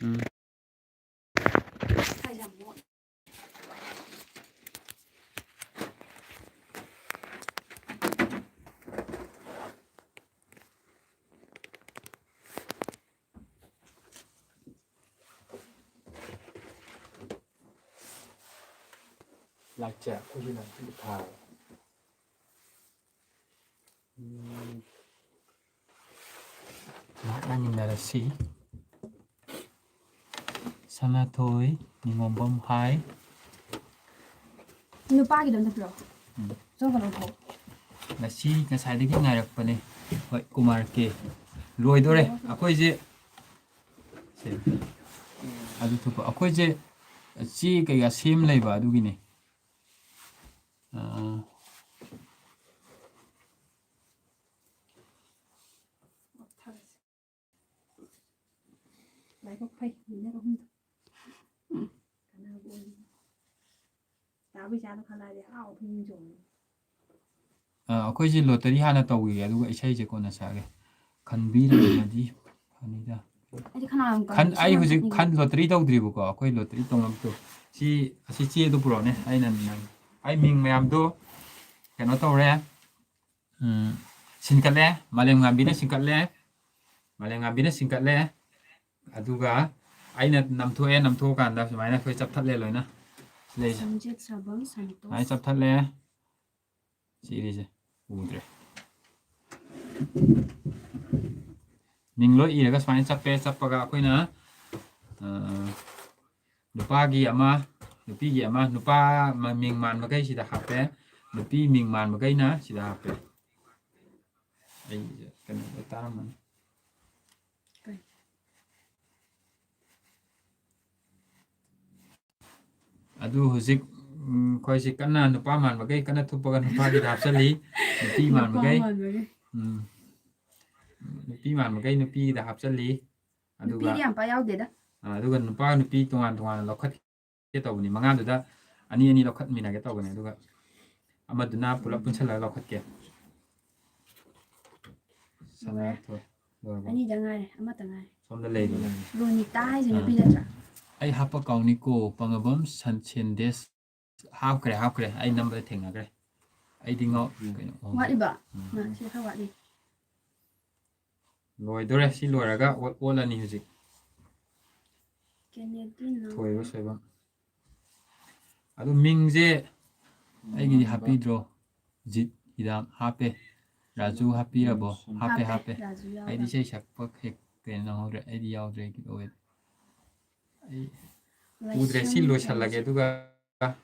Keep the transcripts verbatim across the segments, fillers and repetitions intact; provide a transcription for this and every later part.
ꯎꯝ꯫ ꯂꯥꯏꯠꯁꯦ ꯑꯩꯈꯣꯏꯒꯤ ꯂꯥꯏꯠꯁꯦ ꯊꯥꯔꯦ꯫ ꯎꯝ꯫ ꯉꯥꯏꯍꯥꯛ ꯉꯥꯏꯃꯤꯟꯅꯔꯁꯤ꯫ ꯁꯅꯥꯊꯣꯏ ꯅꯤꯉꯣꯝꯕꯝ ꯍꯥꯏ꯫ ꯅꯨꯄꯥꯒꯤꯗꯣ ꯑꯝꯇ ꯄꯤꯔꯛꯑꯣ꯫ ꯎꯝ꯫ ꯆꯣ ꯀꯩꯅꯣ ꯐꯥꯎ꯫ ꯉꯁꯤ ꯉꯁꯥꯏꯗꯒꯤ ꯉꯥꯏꯔꯛꯄꯅꯦ꯫ ꯍꯣꯏ, ꯀꯨꯃꯥꯔ ꯀꯦ꯫ ꯂꯣꯏꯗꯣꯔꯦ꯫ ꯑꯣ꯫ ꯑꯩꯈꯣꯏꯁꯦ ꯁꯦ꯫ ꯑꯗꯨ ꯊꯨꯞꯄ꯫ ꯑꯩꯈꯣꯏꯁꯦ ꯆꯦ ꯀꯩꯀꯥ ꯁꯦꯝ ꯂꯩꯕ ꯑꯗꯨꯒꯤꯅꯦ꯫ ꯑꯥ꯫ ꯂꯥꯏꯕꯛ ꯐꯩ, ꯃꯤꯅꯠ ꯑꯍꯨꯝꯗꯣ꯫ ꯎꯝ꯫ ꯀꯥꯟꯅꯕ ꯑꯣꯏꯅ꯫ ꯇꯥꯕꯩ ꯆꯥꯗꯣ ꯈꯜꯂꯛꯑꯗꯤ ꯍꯔꯥꯎ ꯐꯩ ꯆꯣꯡꯉꯦ꯫ ꯑ, ꯑꯩꯈꯣꯏꯁꯦ ꯂꯣꯇꯔꯤ ꯍꯥꯟꯅ ꯇꯧꯈꯤꯒꯦ, ꯑꯗꯨꯒ ꯏꯁꯩꯁꯦ ꯀꯣꯟꯅ ꯁꯛꯑꯒꯦ꯫ ꯈꯟꯕꯤꯔꯝꯃꯗꯤ ꯐꯅꯤꯗ꯫ ꯑꯩꯗꯤ ꯈꯅꯥꯎ ꯌꯥꯝ ꯀꯪꯉꯦ, ꯈꯟ-, ꯏꯁꯩ ꯑꯩ ꯌꯥꯝ ꯍꯧꯖꯤꯛ ꯁꯛꯅꯤꯡꯉꯦ꯫ ꯈꯟ-, ꯂꯣꯇꯔꯤ ꯇꯧꯗ꯭ꯔꯤꯕꯀꯣ, ꯑꯩꯈꯣꯏ ꯂꯣꯇꯔꯤ ꯇꯧꯅꯕꯗꯣ꯫ ꯁꯤ, ꯑꯁꯤ ꯆꯦꯗꯣ ꯄꯨꯔꯛꯑꯣꯅꯦ, ꯑꯩꯅ ꯅꯪ, ꯑꯩ ꯃꯤꯡ ꯃꯌꯥꯝꯗꯣ ꯀꯩꯅꯣ ꯇꯧꯔꯦ꯫ ꯎꯝ, ꯁꯤꯟꯀꯠꯂꯦ꯫ ꯃꯥꯂꯦꯝꯉꯥꯟꯕꯤꯅ ꯁꯤꯟꯀꯠꯂꯦ꯫ ꯃꯥꯂꯦꯝꯉꯥꯟꯕꯤꯅ ꯁꯤꯟꯀꯠꯂꯦ꯫ ꯑꯗꯨꯒ ꯑꯩꯅ ꯅꯝꯊꯣꯛꯑꯦ, ꯅꯝꯊꯣꯛꯑꯀꯥꯟꯗ ꯁꯨꯃꯥꯏꯅ ꯑꯩꯈꯣꯏ ꯆꯞꯊꯠꯂꯦ ꯂꯣꯏꯅ꯫ ꯁꯤꯗꯩꯁꯦ꯫ ꯁꯝꯖꯦꯠ ꯁꯥꯕꯝ ꯁꯟꯇꯣꯁ꯫ ꯁꯨꯃꯥꯏꯅ ꯆꯞꯊꯠꯂꯦ꯫ ꯁꯤꯒꯤꯁꯦ ꯎꯗ꯭ꯔꯦ꯫ ꯃꯤꯡ ꯂꯣꯏ ꯏꯔꯒ ꯁꯨꯃꯥꯏꯅ ꯆꯞꯄꯦ꯫ ꯆꯞꯄꯒ ꯑꯩꯈꯣꯏꯅ, ꯑ, ꯅꯨꯄꯥꯒꯤ ꯑꯃ, ꯅꯨꯄꯤꯒꯤ ꯑꯃ, ꯅꯨꯄꯥ ꯃ-, ꯃꯤꯡ ꯃꯥꯟꯕꯈꯩ ꯁꯤꯗ ꯍꯥꯞꯄꯦ, ꯅꯨꯄꯤ ꯃꯤꯡ ꯃꯥꯟꯕꯈꯩꯅ ꯁꯤꯗ ꯍꯥꯞꯄꯦ꯫ ꯑꯩ ꯀꯩꯅꯣꯗ ꯇꯥꯔꯝꯃꯅꯤ꯫ ꯀꯩ? ꯑꯗꯨ ꯍꯧꯖꯤꯛ, ꯎꯝ, ꯑꯩꯈꯣꯏꯁꯤ ꯀꯟꯅ ꯅꯨꯄꯥ ꯃꯥꯟꯕꯈꯩ ꯀꯟꯅ ꯊꯨꯞꯄꯒ ꯅꯨꯄꯥꯒꯤꯗ ꯍꯥꯞꯆꯜꯂꯤ, ꯅꯨꯄꯤ ꯅꯨꯄꯥ ꯃꯥꯟꯕꯈꯩ, ꯃꯥꯟꯕꯒꯤ꯫ ꯎꯝ, ꯅꯨꯄꯤ ꯃꯥꯟꯕꯈꯩ ꯅꯨꯄꯤꯒꯤꯗ ꯍꯥꯞꯆꯜꯂꯤ꯫ ꯑꯗꯨꯒ, ꯅꯨꯄꯤꯗꯤ ꯌꯥꯝ ꯄꯥꯛ ꯌꯥꯎꯗꯦꯗ꯫ ꯑ, ꯑꯗꯨꯒ ꯅꯨꯄꯥ ꯅꯨꯄꯤ ꯇꯣꯉꯥꯟ ꯇꯣꯉꯥꯟꯅ ꯂꯧꯈꯠꯀꯦ ꯇꯧꯕꯅꯤ꯫ ꯃꯉꯥꯗꯨꯗ ꯑꯅꯤ ꯑꯅꯤ ꯂꯧꯈꯠꯃꯤꯟꯅꯒꯦ ꯇꯧꯕꯅꯤ꯫ ꯑꯗꯨꯒ ꯑꯃꯗꯨꯅ ꯄꯨꯂꯞ ꯄꯨꯟꯁꯜꯂꯒ ꯂꯧꯈꯠꯀꯦ꯫ ꯁꯅꯥꯊꯣꯏ꯫ ꯂꯣꯏꯔꯕꯣ? ꯑꯅꯤꯗ ꯉꯥꯏꯔꯦ, ꯑꯃꯇ ꯉꯥꯏꯔꯦ꯫ ꯁꯣꯝꯗ ꯂꯩꯔꯤ꯫ ꯔꯣꯅꯤꯇꯥ ꯍꯥꯏꯁꯦ ꯑꯥ꯫ ꯅꯨꯄꯤ ꯅꯠꯇ꯭ꯔꯥ? ꯑꯩ ꯍꯥꯞꯄ ꯀꯥꯎꯅꯤꯀꯣ꯫ ꯄꯪꯉꯕꯝ ꯁꯟ ꯁꯦꯟꯗꯦꯁ ꯍꯥꯞꯈ꯭ꯔꯦ, ꯍꯥꯞꯈ꯭ꯔꯦ꯫ ꯑꯩ ꯅꯝꯕꯗ ꯊꯦꯡꯅꯈ꯭ꯔꯦ꯫ ꯑꯩꯗꯤ ꯉꯥꯎ ꯀꯩꯅꯣ ꯑꯣ꯫ ꯋꯥꯠꯂꯤꯕ? ꯎꯝ꯫ ꯃꯥ ꯁꯤ ꯈꯔ ꯋꯥꯠꯂꯤ꯫ ꯂꯣꯏꯗꯣꯔꯦ꯫ ꯁꯤ ꯂꯣꯏꯔꯒ ꯑꯣꯠ- ꯑꯣꯠꯂꯅꯤ ꯍꯧꯖꯤꯛ꯫ ꯀꯦꯅꯦꯗꯤ ꯅꯥꯎ꯫ ꯊꯣꯏꯕ ꯁꯣꯏꯕꯝ꯫ ꯑꯗꯨ ꯃꯤꯡꯁꯦ ꯑꯩꯒꯤꯗꯤ ꯍꯥꯞꯄꯤꯗ꯭ꯔꯣ? ꯖꯤꯠ ꯍꯤꯗꯥꯛ ꯍꯥꯞꯄꯦ꯫ ꯔꯥꯖꯨ ꯍꯥꯞꯄꯤꯔꯕꯣ? ꯍꯥꯞꯄꯦ, ꯍꯥꯞꯄꯦ꯫ ꯔꯥꯖꯨ ꯌꯥꯎꯔꯕ? ꯑꯩꯗꯤ ꯏꯁꯩ ꯁꯛꯄ ꯍꯦꯛ ꯀꯩꯅꯣ ꯅꯪꯍꯧꯗ꯭ꯔꯦ꯫ ꯑꯩꯗꯤ ꯌꯥꯎꯗ꯭ꯔꯦ꯫ ꯑꯩ ꯎꯗ꯭ꯔꯦ꯫ ꯁꯤ ꯂꯥꯏꯁ꯭ꯔꯝ ꯂꯣꯏꯁꯜꯂꯒꯦ꯫ ꯔꯥꯖꯨ꯫ ꯑꯗꯨꯒ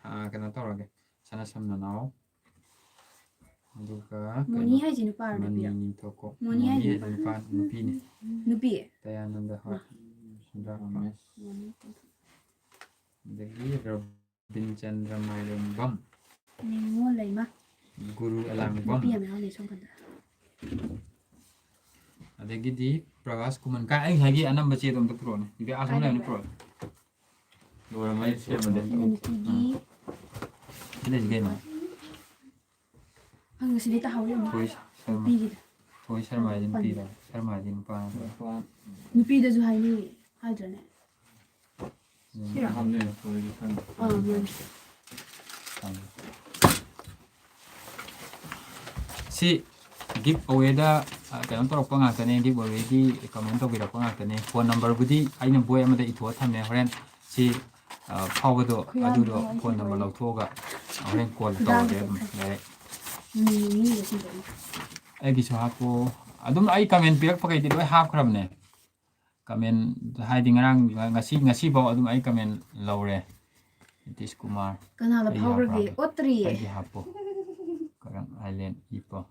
ꯑꯥ, ꯀꯩꯅꯣ ꯇꯧꯔꯒꯦ꯫ ꯁꯅꯥ ꯁꯝꯅ ꯅꯥꯎ꯫ ꯑꯗꯨꯒ ꯃꯣꯅꯤ ꯀꯩꯅꯣ, ꯍꯥꯏꯁꯦ ꯅꯨꯄꯥꯔꯣ ꯃꯅꯤ ꯅꯨꯄꯤꯔꯣ? ꯅꯤꯡꯊꯧꯀꯣꯛ꯫ ꯃꯣꯅꯤ ꯍꯥꯏꯁꯦ ꯃꯣꯅꯤ ꯅꯨꯄꯥ? ꯍꯥꯏꯁꯦ ꯅꯨꯄꯥ, ꯅꯨꯄꯤꯅꯤ꯫ ꯅꯨꯄꯤ? ꯗꯌꯥꯅꯟꯗ, ꯍꯣꯏ꯫ ꯁꯨꯟꯗ꯭ꯔꯥꯛꯄ꯫ ꯃꯣꯅꯤ꯫ ꯑꯗꯒꯤ ꯔꯕꯤꯟ ꯆꯟꯗ꯭ꯔ ꯃꯥꯏꯔꯦꯝꯕꯝ꯫ ꯅꯤꯉꯣꯜ ꯂꯩꯃ꯫ ꯒꯨꯔꯨ ꯑꯦꯂꯥꯡꯕꯝ꯫ ꯅꯨꯄꯤ ꯌꯥꯝ ꯌꯥꯎꯅꯤ ꯁꯣꯝ ꯀꯥꯟꯗ꯫ ꯑꯗꯒꯤꯗꯤ ꯄ꯭ꯔꯚꯥꯁ ꯀꯨꯃꯟ꯫ ꯀꯥꯏ, ꯑꯩ ꯉꯁꯥꯏꯒꯤ ꯑꯅꯝꯕ ꯆꯦꯗꯣ ꯑꯝꯇ ꯄꯨꯔꯛꯑꯣꯅꯦ꯫ ꯏꯕꯦ, ꯑꯁꯣꯝ ꯂꯩꯕꯅꯤ, ꯄꯨꯔꯛꯑꯣ꯫ ꯂꯣꯏꯔꯝꯃꯅꯤ, ꯁꯦꯝꯃꯗꯤ꯫ ꯑꯗꯨꯅ ꯅꯨꯄꯤꯒꯤ ꯁꯤ ꯂꯩꯁꯤ ꯀꯩꯅꯣ? ꯍꯪꯉꯁꯤꯗꯤ ꯇꯥꯍꯧꯔꯤ ꯑꯃꯨꯛ꯫ ꯊꯣꯏ ꯁꯔꯃ꯫ ꯅꯨꯄꯤꯒꯤꯗ꯫ ꯊꯣꯏ ꯁꯔꯃ ꯍꯥꯏꯗꯤ ꯅꯨꯄꯤꯔꯣ? ꯁꯔꯃ ꯍꯥꯏꯗꯤ ꯅꯨꯄꯥ꯫ ꯅꯨꯄꯤꯗꯁꯨ ꯍꯥꯏꯅꯩ ꯍꯥꯏꯗ꯭ꯔꯅꯦ? ꯎꯝ꯫ ꯁꯤꯔꯣ? ꯍꯥꯞꯅꯩ, ꯊꯣꯏꯒꯤ ꯈꯪꯗꯦ꯫ ꯑꯥ, ꯃꯥꯅꯦ꯫ ꯁꯤ ꯒꯤꯐ ꯑꯋꯦꯗ, ꯑ, ꯀꯩꯅꯣ ꯇꯧꯔꯛꯄ ꯉꯥꯛꯇꯅꯦ, ꯒꯤꯐ ꯑꯋꯦꯒꯤ ꯀꯃꯦꯟ ꯇꯧꯕꯤꯔꯛꯄ ꯉꯥꯛꯇꯅꯦ꯫ ꯐꯣꯟ ꯅꯝꯕꯔꯕꯨꯗꯤ ꯑꯩꯅ ꯕꯣꯏ ꯑꯃꯗ ꯏꯊꯣꯛꯑ ꯊꯝꯃꯦ, ꯍꯣꯔꯦꯟ ꯁꯤ, ꯑ, ꯐꯥꯎꯕꯗꯣ ꯈꯨꯌꯥꯝ ꯑꯗꯨꯗꯣ ꯑꯃ ꯐꯣꯟ ꯅꯝꯕꯔ ꯏꯊꯣꯛꯑꯦ꯫ ꯂꯧꯊꯣꯛꯑꯒ ꯍꯣꯔꯦꯟ ꯀꯣꯜ ꯈꯨꯗꯥꯡꯗ ꯇꯧꯔꯒꯦ ꯑꯗꯨꯝ ꯀꯛꯊꯠꯂꯦ꯫ ꯂꯩꯔꯦ꯫ ꯅꯨꯃꯤꯠ ꯅꯤꯅꯤꯗ ꯁꯤꯟꯗꯣꯛꯏ꯫ ꯑꯩꯒꯤꯁꯨ ꯍꯥꯞꯄꯣ꯫ ꯑꯗꯨꯝ ꯑꯩ ꯀꯃꯦꯟ ꯄꯤꯔꯛꯄꯈꯩꯗꯤ ꯂꯣꯏ ꯍꯥꯞꯈ꯭ꯔꯕꯅꯦ꯫ ꯀꯃꯦꯟ ꯍꯥꯏꯗꯤ ꯉꯔꯥꯡ, ꯉ-, ꯉꯁꯤ, ꯉꯁꯤꯐꯥꯎ ꯑꯗꯨꯝ ꯑꯩ ꯀꯃꯦꯟ ꯂꯧꯔꯦ꯫ ꯅꯤꯇꯤꯁ ꯀꯨꯃꯥꯔ꯫ ꯀꯅꯥꯗ ꯑꯩ ꯐꯥꯎꯈ꯭ꯔꯒꯦ? ꯌꯥꯎꯕ꯭ꯔꯥ? ꯑꯣꯠꯇ꯭ꯔꯤꯌꯦ꯫ ꯑꯩꯒꯤ ꯍꯥꯞꯄꯣ꯫ ꯀꯔꯥꯡ ꯑꯥꯏꯂꯦꯟ ꯏꯄꯥꯎ꯫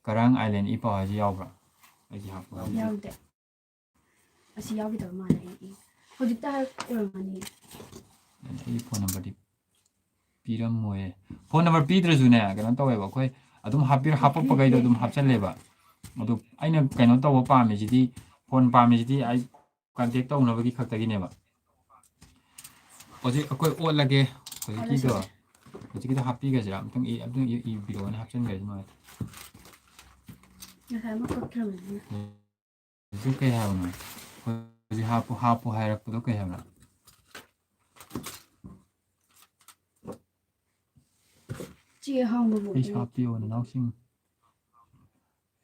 ꯀꯔꯥꯡ ꯑꯥꯏꯂꯦꯟ ꯏꯄꯥꯎ ꯍꯥꯏꯁꯤ ꯌꯥꯎꯕ꯭ꯔꯥ? ꯑꯩꯒꯤ ꯍꯥꯞꯄꯣ ꯍꯥꯏꯁꯤ꯫ ꯌꯥꯎꯗꯦ꯫ ꯑꯁꯤ ꯌꯥꯎꯈꯤꯗꯕ ꯃꯥꯜꯂꯦ ꯑꯩ꯫ ꯍꯧꯖꯤꯛꯇ ꯍꯥꯏꯔꯛ ꯑꯣꯏꯔꯝꯒꯅꯤ꯫ ꯑꯩ ꯐꯣꯟ ꯅꯝꯕꯔꯗꯤ ꯄꯤꯔꯝꯃꯣꯏꯌꯦ꯫ ꯐꯣꯟ ꯅꯝꯕꯔ ꯄꯤꯗ꯭ꯔꯁꯨꯅꯦ, ꯀꯩꯅꯣ ꯇꯧꯋꯦꯕ, ꯑꯩꯈꯣꯏ ꯑꯗꯨꯝ ꯍꯥꯞꯄꯤꯔ-, ꯍꯥꯞꯄꯛꯄꯈꯩꯗꯣ ꯑꯗꯨꯝ ꯍꯥꯞꯆꯜꯂꯦꯕ꯫ ꯑꯗꯣ ꯑꯩꯅ ꯀꯩꯅꯣ ꯇꯧꯕ ꯄꯥꯝꯃꯤꯁꯤꯗꯤ, ꯐꯣꯟ ꯄꯥꯝꯃꯤꯁꯤꯗꯤ ꯑꯩ ꯀꯟꯇꯦꯛ ꯇꯧꯅꯕꯒꯤ ꯈꯛꯇꯒꯤꯅꯦꯕ꯫ ꯍꯧꯖꯤꯛ ꯑꯩꯈꯣꯏ ꯑꯣꯠꯂꯒꯦ꯫ ꯍꯧꯖꯤꯛꯀꯤꯗꯣ, ꯑꯣꯠꯂꯁꯤ꯫ ꯍꯧꯖꯤꯛꯀꯤꯗꯣ ꯍꯥꯞꯄꯤꯒꯁꯤꯔꯥ? ꯑꯝꯇꯪ ꯏ-, ꯑꯝꯇꯪ ꯏ-, ꯏꯕꯤꯔꯛꯑꯣꯅꯦ, ꯍꯥꯞꯆꯤꯟꯈ꯭ꯔꯗꯤ ꯅꯨꯡꯉꯥꯏꯇꯦ꯫ ꯉꯁꯥꯏ ꯑꯃ ꯀꯛꯈ꯭ꯔꯕꯅꯤꯅ꯫ ꯍꯧꯖꯤꯛ ꯀꯩ ꯍꯥꯏꯕꯅꯣ? ꯍꯧꯖꯤꯛ ꯍꯥꯞꯄꯨ ꯍꯥꯞꯄꯨ ꯍꯥꯏꯔꯛꯄꯗꯣ ꯀꯩ ꯍꯥꯏꯕꯅꯣ? ꯆꯦ ꯑꯍꯥꯡꯕꯕꯨ ꯑꯩꯁꯨ ꯍꯥꯞꯄꯤꯌꯣ ꯅꯅꯥꯎꯁꯤꯡ꯫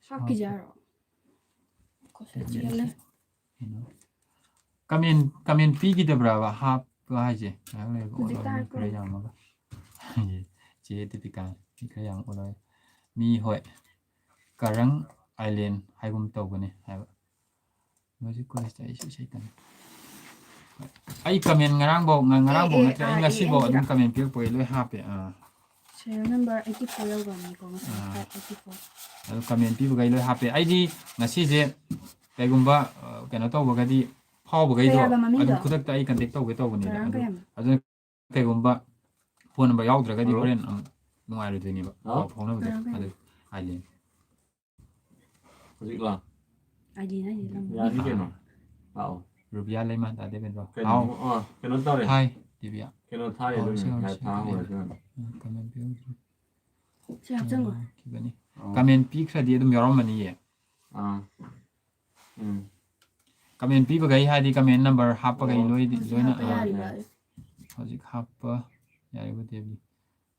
ꯍꯥꯞꯈꯤꯁꯦ ꯍꯥꯏꯔꯣ? ꯀꯣꯁꯦ ꯆꯦ ꯑꯃ ꯂꯩ꯫ ꯀꯩꯅꯣ? ꯀꯃꯦꯟ ꯀꯃꯦꯟ ꯄꯤꯈꯤꯗꯕ꯭ꯔꯕ ꯍꯥꯞꯄ ꯍꯥꯏꯁꯦ? ꯉꯥꯏꯍꯥꯛ ꯂꯩꯔꯒ ꯍꯧꯖꯤꯛꯇ ꯑꯣꯠꯂꯣ, ꯃꯤ ꯍꯥꯏꯔꯛꯄ꯭ꯔꯣ? ꯈꯔ ꯌꯥꯝꯃꯒ꯫ ꯆꯦ ꯗꯤꯄꯤꯀꯥ, ꯃꯤ ꯈꯔ ꯌꯥꯝ ꯑꯣꯠꯂꯣ꯫ ꯃꯤ ꯍꯣꯏ꯫ ꯀꯔꯪ ꯑꯥꯏꯂꯦꯟ ꯍꯥꯏꯒꯨꯝ ꯇꯧꯕꯅꯦ ꯍꯥꯏꯕ꯫ ꯃ꯭ꯌꯨꯖꯤꯛ ꯀꯣꯂꯦꯖꯇ ꯑꯩꯁꯨ ꯏꯁꯩ ꯇꯝꯃꯤ꯫ ꯍꯣꯏ꯫ ꯑꯩ ꯀꯃꯦꯟ ꯉꯔꯥꯡꯐꯥꯎ ꯉ- ꯉꯔꯥꯡꯐꯥꯎ ꯑꯦ, ꯅꯠꯇ꯭ꯔꯦ, ꯑꯩ ꯑꯥ, ꯑꯦ, ꯉꯁꯤꯐꯥꯎ ꯑꯦꯟ ꯑꯗꯨꯝ ꯁꯤꯗ꯫ ꯀꯃꯦꯟ ꯄꯤꯔꯛꯄꯒꯤ ꯂꯣꯏ ꯍꯥꯞꯄꯦ꯫ ꯑꯥ꯫ ꯁꯦꯔꯤꯌꯦꯜ ꯅꯝꯕꯔ ꯑꯩꯠꯇꯤ ꯐꯣꯔ ꯌꯧꯈ꯭ꯔꯕꯅꯤꯀꯣ ꯉꯁꯥꯏ꯫ ꯑꯥ꯫ Five eighty four. ꯑꯗꯨ ꯀꯃꯦꯟ ꯄꯤꯕꯈꯩ ꯂꯣꯏ ꯍꯥꯞꯄꯦ꯫ ꯑꯩꯗꯤ ꯉꯁꯤꯁꯦ ꯀꯩꯒꯨꯝꯕ ꯑ, ꯀꯩꯅꯣ ꯇꯧꯕꯒꯗꯤ, ꯐꯥꯎꯕꯈꯩꯗꯣ ꯀꯩ ꯍꯥꯏꯕ ꯃꯃꯤꯡꯗꯣ? ꯑꯗꯨꯝ ꯈꯨꯗꯛꯇ ꯑꯩ ꯀꯟꯇꯦꯛ ꯇꯧꯒꯦ ꯇꯧꯕꯅꯤꯗ꯫ ꯀꯔꯝ ꯑꯗꯨ ꯀꯩ ꯍꯥꯏꯕ? ꯑꯗꯨꯅ ꯀꯩꯒꯨꯝꯕ ꯐꯣꯟ ꯅꯝꯕꯔ ꯌꯥꯎꯗ꯭ꯔꯒꯗꯤ ꯍꯜꯂꯣ? ꯍꯣꯔꯦꯟ ꯑꯃꯨꯛ ꯅꯨꯡꯉꯥꯏꯔꯣꯏꯗꯣꯏꯅꯦꯕ꯫ ꯄꯥꯎ ꯍꯜꯂꯣ? ꯐꯥꯎꯅꯕꯗ꯫ ꯀꯔꯝ ꯀꯔꯝ? ꯑꯗꯨ ꯍꯥꯏꯗꯤ ꯍꯧꯖꯤꯛꯂꯣ? ꯑꯥꯏꯗꯤ ꯍꯥꯏꯗꯤ ꯂꯝ꯫ ꯌꯥꯅꯤ ꯀꯩꯅꯣ꯫ ꯂꯥꯛꯑꯣ꯫ ꯔꯨꯕꯤꯌꯥ ꯂꯩꯃ ꯇꯥꯗꯦꯕꯦꯟꯗ꯭ꯔꯣ꯫ ꯀꯩꯅꯣ? ꯍꯥꯎ꯫ ꯑꯥ, ꯀꯩꯅꯣ ꯇꯧꯔꯦ꯫ ꯍꯥꯏ, ꯗꯤꯕꯤꯌꯥ꯫ ꯀꯩꯅꯣ ꯊꯥꯔꯦ ꯑꯣ, ꯑꯗꯨꯅ ꯁꯤ ꯉꯥꯏꯔꯣ, ꯉꯁꯥꯏ ꯁꯤ ꯊꯥ ꯉꯥꯏꯔꯣ꯫ ꯍꯧꯔꯦ ꯑꯗꯨꯅ꯫ ꯎꯝ, ꯀꯃꯦꯟ ꯄꯤꯔꯝꯗ꯭ꯔꯤ꯫ ꯁꯤ ꯍꯥꯞꯆꯟꯈꯣ꯫ ꯌꯥꯈꯤꯕꯅꯤ꯫ ꯑꯣ꯫ ꯀꯃꯦꯟ ꯄꯤꯈ꯭ꯔꯗꯤ ꯑꯗꯨꯝ ꯌꯥꯎꯔꯝꯃꯅꯤꯌꯦ꯫ ꯑꯥ꯫ ꯎꯝ꯫ ꯀꯃꯦꯟ ꯄꯤꯕꯈꯩ ꯍꯥꯏꯗꯤ ꯀꯃꯦꯟ ꯅꯝꯕꯔ ꯍꯥꯞꯄꯈꯩ ꯑꯣ꯫ ꯂꯣꯏꯗꯤ ꯍꯧꯖꯤꯛ ꯂꯣꯏꯅ꯫ ꯍꯥꯞꯄ ꯑꯥ, ꯌꯥꯔꯤꯕ꯫ ꯍꯧꯖꯤꯛ ꯍꯥꯞꯄ ꯌꯥꯔꯤꯕ ꯗꯦꯕꯤ꯫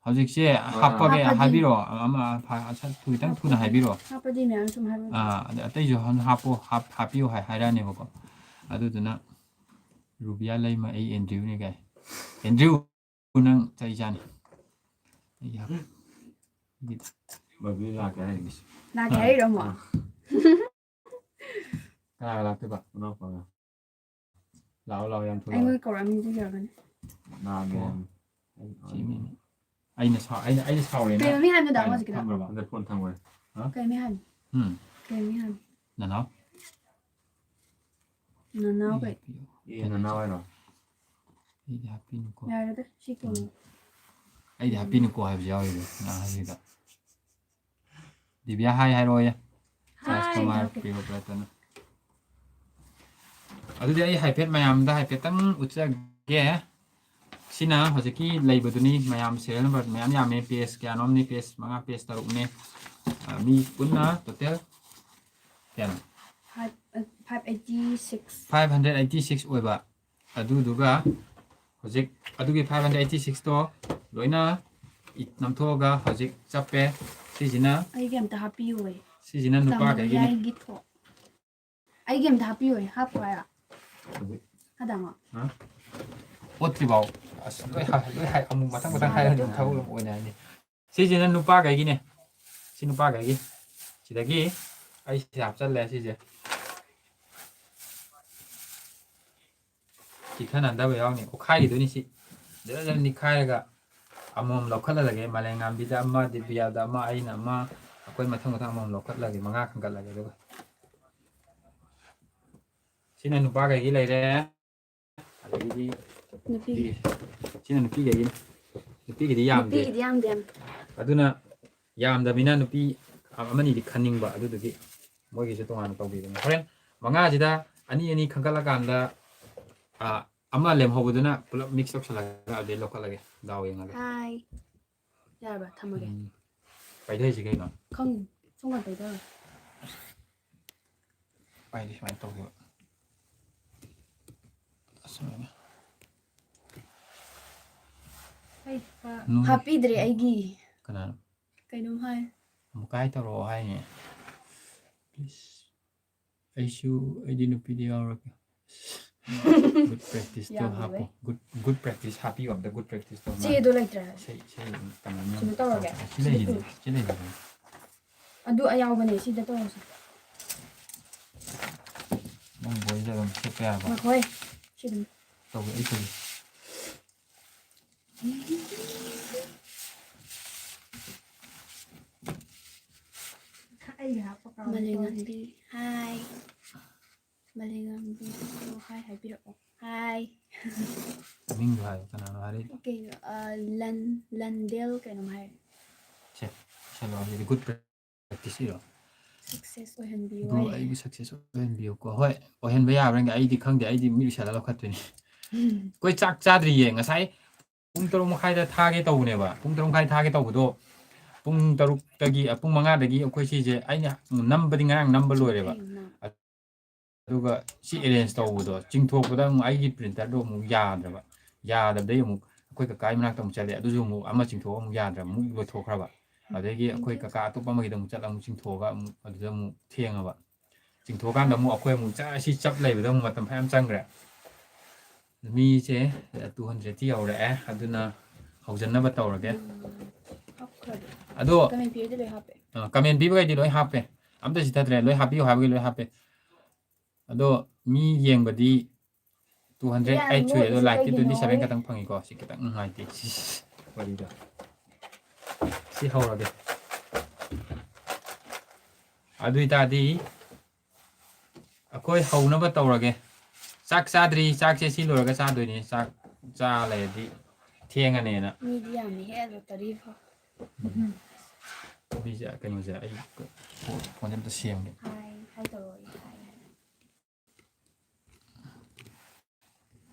ꯍꯧꯖꯤꯛꯁꯦ ꯑꯥ꯫ ꯍꯥꯞꯄꯒꯦ ꯍꯥꯞꯄꯗꯤ ꯍꯥꯏꯕꯤꯔꯣ꯫ ꯑꯃ ꯐ- ꯑꯁꯠ ꯊꯨ- ꯈꯤꯇꯪ ꯊꯨꯅ ꯍꯥꯏꯕꯤꯔꯣ꯫ ꯍꯥꯞꯄꯗꯤ ꯃꯌꯥꯝ ꯁꯨꯝ ꯍꯥꯏꯕ꯫ ꯑꯥ, ꯑꯗ ꯑꯇꯩꯁꯨ ꯍꯟ- ꯍꯥꯞꯄꯣ ꯍꯥꯞ- ꯍꯥꯞꯄꯤꯌꯣ ꯍꯥꯏ ꯍꯥꯏꯔꯛꯑꯅꯦꯕꯀꯣ꯫ ꯑꯗꯨꯗꯨꯅ ꯔꯨꯕꯤꯌꯥ ꯂꯩꯃ ꯑꯩ ꯑꯦꯟꯗ꯭ꯔꯤꯌꯨꯅꯦ ꯀꯥꯏ꯫ ꯑꯦꯟꯗ꯭ꯔꯤꯌꯨ ꯅꯪ ꯆꯩ ꯆꯥꯅꯤ꯫ ꯑꯩ ꯍꯥꯞ- ꯕꯕꯤ ꯂꯥꯛꯀꯦ ꯍꯥꯏꯅꯤ꯫ ꯂꯥꯛꯀꯦ ꯍꯥꯏꯔꯤꯔꯣ ꯑꯃꯨꯛ? ꯀꯅꯥꯒ ꯂꯥꯛꯇꯣꯏꯕ? ꯃꯅꯥꯎꯄꯥꯒ꯫ ꯂꯥꯛꯑꯣ ꯂꯥꯛꯑꯣ ꯌꯥꯝ ꯊꯨꯅ꯫ ꯑꯩꯉꯣꯟꯗ ꯀꯧꯔꯛꯑꯝꯃꯤꯗꯨ ꯌꯧꯔꯒꯅꯤ꯫ ꯅꯥꯃꯦ꯫ ꯑꯣ꯫ ꯁꯤ ꯃꯤꯅꯤ꯫ ꯑꯩꯅ ꯁꯥꯎ ꯑꯩꯅ ꯑꯩꯅ ꯁꯥꯎꯔꯦꯅ꯫ ꯀꯩ ꯃꯃꯤꯡ ꯍꯥꯏꯕꯅꯣ ꯗꯥ ꯀꯩꯅꯣ? ꯍꯧꯖꯤꯛꯀꯤꯗꯣ? ꯊꯝꯈ꯭ꯔꯕ? ꯍꯟꯗꯛ ꯐꯣꯟ ꯊꯝꯈ꯭ꯔꯦ꯫ ꯀꯩ ꯃꯃꯤꯡ ꯍꯥꯏꯕꯅꯣ? ꯎꯝ꯫ ꯀꯩ ꯃꯃꯤꯡ ꯍꯥꯏꯕꯅꯣ? ꯅꯅꯥꯎ꯫ ꯅꯅꯥꯎ ꯀꯩ? ꯄꯤꯌꯣ꯫ ꯑꯦ, ꯅꯅꯥꯎ ꯍꯥꯏꯔꯣ? ꯑꯩꯗꯤ ꯍꯥꯞꯄꯤꯅꯨꯀꯣ꯫ ꯌꯥꯔꯦꯗ ꯁꯤ ꯀꯣꯟꯅ꯫ ꯑꯩꯗꯤ ꯍꯥꯞꯄꯤꯅꯨꯀꯣ ꯍꯥꯏꯕꯁꯨ ꯌꯥꯎꯔꯤꯕ ꯉꯥꯡꯁꯤꯗ꯫ ꯗꯤꯕꯤꯌꯥ ꯍꯥꯏ ꯍꯥꯏꯔꯛꯑꯣꯌꯦ꯫ ꯔꯥꯖꯀꯨꯃꯥꯔ ꯄ꯭ꯔꯤꯌꯣꯕ꯭ꯔꯇꯅ꯫ ꯑꯗꯨꯗꯤ ꯑꯩ ꯍꯥꯏꯐꯦꯠ ꯃꯌꯥꯝꯗ ꯍꯥꯏꯐꯦꯠꯇꯪ ꯎꯠꯆꯒꯦ꯫ ꯁꯤꯅ ꯍꯧꯖꯤꯛꯀꯤ ꯂꯩꯕꯗꯨꯅꯤ꯫ ꯃꯌꯥꯝ ꯁꯦꯔꯤꯌꯦꯜ ꯅꯝꯕꯔ ꯃꯌꯥꯝ ꯌꯥꯝꯃꯦ꯫ ꯄꯦꯖ ꯀꯌꯥꯅꯣꯝꯅꯤ? ꯄꯦꯖ ꯃꯉꯥ, ꯄꯦꯖ ꯇꯔꯨꯛꯅꯦ꯫ ꯑ, ꯃꯤ ꯄꯨꯟꯅ total ꯀꯌꯥꯅꯣ? Five, uh, five eighty six. Five hundred eighty six ꯑꯣꯏꯕ꯫ ꯑꯗꯨꯗꯨꯒ ꯍꯧꯖꯤꯛ ꯑꯗꯨꯒꯤ five hundred eighty six ꯇꯣ ꯂꯣꯏꯅ ꯏ-, ꯅꯝꯊꯣꯛꯑꯒ ꯍꯧꯖꯤꯛ ꯆꯞꯄꯦ꯫ ꯁꯤꯁꯤꯅ, ꯑꯩꯒꯤ ꯑꯝꯇ ꯍꯥꯞꯄꯤꯌꯨ꯫ ꯁꯤꯁꯤꯅ ꯅꯨꯄꯥꯈꯩꯒꯤꯅꯤ꯫ ꯇꯥꯃꯣ ꯌꯥꯏꯒꯤ ꯊꯣꯛ꯫ ꯑꯩꯒꯤ ꯑꯝꯇ ꯍꯥꯞꯄꯤꯌꯨ꯫ ꯍꯥꯞꯄꯣ ꯍꯥꯏꯔꯣ? ꯍꯧꯖꯤꯛ ꯍꯥꯗꯥꯃꯣ꯫ ꯑꯣꯠꯇ꯭ꯔꯤꯐꯥꯎ꯫ ꯑꯁ, ꯂꯣꯏ ꯍꯥꯏ-, ꯂꯣꯏ ꯍꯥꯏ-, ꯑꯃꯨꯛ ꯃꯊꯪ ꯃꯊꯪ ꯍꯥꯏꯔꯗꯤ ꯑꯃꯨꯛ ꯊꯕꯛ ꯑꯃꯨꯛ ꯑꯣꯏꯅꯔꯅꯤ꯫ ꯁꯤꯁꯤꯅ ꯅꯨꯄꯥꯈꯩꯒꯤꯅꯦ꯫ ꯁꯤ ꯅꯨꯄꯥꯈꯩꯒꯤ꯫ ꯁꯤꯗꯒꯤ ꯑꯩ ꯁꯤ ꯍꯥꯞꯆꯜꯂꯦ ꯁꯤꯁꯦ꯫ ꯆꯤꯛꯊꯅꯗꯕ ꯌꯥꯎꯅꯤ꯫ ꯑꯣꯠꯈꯥꯏꯈꯤꯗꯣꯏꯅꯤ ꯁꯤ꯫ ꯖꯔ ꯖꯔ ꯅꯤꯛꯈꯥꯏꯔꯒ ꯑꯃꯃꯝ ꯂꯧꯈꯠꯍꯜꯂꯒꯦ꯫ ꯃꯥꯂꯦꯝꯉꯥꯟꯕꯤꯗ ꯑꯃ, ꯗꯤꯕꯤꯌꯥꯗ ꯑꯃ, ꯑꯩꯅ ꯑꯃ, ꯑꯩꯈꯣꯏ ꯃꯊꯪ ꯃꯊꯪ ꯑꯃꯃꯝ ꯂꯧꯈꯠꯂꯒꯦ꯫ ꯃꯉꯥ ꯈꯟꯒꯠꯂꯒꯦ꯫ ꯑꯗꯨꯒ ꯁꯤꯅ ꯅꯨꯄꯥꯈꯩꯒꯤ ꯂꯩꯔꯦ꯫ ꯑꯗꯒꯤꯗꯤ ꯅꯨꯄꯤꯒꯤ꯫ ꯁꯤꯅ ꯅꯨꯄꯤꯈꯩꯒꯤꯅꯤ꯫ ꯅꯨꯄꯤꯒꯤꯗꯤ ꯌꯥꯝꯗꯦ꯫ ꯅꯨꯄꯤꯒꯤꯗꯤ ꯌꯥꯝꯗꯦ ꯌꯥꯝ꯫ ꯑꯗꯨꯅ ꯌꯥꯝꯗꯕꯅꯤꯅ ꯅꯨꯄꯤ ꯑꯃꯅꯤꯗꯤ ꯈꯟꯅꯤꯡꯕ, ꯑꯗꯨꯗꯨꯒꯤ ꯃꯣꯏꯒꯤꯁꯨ ꯇꯣꯉꯥꯟꯅ ꯇꯧꯕꯤꯕꯅꯤ꯫ ꯍꯣꯔꯦꯟ ꯃꯉꯥꯁꯤꯗ ꯑꯅꯤ ꯑꯅꯤ ꯈꯟꯒꯠꯂꯀꯥꯟꯗ, ꯑ, ꯑꯃ ꯂꯦꯝꯍꯧꯕꯗꯨꯅ ꯄꯨꯂꯞ mix ꯇꯧꯁꯜꯂꯒ ꯑꯗꯨꯗꯩ ꯂꯧꯈꯠꯂꯒꯦ꯫ ꯗꯥꯎ ꯌꯦꯡꯉꯒꯦ꯫ ꯍꯥꯏ꯫ ꯌꯥꯔꯕ? ꯊꯝꯃꯒꯦ꯫ ꯎꯝ꯫ ꯄꯥꯏꯊꯩꯁꯤ ꯀꯩꯅꯣ? ꯈꯪ-, ꯁꯣꯝ ꯀꯥꯟ ꯄꯥꯏꯊꯔꯣ꯫ ꯄꯥꯏꯗꯤ ꯁꯨꯃꯥꯏꯅ ꯇꯧꯈꯤꯕ꯫ ꯑꯁꯨꯃꯥꯏꯅ꯫ ꯑꯩ ꯄꯥ-, ꯅꯣꯏ꯫ ꯍꯥꯞꯄꯤꯗ꯭ꯔꯦ ꯑꯩꯒꯤ꯫ ꯀꯅꯥꯅꯣ? ꯀꯩꯅꯣꯝ ꯍꯥꯏ꯫ ꯑꯃꯨꯛꯀꯥꯏ ꯇꯧꯔꯛꯑꯣ ꯍꯥꯏꯅꯦ꯫ Please꯫ ꯑꯩꯁꯨ, ꯑꯩꯗꯤ ꯅꯨꯄꯤꯗꯤ ꯌꯥꯎꯔꯒꯦ꯫ Good practice ꯇꯣ ꯌꯥꯝꯃꯦ ꯍꯥꯞꯄꯣ꯫ ꯚꯥꯏ꯫ Good, good practice ꯍꯥꯞꯄꯤꯌꯣ ꯑꯝꯇ, good practice ꯇꯣ꯫ ꯆꯦꯗꯣ ꯂꯩꯇ꯭ꯔꯦ꯫ ꯏꯁꯩ, ꯏꯁꯩ ꯀꯩꯅꯣ ꯌꯥꯝ ꯁꯤꯗ ꯇꯧꯔꯒꯦ꯫ ꯁꯤ ꯂꯩꯁꯤꯗꯤ, ꯁꯤ ꯂꯩꯁꯤꯗꯤ꯫ ꯑꯗꯨ ꯑꯌꯥꯎꯕꯅꯦ, ꯁꯤꯗ ꯇꯧꯔꯁꯦ꯫ ꯅꯪ ꯕꯣꯏꯁꯦ ꯑꯗꯨꯝ ꯊꯦꯠꯄ ꯌꯥꯕ꯫ ꯉꯥꯏꯈꯣꯍꯦ꯫ ꯁꯤ ꯑꯗꯨꯝ꯫ ꯇꯧꯒꯦ, ꯑꯩ ꯇꯧꯒꯦ꯫ ꯃꯥꯂꯦꯝꯉꯥꯟꯕꯤ, ꯍꯥꯏ꯫ ꯃꯥꯂꯦꯝꯉꯥꯟꯕꯤ, ꯍꯥꯏ ꯍꯥꯏꯕꯤꯔꯛꯑꯣ꯫ ꯍꯥꯏ꯫ ꯃꯤꯡꯗꯣ ꯍꯥꯏꯌꯣ, ꯀꯅꯥꯅꯣ ꯍꯥꯏꯔꯛꯏꯗꯣ? ꯀꯩꯅꯣ, ꯑ, ꯂꯟ-, ꯂꯟꯗꯦꯜ ꯀꯩꯅꯣꯝ ꯍꯥꯏ꯫ ꯁꯦ, ꯏꯁꯜꯂꯣ, ꯁꯤꯗꯤ good practice ꯏꯔꯣ꯫ Success ꯑꯣꯏꯍꯟꯕꯤꯌꯨ Bro, ꯍꯥꯏ꯫ ꯑꯩꯕꯨ success ꯑꯣꯏꯍꯟꯕꯤꯌꯨꯀꯣ꯫ ꯍꯣꯏ, ꯑꯣꯏꯍꯟꯕ ꯌꯥꯕ꯭ꯔꯥ ꯌꯦꯡꯒꯦ꯫ ꯑꯩꯗꯤ ꯈꯪꯗꯦ, ꯑꯩꯗꯤ ꯃꯤ ꯎꯏꯁꯜꯂ ꯂꯧꯈꯠꯇꯣꯏꯅꯤ꯫ ꯑꯩꯈꯣꯏ ꯆꯥꯛ ꯆꯥꯗ꯭ꯔꯤꯌꯦ꯫ ꯉꯁꯥꯏ ꯄꯨꯡ ꯇꯔꯨꯛ ꯃꯈꯥꯏꯗ ꯊꯥꯒꯦ ꯇꯧꯕꯅꯦꯕ꯫ ꯄꯨꯡ ꯇꯔꯨꯛ ꯃꯈꯥꯏ ꯊꯥꯒꯦ ꯇꯧꯕꯗꯣ, ꯄꯨꯡ ꯇꯔꯨꯛꯇꯒꯤ, ꯑ, ꯄꯨꯡ ꯃꯉꯥꯗꯒꯤ ꯑꯩꯈꯣꯏ ꯁꯤꯁꯦ ꯑꯩꯅ ꯅꯝꯕꯗꯤ ꯉꯔꯥꯡ ꯅꯝꯕ ꯂꯣꯏꯔꯦꯕ꯫ ꯑꯗꯨꯒ ꯁꯤ ꯑꯦꯔꯦꯟꯖ ꯇꯧꯕꯗꯣ ꯆꯤꯡꯊꯣꯛꯄꯗ ꯑꯃꯨꯛ ꯑꯩꯒꯤ ꯄ꯭ꯔꯤꯟꯇꯔꯗꯣ ꯑꯃꯨꯛ ꯌꯥꯗ꯭ꯔꯕ꯫ ꯌꯥꯗꯕꯗꯒꯤ ꯑꯃꯨꯛ ꯑꯩꯈꯣꯏ ꯀꯀꯥꯒꯤ ꯃꯅꯥꯛꯇ ꯑꯃꯨꯛ ꯆꯠꯂꯦ꯫ ꯑꯗꯨꯁꯨ ꯑꯃꯨꯛ ꯑꯃ ꯆꯤꯡꯊꯣꯛꯑ ꯑꯃꯨꯛ ꯌꯥꯗ꯭ꯔꯕ, ꯑꯃꯨꯛ ꯂꯣꯏꯊꯣꯛꯈ꯭ꯔꯕ꯫ ꯑꯗꯒꯤ ꯑꯩꯈꯣꯏ ꯀꯀꯥ ꯑꯇꯣꯞꯄ ꯑꯃꯒꯤꯗ ꯑꯃꯨꯛ ꯆꯠꯂ ꯑꯃꯨꯛ ꯆꯤꯡꯊꯣꯛꯑꯒ ꯑꯃꯨꯛ ꯑꯗꯨꯗ ꯑꯃꯨꯛ ꯊꯦꯡꯉꯕ꯫ ꯆꯤꯡꯊꯣꯛꯑꯀꯥꯟꯗ ꯑꯃꯨꯛ ꯑꯩꯈꯣꯏ ꯑꯃꯨꯛ ꯆꯠ-, ꯁꯤ ꯆꯞ ꯂꯩꯕꯗ ꯑꯃꯨꯛ ꯃꯇꯝ ꯐꯅꯌꯥꯝ ꯆꯪꯈ꯭ꯔꯦ꯫ ꯃꯤꯁꯦ two hundredꯇꯤ ꯌꯧꯔꯛꯑꯦ, ꯑꯗꯨꯅ ꯍꯧꯖꯟꯅꯕ ꯇꯧꯔꯒꯦ꯫ ꯑꯗꯣ ꯀꯃꯦꯟ ꯄꯤꯕꯗꯤ ꯂꯣꯏ ꯍꯥꯞꯄꯦ꯫ ꯑ, ꯀꯃꯦꯟ ꯄꯤꯕꯈꯩꯗꯤ ꯂꯣꯏ ꯍꯥꯞꯄꯦ꯫ ꯑꯝꯇ ꯆꯤꯊꯗ꯭ꯔꯦ, ꯂꯣꯏ ꯍꯥꯞꯄꯤꯌꯨ ꯍꯥꯏꯕꯒꯤ ꯂꯣꯏ ꯍꯥꯞꯄꯦ꯫ ꯑꯗꯣ ꯃꯤ ꯌꯦꯡꯕꯗꯤ two hundred eight ꯁꯨꯔꯦ, ꯑꯗꯣ ꯅꯣꯛꯏꯁꯦ ꯂꯥꯏꯛꯇꯤ ꯀꯩꯒꯤꯅꯣ? Twenty seven ꯈꯛꯇꯪ ꯐꯪꯉꯤꯀꯣ꯫ ꯁꯤ ꯈꯤꯇꯪ ꯅꯨꯡꯉꯥꯏꯇꯦ꯫ ꯁꯤ ꯋꯥꯔꯤꯗꯣ꯫ ꯁꯤ ꯍꯧꯔꯒꯦ꯫ ꯑꯗꯨ ꯑꯣꯏꯇꯥꯔꯗꯤ ꯑꯩꯈꯣꯏ ꯍꯧꯅꯕ ꯇꯧꯔꯒꯦ꯫ ꯆꯥꯛ ꯆꯥꯗ꯭ꯔꯤ, ꯆꯥꯛꯁꯦ ꯁꯤ ꯂꯣꯏꯔꯒ ꯆꯥꯗꯣꯏꯅꯦ꯫ ꯆꯥꯛ ꯆꯥ ꯂꯩꯔꯗꯤ ꯊꯦꯡꯉꯅꯦꯅ꯫ ꯃꯤꯗꯤ ꯌꯥꯝꯃꯤꯍꯦ, ꯂꯣꯇꯔꯤ ꯐꯥꯎ꯫ ꯎꯝ꯫ ꯃꯤꯁꯦ, ꯀꯩꯅꯣꯁꯦ, ꯑꯩ ꯐꯣꯟꯁꯦ ꯑꯝꯇ ꯁꯦꯝꯒꯦ꯫ ꯍꯥꯏ, ꯍꯥꯏ ꯇꯧꯔꯣ, ꯑꯩ ꯍꯥꯏ, ꯍꯥꯏ꯫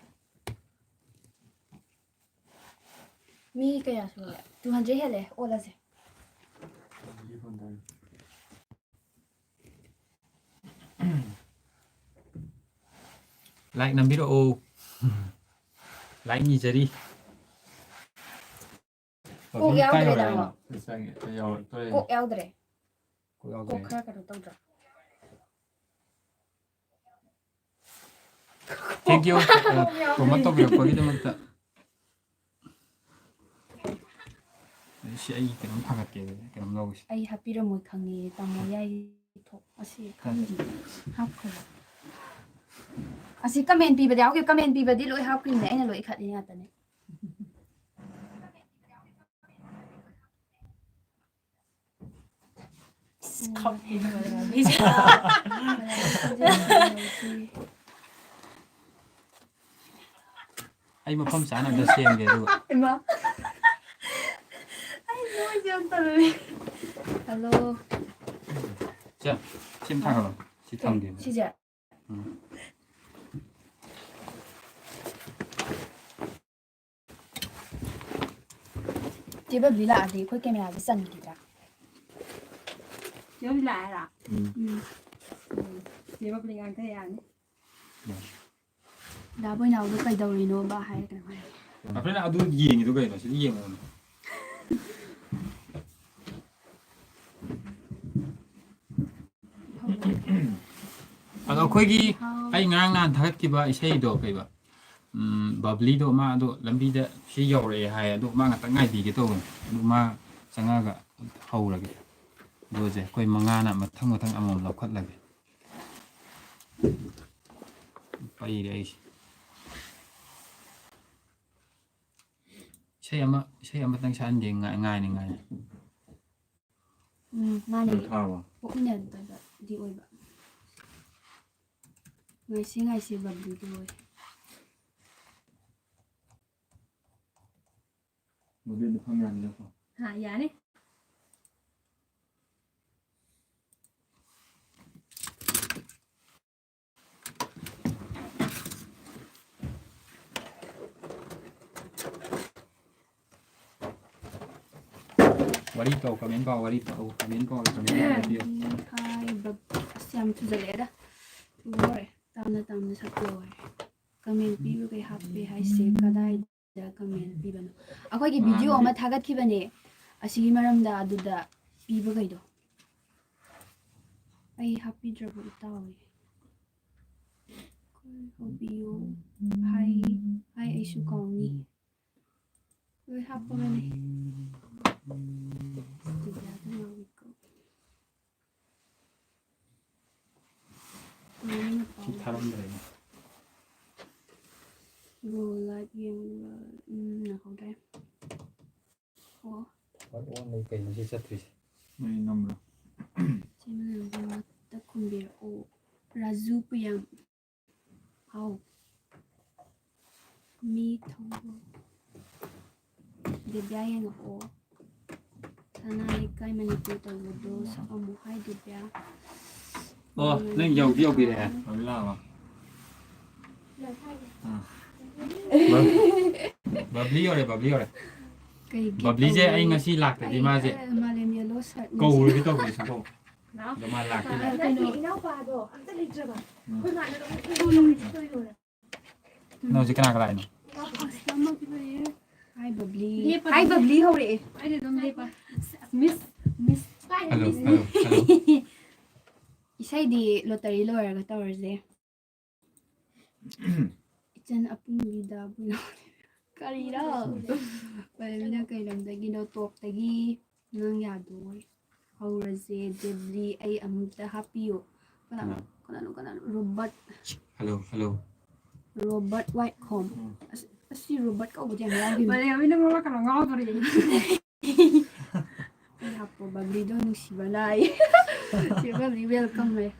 ꯃꯤ ꯀꯌꯥ ꯁꯨꯔꯦ? Two hundred ꯍꯦꯜꯂꯦ, ꯑꯣꯜꯂꯁꯦ꯫ ꯂꯥꯏꯛ ꯅꯝꯕꯤꯔꯛꯑꯣ꯫ ꯂꯥꯏꯛ ꯅꯤꯖꯔꯤ꯫ ꯀꯣꯛ ꯌꯥꯎꯗ꯭ꯔꯦ, ꯇꯥꯃꯣ꯫ ꯀꯣꯛ ꯌꯥꯎꯗ꯭ꯔꯦ꯫ ꯀꯣꯛ ꯌꯥꯎꯗ꯭ꯔꯦ꯫ ꯀꯣꯛ ꯈꯔ ꯀꯩꯅꯣ ꯇꯧꯗ꯭ꯔꯣ? Thank you, ꯑ, promote ꯇꯧꯕꯤꯔꯛꯄꯒꯤꯗꯃꯛꯇ꯫ ꯁꯤ ꯑꯩ ꯀꯩꯅꯣꯝ ꯊꯥꯒꯠꯀꯦ, ꯀꯩꯅꯣꯝ ꯂꯧꯒꯦ꯫ ꯑꯩ ꯍꯥꯞꯄꯤꯔꯝꯃꯣꯏ ꯈꯪꯉꯦ, ꯇꯥꯃꯣ ꯌꯥꯏ ꯊꯣꯛ-, ꯑꯁꯤ ꯈꯪꯗꯦ, ꯍꯥꯞꯈ꯭ꯔꯕ? ꯑꯁꯤ ꯀꯃꯦꯟ ꯄꯤꯕꯗ ꯌꯥꯎꯈꯤꯕ, ꯀꯃꯦꯟ ꯄꯤꯕꯗꯤ ꯂꯣꯏ ꯍꯥꯞꯈꯤꯕꯅꯦ, ꯑꯩꯅ ꯂꯣꯏ ꯏꯈꯠꯂꯤ ꯉꯥꯛꯇꯅꯦ꯫ ꯈꯞꯄꯤꯅꯦ ꯃꯌꯥꯝꯁꯦ꯫ ꯑꯩ ꯃꯐꯝ ꯆꯥꯅ ꯑꯝꯇ ꯁꯦꯝꯒꯦ, ꯑꯗꯨꯒ꯫ ꯏꯃꯥ꯫ ꯑꯩ ꯅꯣꯏꯁꯦ ꯌꯥꯝ ꯇꯜꯂꯦ꯫ Hello꯫ ꯁꯦ, ꯁꯤ ꯑꯃ ꯊꯥꯡꯒꯠꯂꯣ꯫ ꯁꯤ ꯊꯝꯒꯦ꯫ ꯁꯤꯁꯦ? ꯎꯝ꯫ ꯆꯦ ꯕꯕ꯭ꯂꯤ ꯂꯥꯛꯑꯗꯤ ꯑꯩꯈꯣꯏ ꯀꯦꯃꯦꯔꯥꯁꯦ ꯆꯟꯈꯤꯗ꯭ꯔꯥ? ꯆꯦ ꯕꯕ꯭ꯂꯤ ꯂꯥꯛꯑꯦ ꯍꯥꯏꯔꯣ? ꯎꯝ꯫ ꯎꯝ꯫ ꯆꯦ ꯕꯕ꯭ꯂꯤ ꯉꯥꯡꯊ ꯌꯥꯅꯤ꯫ ꯗꯥ ꯕꯣꯏꯅꯥꯎꯗꯣ ꯀꯩꯗꯧꯔꯤꯅꯣꯕ ꯍꯥꯏꯔ ꯀꯩꯅꯣ ꯍꯥꯏ꯫ ꯑꯩꯈꯣꯏꯅ ꯑꯗꯨ ꯌꯦꯡꯉꯤꯗꯣ ꯀꯩꯅꯣ? ꯁꯤꯗ ꯌꯦꯡꯉꯣ꯫ ꯑꯗꯣ ꯑꯩꯈꯣꯏꯒꯤ, ꯍꯥꯎ꯫ ꯑꯩ ꯉꯔꯥꯡ ꯅꯍꯥꯟ ꯊꯥꯒꯠꯈꯤꯕ ꯏꯁꯩꯗꯣ ꯀꯩꯕ? ꯎꯝ, ꯕꯕ꯭ꯂꯤꯗꯣ ꯃꯥꯗꯣ ꯂꯝꯕꯤꯗ ꯁꯤ ꯌꯧꯔꯛꯑꯦ ꯍꯥꯏ, ꯑꯗꯣ ꯃꯥ ꯉꯥꯛꯇꯪ ꯉꯥꯏꯕꯤꯒꯦ ꯇꯧꯕꯅꯦ꯫ ꯑꯗꯨ ꯃꯥ ꯆꯪꯉꯛꯑꯒ ꯍꯧꯔꯒꯦ꯫ ꯑꯗꯨꯁꯦ ꯑꯩꯈꯣꯏ ꯃꯉꯥꯅ ꯃꯊꯪ ꯃꯊꯪ ꯑꯃꯃꯝ ꯂꯧꯈꯠꯂꯒꯦ꯫ ꯄꯩꯔꯦ ꯑꯩꯁꯦ꯫ ꯏꯁꯩ ꯑꯃ, ꯏꯁꯩ ꯑꯃꯇꯪ ꯁꯛꯍꯟꯒꯦ, ꯉꯥꯏ-, ꯉꯥꯏꯅꯤ, ꯉꯥꯏꯅꯤ꯫ ꯎꯝ, ꯃꯥꯅꯦ꯫ ꯅꯪ ꯊꯥꯔꯕꯣ? ꯄꯣꯛꯃꯤꯟꯅꯗꯕꯗꯤ ꯑꯣꯏꯕ꯫ ꯉꯥꯏꯁꯤ ꯉꯥꯏꯁꯤ ꯕꯕ꯭ꯂꯤꯗꯨ ꯑꯣꯏ꯫ ꯃꯗꯨꯗꯤ ꯐꯝ ꯌꯥꯅꯤꯅꯀꯣ? ꯍꯥ, ꯌꯥꯅꯤ꯫ ꯋꯥꯔꯤ ꯄꯥꯎ, comment ꯄꯥꯎ, ꯋꯥꯔꯤ ꯄꯥꯎ, comment ꯄꯥꯎ, comment ꯄꯥꯎ ꯍꯥꯏꯕꯤꯌꯨ꯫ ꯍꯥꯏꯕ ꯑꯁ ꯌꯥꯝ ꯊꯨꯖꯜꯂꯛꯑꯦꯗ꯫ ꯊꯨꯕ ꯂꯣꯏꯔꯦ꯫ ꯇꯥꯝꯅ ꯇꯥꯝꯅ ꯁꯛꯄ ꯂꯣꯏꯔꯦ꯫ Comment ꯄꯤꯕꯈꯩ ꯍꯥꯞꯄꯦ ꯍꯥꯏꯁꯦ ꯀꯗꯥꯏꯗ comment ꯄꯤꯕꯅꯣ? ꯑꯩꯈꯣꯏꯒꯤ video ꯑꯃ ꯊꯥꯒꯠꯈꯤꯕꯅꯦ ꯑꯁꯤꯒꯤ ꯃꯔꯝꯗ, ꯑꯗꯨꯗ ꯄꯤꯕꯈꯩꯗꯣ꯫ ꯑꯩ ꯍꯥꯞꯄꯤꯗ꯭ꯔꯕ ꯏꯇꯥꯎ꯫ ꯍꯣꯕꯤꯌꯣ꯫ ꯍꯥꯏ, ꯍꯥꯏ ꯑꯩꯁꯨ ꯀꯥꯎꯅꯤ꯫ ꯂꯣꯏ ꯍꯥꯞꯄꯕꯅꯦ꯫ ꯗꯤꯕꯤꯌꯥꯗ ꯉꯥꯎꯔꯤꯀꯣ꯫ ꯂꯣꯏꯅ ꯁꯤ ꯄꯥꯎ꯫ ꯊꯥꯔꯝꯗ꯭ꯔꯦꯅꯦ꯫ Go live ꯌꯦꯡꯕ, ꯎꯝ, ꯅꯪꯍꯧꯗ꯭ꯔꯦ꯫ ꯑꯣ꯫ ꯍꯣꯏ, ꯑꯣꯟ ꯂꯩ ꯀꯩꯅꯣ ꯁꯤ ꯆꯠꯇ꯭ꯔꯤꯁꯦ? ꯃꯩ ꯅꯝꯕ꯭ꯔꯣ? ꯁꯤ ꯃꯅꯥꯛꯇ ꯈꯨꯝꯕꯤꯔꯛꯑꯣ꯫ ꯔꯥꯖꯨ ꯄꯨꯌꯥꯝ꯫ ꯍꯥꯎ꯫ ꯃꯤ ꯊꯧꯕ꯫ ꯗꯤꯕ꯭ꯌꯥ ꯌꯦꯡꯉꯛꯑꯣ꯫ ꯁꯅꯥ ꯂꯩꯀꯥꯏ ꯃꯅꯤꯄꯨꯔ ꯇꯧꯕꯗꯣ ꯁꯛꯑꯝꯃꯣ꯫ ꯍꯥꯏ ꯗꯤꯕ꯭ꯌꯥ꯫ ꯑꯣ, ꯅꯪ ꯌꯧꯗꯤ ꯌꯧꯕꯤꯔꯛꯑꯦ꯫ ꯕꯕ꯭ꯂꯤ ꯂꯥꯛꯑꯕ? ꯑꯥ꯫ ꯕꯕ꯭ꯂꯤ ꯌꯧꯔꯦ, ꯕꯕ꯭ꯂꯤ ꯌꯧꯔꯦ꯫ ꯀꯩ gift ꯕꯕ꯭ꯂꯤꯁꯦ ꯑꯩ ꯇꯧꯅꯤ? ꯉꯁꯤ ꯂꯥꯛꯇꯗꯤ ꯑꯩ, ꯃꯥꯁꯦ ꯑ, ꯃꯥꯂꯦꯝ yellow shirt ꯅꯤ꯫ ꯀꯧꯔꯒꯦ ꯇꯧꯕꯅꯦ ꯁꯨꯡꯀꯧ꯫ ꯑꯗꯣ ꯃꯥ ꯂꯥꯛꯇꯦ꯫ ꯑ, ꯀꯩꯅꯣ꯫ ꯏꯅꯥꯎꯄꯥꯗꯣ ꯑꯝꯇ ꯂꯩꯇ꯭ꯔꯕ꯫ ꯎꯝ꯫ ꯑꯩꯈꯣꯏ ꯃꯥꯅ ꯑꯗꯨꯝ ꯎꯝ꯫ ꯅꯪ ꯍꯧꯖꯤꯛ ꯀꯅꯥꯒ ꯂꯥꯛꯏꯅꯣ? ꯑꯁ, ꯑꯃ ꯂꯩꯌꯦ꯫ Hi, ꯕꯕ꯭ꯂꯤ꯫ ꯂꯦꯞꯄ Hi, ꯑꯗꯨꯝ ꯕꯕ꯭ꯂꯤ ꯍꯧꯔꯛꯑꯦ꯫ ꯑꯩꯗꯤ ꯑꯗꯨꯝ ꯂꯦꯞꯄ꯫ Miss, Miss꯫ Hello, hello, hello꯫ ꯏꯁꯩꯗꯤ lottery ꯂꯣꯏꯔꯒ ꯇꯧꯔꯁꯦ꯫ ꯏꯆꯟ ꯑꯄꯨꯟꯕꯤꯗꯕꯨ ꯌꯥꯎꯔꯦ꯫ ꯀꯔꯤꯔꯣ? ꯄꯜꯂꯕꯤꯅ ꯀꯩ ꯂꯝꯗꯒꯤꯅꯣ? ꯇꯣꯞꯇꯒꯤ꯫ ꯅꯪ ꯌꯥꯗꯣꯏ꯫ ꯍꯧꯔꯁꯦ꯫ ꯗꯦꯕꯂꯤ, ꯑꯩ ꯑꯃꯨꯛꯇ ꯍꯥꯞꯄꯤꯌꯨ꯫ ꯀꯅꯥꯅꯣ? ꯀꯅꯥ? ꯀꯅꯥꯅꯣ? ꯀꯅꯥꯅꯣ? ꯔꯣꯕꯔꯠ꯫ Hello, hello꯫ ꯔꯣꯕꯔꯠ ꯋꯥꯏꯈꯣꯝ꯫ ꯎꯝ꯫ ꯑꯁ, ꯑꯁꯤ ꯔꯣꯕꯔꯠ ꯀꯧꯕꯗꯤ ꯌꯥꯝ ꯌꯥꯎꯈꯤꯕꯅꯤ꯫ ꯃꯥꯂꯦꯝꯉꯥꯟꯕꯤ ꯅꯪ ꯂꯣꯛꯂꯛꯀꯅꯣ, ꯉꯥꯎꯗꯣꯔꯦ꯫ ꯑꯩ ꯍꯥꯞꯄꯣ, ꯕꯕ꯭ꯂꯤꯗꯣ ꯅꯨꯡꯁꯤꯕ ꯂꯥꯏ꯫ ꯆꯦ ꯕꯕ꯭ꯂꯤ, welcome ꯍꯥꯏ꯫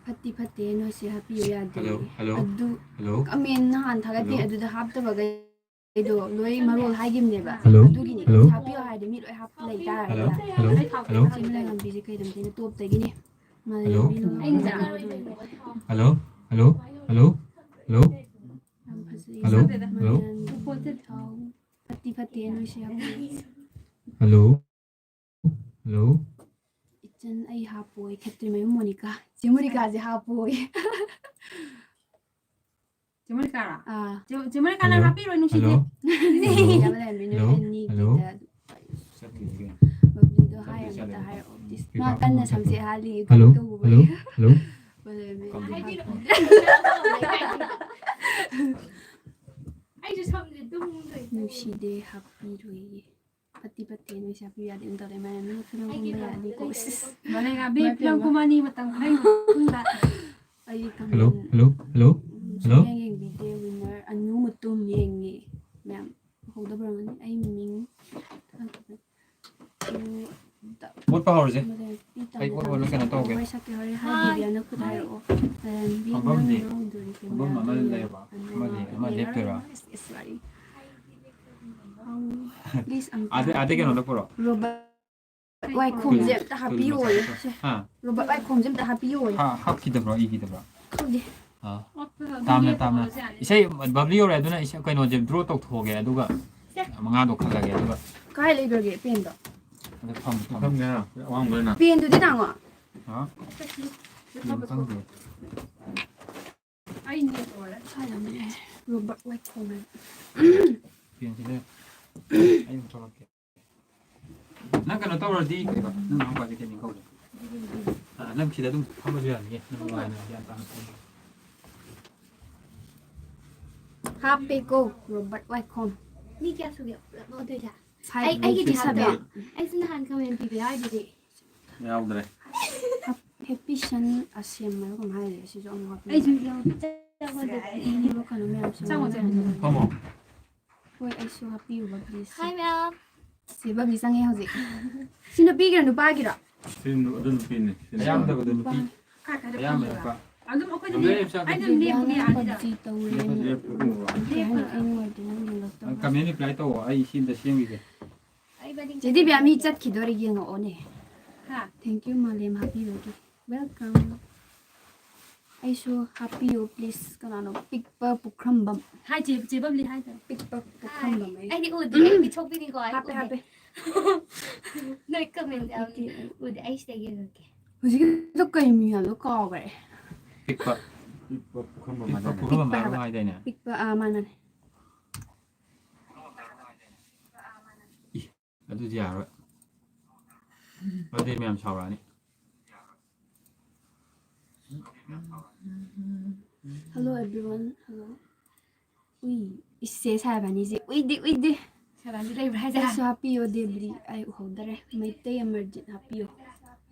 ꯐꯠꯇꯤ ꯐꯠꯇꯦ, ꯅꯣꯏꯁꯦ ꯍꯥꯞꯄꯤꯌꯨ ꯌꯥꯗꯦ꯫ Hello, hello, ꯑꯗꯨ hello, comment ꯅꯍꯥꯟ ꯊꯥꯒꯠꯄꯤ, hello꯫ ꯑꯗꯨꯗ ꯍꯥꯞꯇꯕꯈꯩꯗꯣ ꯂꯣꯏ ꯃꯔꯣꯜ ꯍꯥꯏꯈꯤꯕꯅꯦꯕ꯫ Hello, ꯑꯗꯨꯒꯤꯅꯤ꯫ Hello꯫ ꯍꯥꯞꯄꯤꯌꯨ ꯍꯥꯏꯔꯗꯤ ꯃꯤ ꯂꯣꯏ ꯍꯥꯞ ꯂꯩ ꯇꯥꯔꯦ꯫ Hello, hello, hello꯫ ꯆꯦ ꯃꯥꯂꯦꯝꯉꯥꯟꯕꯤꯁꯦ ꯀꯩ ꯂꯝꯗꯩꯅꯣ? ꯇꯣꯞꯇꯒꯤꯅꯦ꯫ Hello꯫ ꯃꯥꯂꯦꯝꯉꯥꯟꯕꯤ ꯅꯪ ꯑꯩꯅ ꯂꯣꯏ ꯍꯥꯞꯄꯤꯌꯨ꯫ Hello, hello, hello, hello꯫ ꯌꯥꯝ ꯐꯖꯩ꯫ Hello, hello꯫ ꯃꯥꯂꯦꯝꯉꯥꯟꯕꯤ ꯊꯥꯎ꯫ ꯐꯠꯇꯤ ꯐꯠꯇꯦ, ꯅꯣꯏꯁꯦ ꯌꯥꯝ ꯐꯩ꯫ Hello, hello꯫ ꯏꯆꯟ, ꯑꯩ ꯍꯥꯞꯄꯣꯏ꯫ ꯈꯦꯇ꯭ꯔꯤꯃꯌꯨꯝ ꯃꯣꯅꯤꯀꯥ꯫ ꯆꯦ ꯃꯣꯅꯤꯀꯥꯁꯦ ꯍꯥꯞꯄꯣꯏ꯫ ꯆꯦ ꯃꯣꯅꯤꯀꯥꯔꯣ? ꯑꯥ꯫ ꯆꯦ, ꯆꯦ ꯃꯣꯅꯤꯀꯥ, ꯅꯪ hello, ꯍꯥꯞꯄꯤꯔꯣꯏ, ꯅꯨꯡꯁꯤꯗꯦ꯫ Hello, hello, ꯌꯥꯝ ꯂꯩꯔꯝꯃꯤ, ꯅꯣꯏ hello, ꯑꯅꯤꯒꯤꯗ hello꯫ ꯕꯕ꯭ꯂꯤꯗꯣ ꯍꯥꯏ ꯑꯝꯇ ꯍꯥꯏꯔꯛꯑꯣ, please꯫ ꯃꯥ ꯀꯟꯅ ꯁꯝꯁꯦ ꯍꯥꯜꯂꯤ, hello, ꯇꯧꯕ hello, hello꯫ ꯕꯕ꯭ꯂꯤ꯫ ꯑꯩꯁꯨ ꯁꯝꯁꯦ ꯑꯗꯨꯝ ꯅꯨꯡꯁꯤꯗꯦ, ꯍꯥꯞꯄꯤꯔꯣꯏꯌꯦ꯫ ꯐꯠꯇꯤ ꯐꯠꯇꯦ, ꯅꯣꯏꯁꯦ ꯍꯥꯞꯄꯤꯌꯨ ꯌꯥꯗꯦ ꯑꯗꯨꯝ ꯇꯧꯔꯦ꯫ ꯃꯌꯥꯝ ꯃꯤ ꯐꯤꯂꯝ ꯀꯨꯝꯕ ꯌꯥꯗꯦꯀꯣ꯫ ꯃꯥꯂꯦꯝꯉꯥꯟꯕꯤ ꯏꯃꯥ ꯐꯤꯂꯝ ꯄꯦꯝꯃ꯫ ꯀꯨꯝꯃꯅꯤ ꯃꯇꯝ ꯈꯔꯒꯤ ꯃꯇꯨꯡꯗ꯫ ꯑꯩ hello, comment hello, hello, ꯁꯨꯡꯌꯦꯡ hello꯫ ꯌꯦꯡꯕꯤꯗꯦ꯫ Winner Anu ꯃꯇꯨꯝ ꯌꯦꯡꯉꯦ꯫ ꯃꯌꯥꯝ ꯎꯍꯧꯗꯕ ꯑꯣꯏꯔꯝꯒꯅꯤ꯫ ꯑꯩ ꯃꯤꯡ ꯎꯝ, ꯇ-, ꯑꯣꯠꯄ ꯍꯧꯔꯁꯦ꯫ ꯃꯥꯂꯦꯝꯉꯥꯟꯕꯤ ꯑꯩ ꯑꯣꯠ ꯑꯣꯠꯂ ꯀꯩꯅꯣ ꯇꯧꯒꯦ꯫ ꯋꯥꯔꯤ ꯁꯛꯀꯦ ꯍꯣꯔꯦꯟ ꯍꯥꯏꯕꯤꯒꯦ꯫ ꯑꯅ ꯈꯨꯠ ꯍꯥꯏꯔꯛꯑꯣ꯫ ꯃꯥꯂꯦꯝꯉꯥꯟꯕꯤ ꯐꯝꯐꯝꯗꯤ? ꯅꯪ ꯉꯥꯎꯗꯣꯔꯤꯁꯦ ꯐꯝꯐꯝ ꯑꯃ ꯃꯌꯥꯝꯗꯣ ꯂꯩꯔꯕ? ꯌꯦꯡꯉꯣ꯫ ꯑꯃꯗꯤ, ꯑꯃ ꯌꯦꯡꯉꯔꯣꯏ꯫ ꯂꯦꯞꯇꯣꯏꯔꯥ? Yes, yes, sorry꯫ Please, ꯑꯥꯗ, ꯑꯥꯗ ꯀꯩꯅꯣꯗ ꯄꯨꯔꯛꯑꯣ꯫ ꯔꯣꯕꯥꯔꯠ ꯋꯥꯏꯈꯣꯝꯁꯦ ꯑꯝꯇ ꯍꯥꯞꯄꯤꯌꯣꯌꯦ꯫ ꯁꯦ꯫ ꯍꯥ? ꯔꯣꯕꯥꯔꯠ ꯋꯥꯏꯈꯣꯝꯁꯦ ꯑꯝꯇ ꯍꯥꯞꯄꯤꯌꯣꯌꯦ꯫ ꯍꯥ-, ꯍꯥꯞꯈꯤꯗꯕ꯭ꯔꯣ, ꯏꯈꯤꯗꯕ꯭ꯔꯣ? ꯈꯪꯗꯦ꯫ ꯑꯥ꯫ ꯇꯥꯝꯅ, ꯇꯥꯝꯅ꯫ ꯏꯁꯩ ꯕꯕ꯭ꯂꯤ ꯌꯧꯔꯦ, ꯑꯗꯨꯅ ꯏꯁꯩ ꯀꯩꯅꯣꯁꯦ draw ꯇꯧꯊꯣꯛꯑꯒꯦ, ꯑꯗꯨꯒ ꯃꯉꯥꯗꯣ ꯈꯜꯂꯒꯦ, ꯑꯗꯨꯒ ꯀꯥꯏ ꯂꯩꯈ꯭ꯔꯒꯦ ꯄꯦꯟꯗꯣ? ꯑꯗ ꯐꯝ, ꯐꯝ꯫ ꯐꯝꯅꯦ, ꯑꯋꯥꯡꯕꯗꯅ꯫ ꯄꯦꯟꯗꯨꯗꯤ ꯇꯥꯡꯉꯣ꯫ ꯍꯥ? ꯄꯦꯟ ꯈꯪꯗꯦ꯫ ꯑꯩ ꯅꯦꯠ ꯂꯣꯏꯔꯦ꯫ ꯁ꯭ꯋꯥꯏꯗ ꯑꯃ ꯂꯩꯔꯦ꯫ ꯔꯣꯕꯔꯠ ꯋꯥꯏꯈꯣꯝ ꯍꯥꯏꯅ꯫ ꯄꯦꯟꯁꯤꯅꯦ꯫ ꯑꯩ ꯑꯃꯨꯛ ꯊꯣꯛꯂꯛꯀꯦ꯫ ꯅꯪ ꯀꯩꯅꯣ ꯇꯧꯔꯗꯤ ꯀꯩꯕ? ꯅꯪ ꯅꯅꯥꯎꯄꯥꯗꯤ ꯀꯩ ꯃꯤꯡ ꯀꯧꯒꯦ? ꯑ, ꯅꯪ ꯁꯤꯗ ꯑꯗꯨꯝ ꯐꯝꯃꯁꯨ ꯌꯥꯅꯤꯌꯦ꯫ ꯅꯪ ꯅꯨꯡꯉꯥꯏꯅ ꯒ꯭ꯌꯥꯟ ꯇꯥꯅ ꯐꯝꯃꯣ꯫ ꯍꯥꯞꯄꯦꯀꯣ, ꯔꯣꯕꯔꯠ ꯋꯥꯏꯈꯣꯝ꯫ ꯃꯤ ꯀꯌꯥ ꯁꯨꯒꯦ ꯄꯨꯂꯞ ꯑꯣꯟꯗꯣꯏꯁꯦ? ꯐꯥꯏꯚ ꯑꯩ, ꯑꯩꯒꯤꯗꯤ ꯐꯤꯐꯇꯤ ꯍꯥꯞꯄꯦ꯫ ꯁꯚꯦꯟ꯫ ꯑꯩꯁꯨ ꯅꯍꯥꯟ ꯀꯃꯦꯟ ꯄꯤꯕ ꯌꯥꯎꯔꯤꯗꯨꯗꯤ꯫ ꯌꯥꯎꯗ꯭ꯔꯦ꯫ ꯍꯦꯄꯤ ꯁꯟ ꯑꯁꯦꯝꯕ ꯍꯥꯏꯕ ꯀꯩꯅꯣꯝ ꯍꯥꯏꯔꯤ, ꯑꯁꯤꯁꯨ ꯑꯃꯨꯛ ꯍꯥꯞꯄꯤꯌꯨ꯫ ꯑꯩꯁꯨ ꯌꯥꯎ-, ꯆꯪꯉꯣ ꯑꯗꯨꯗꯤ꯫ ꯀꯩꯅꯣ ꯃꯌꯥꯝꯁꯨ ꯆꯪꯉꯣ, ꯆꯪꯉꯣ, ꯆꯪꯉꯣ꯫ ꯐꯝꯃꯣ꯫ ꯍꯣꯏ, ꯑꯩꯁꯨ ꯍꯥꯞꯄꯤꯌꯨꯕ, please꯫ Hi, ma'am꯫ ꯁꯤ ꯕꯕ꯭ꯂꯤ ꯆꯪꯉꯦ ꯍꯧꯖꯤꯛ꯫ ꯁꯤ ꯅꯨꯄꯤꯒꯤꯔꯣ, ꯅꯨꯄꯥꯒꯤꯔꯣ? ꯁꯤ ꯅꯨ-, ꯑꯗꯨ ꯅꯨꯄꯤꯅꯦ꯫ ꯁꯤ ꯑꯌꯥꯝꯗꯕꯗꯣ ꯅꯨꯄꯤ꯫ ꯅꯨꯄꯥ꯫ ꯀꯥꯏ ꯀꯥꯏꯗ ꯑꯌꯥꯝꯕ ꯐꯝꯗꯣꯏꯕ? ꯅꯨꯄꯥ꯫ ꯑꯗꯨꯝ ꯑꯩꯈꯣꯏꯗꯤ ꯂꯦꯞ-, ꯑꯩ ꯑꯗꯨꯝ ꯂꯦꯞꯄꯨꯅꯦ, ꯗꯤꯕ꯭ꯌꯥꯅ ꯑꯥꯗ꯫ ꯄꯞꯖꯤ ꯇꯧꯔꯦꯅ꯫ ꯂꯦꯞꯄꯨ, ꯂꯦꯞꯄꯨ꯫ ꯀꯩ ꯍꯥꯏꯅꯤ? ꯑꯩ ꯅꯨꯡꯉꯥꯏꯇꯦ, ꯅꯪ ꯂꯣꯛ ꯇꯧ꯫ ꯅꯪ ꯀꯃꯦꯟ ꯔꯤꯄ꯭ꯂꯥꯏ ꯇꯧꯋꯣ, ꯑꯩ ꯁꯤ ꯑꯝꯇ ꯁꯦꯝꯈꯤꯒꯦ꯫ ꯆꯦ ꯗꯤꯕ꯭ꯌꯥ, ꯃꯤ ꯆꯠꯈꯤꯗꯣꯔꯦ, ꯌꯦꯡꯉꯛꯑꯣꯅꯦ꯫ ꯍꯥ? Thank you, ꯃꯥꯂꯦꯝ ꯍꯥꯞꯄꯤꯕꯒꯤ꯫ Welcome꯫ ꯑꯩꯁꯨ ꯍꯥꯞꯄꯤꯌꯨ, please꯫ ꯀꯅꯥꯅꯣ? ꯄꯤꯛꯄ ꯄꯨꯈ꯭ꯔꯝꯕꯝ꯫ ꯍꯥꯏ, ꯆꯦ, ꯆꯦ ꯕꯕ꯭ꯂꯤ ꯍꯥꯏꯗꯣ꯫ ꯄꯤꯛꯄ ꯄꯨꯈ꯭ꯔꯝꯕꯝ꯫ ꯑꯩ ꯑꯩꯗꯤ ꯎꯗꯦ, ꯑꯩ ꯃꯤꯠ ꯁꯣꯛꯄꯤꯅꯤꯀꯣ, ꯑꯩ ꯍꯥꯞꯄꯦ, ꯎꯗꯦ꯫ ꯍꯥꯞꯄꯦ꯫ ꯅꯣꯏ ꯀꯃꯦꯟ ꯌꯥꯎꯔꯤ꯫ ꯍꯥꯞꯄꯤꯒꯦ, ꯑꯩ꯫ ꯎꯗꯦ, ꯑꯩ ꯁꯤꯗ ꯌꯦꯡꯉꯛꯀꯦ꯫ ꯍꯧꯖꯤꯛꯀꯤꯗꯣ ꯀꯩ ꯃꯤꯡ ꯍꯥꯏꯕꯅꯣ ꯀꯥꯎꯈ꯭ꯔꯦ꯫ ꯄꯤꯛꯄ꯫ ꯄꯤꯛꯄ ꯄꯨꯈ꯭ꯔꯝꯕꯝ ꯄꯤꯛꯄ ꯍꯥꯏꯗꯥꯏꯅꯦ? ꯄꯨꯈ꯭ꯔꯝꯕꯝ ꯄꯤꯛꯄ ꯍꯥꯏꯕ ꯍꯥꯏꯕ꯫ ꯍꯥꯏꯗꯥꯏꯅꯦ? ꯄꯤꯛꯄ, ꯑꯥ, ꯃꯥꯅꯅꯦ꯫ ꯏ, ꯑꯗꯨꯗꯤ ꯌꯥꯔꯣꯏ꯫ ꯑꯗꯨꯗꯤ ꯃꯌꯥꯝ ꯁꯥꯎꯔꯛꯑꯅꯤ꯫ Hello everyone, hello꯫ ꯎꯏ, ꯏꯁꯦ ꯁꯥꯕꯅꯤꯁꯦ꯫ ꯎꯏꯗꯤ, ꯎꯏꯗꯤ꯫ ꯁꯥꯕꯅꯤ ꯂꯩꯕ꯭ꯔꯥ ꯍꯥꯏꯁꯦ? ꯑꯩꯁꯨ ꯍꯥꯞꯄꯤꯌꯣ, ꯗꯦꯕ꯭ꯔꯤ꯫ ꯑꯩ ꯎꯍꯧꯗꯔꯦ꯫ ꯃꯩꯇꯩ ꯑꯃꯔꯖꯤꯠ ꯍꯥꯞꯄꯤꯌꯣ꯫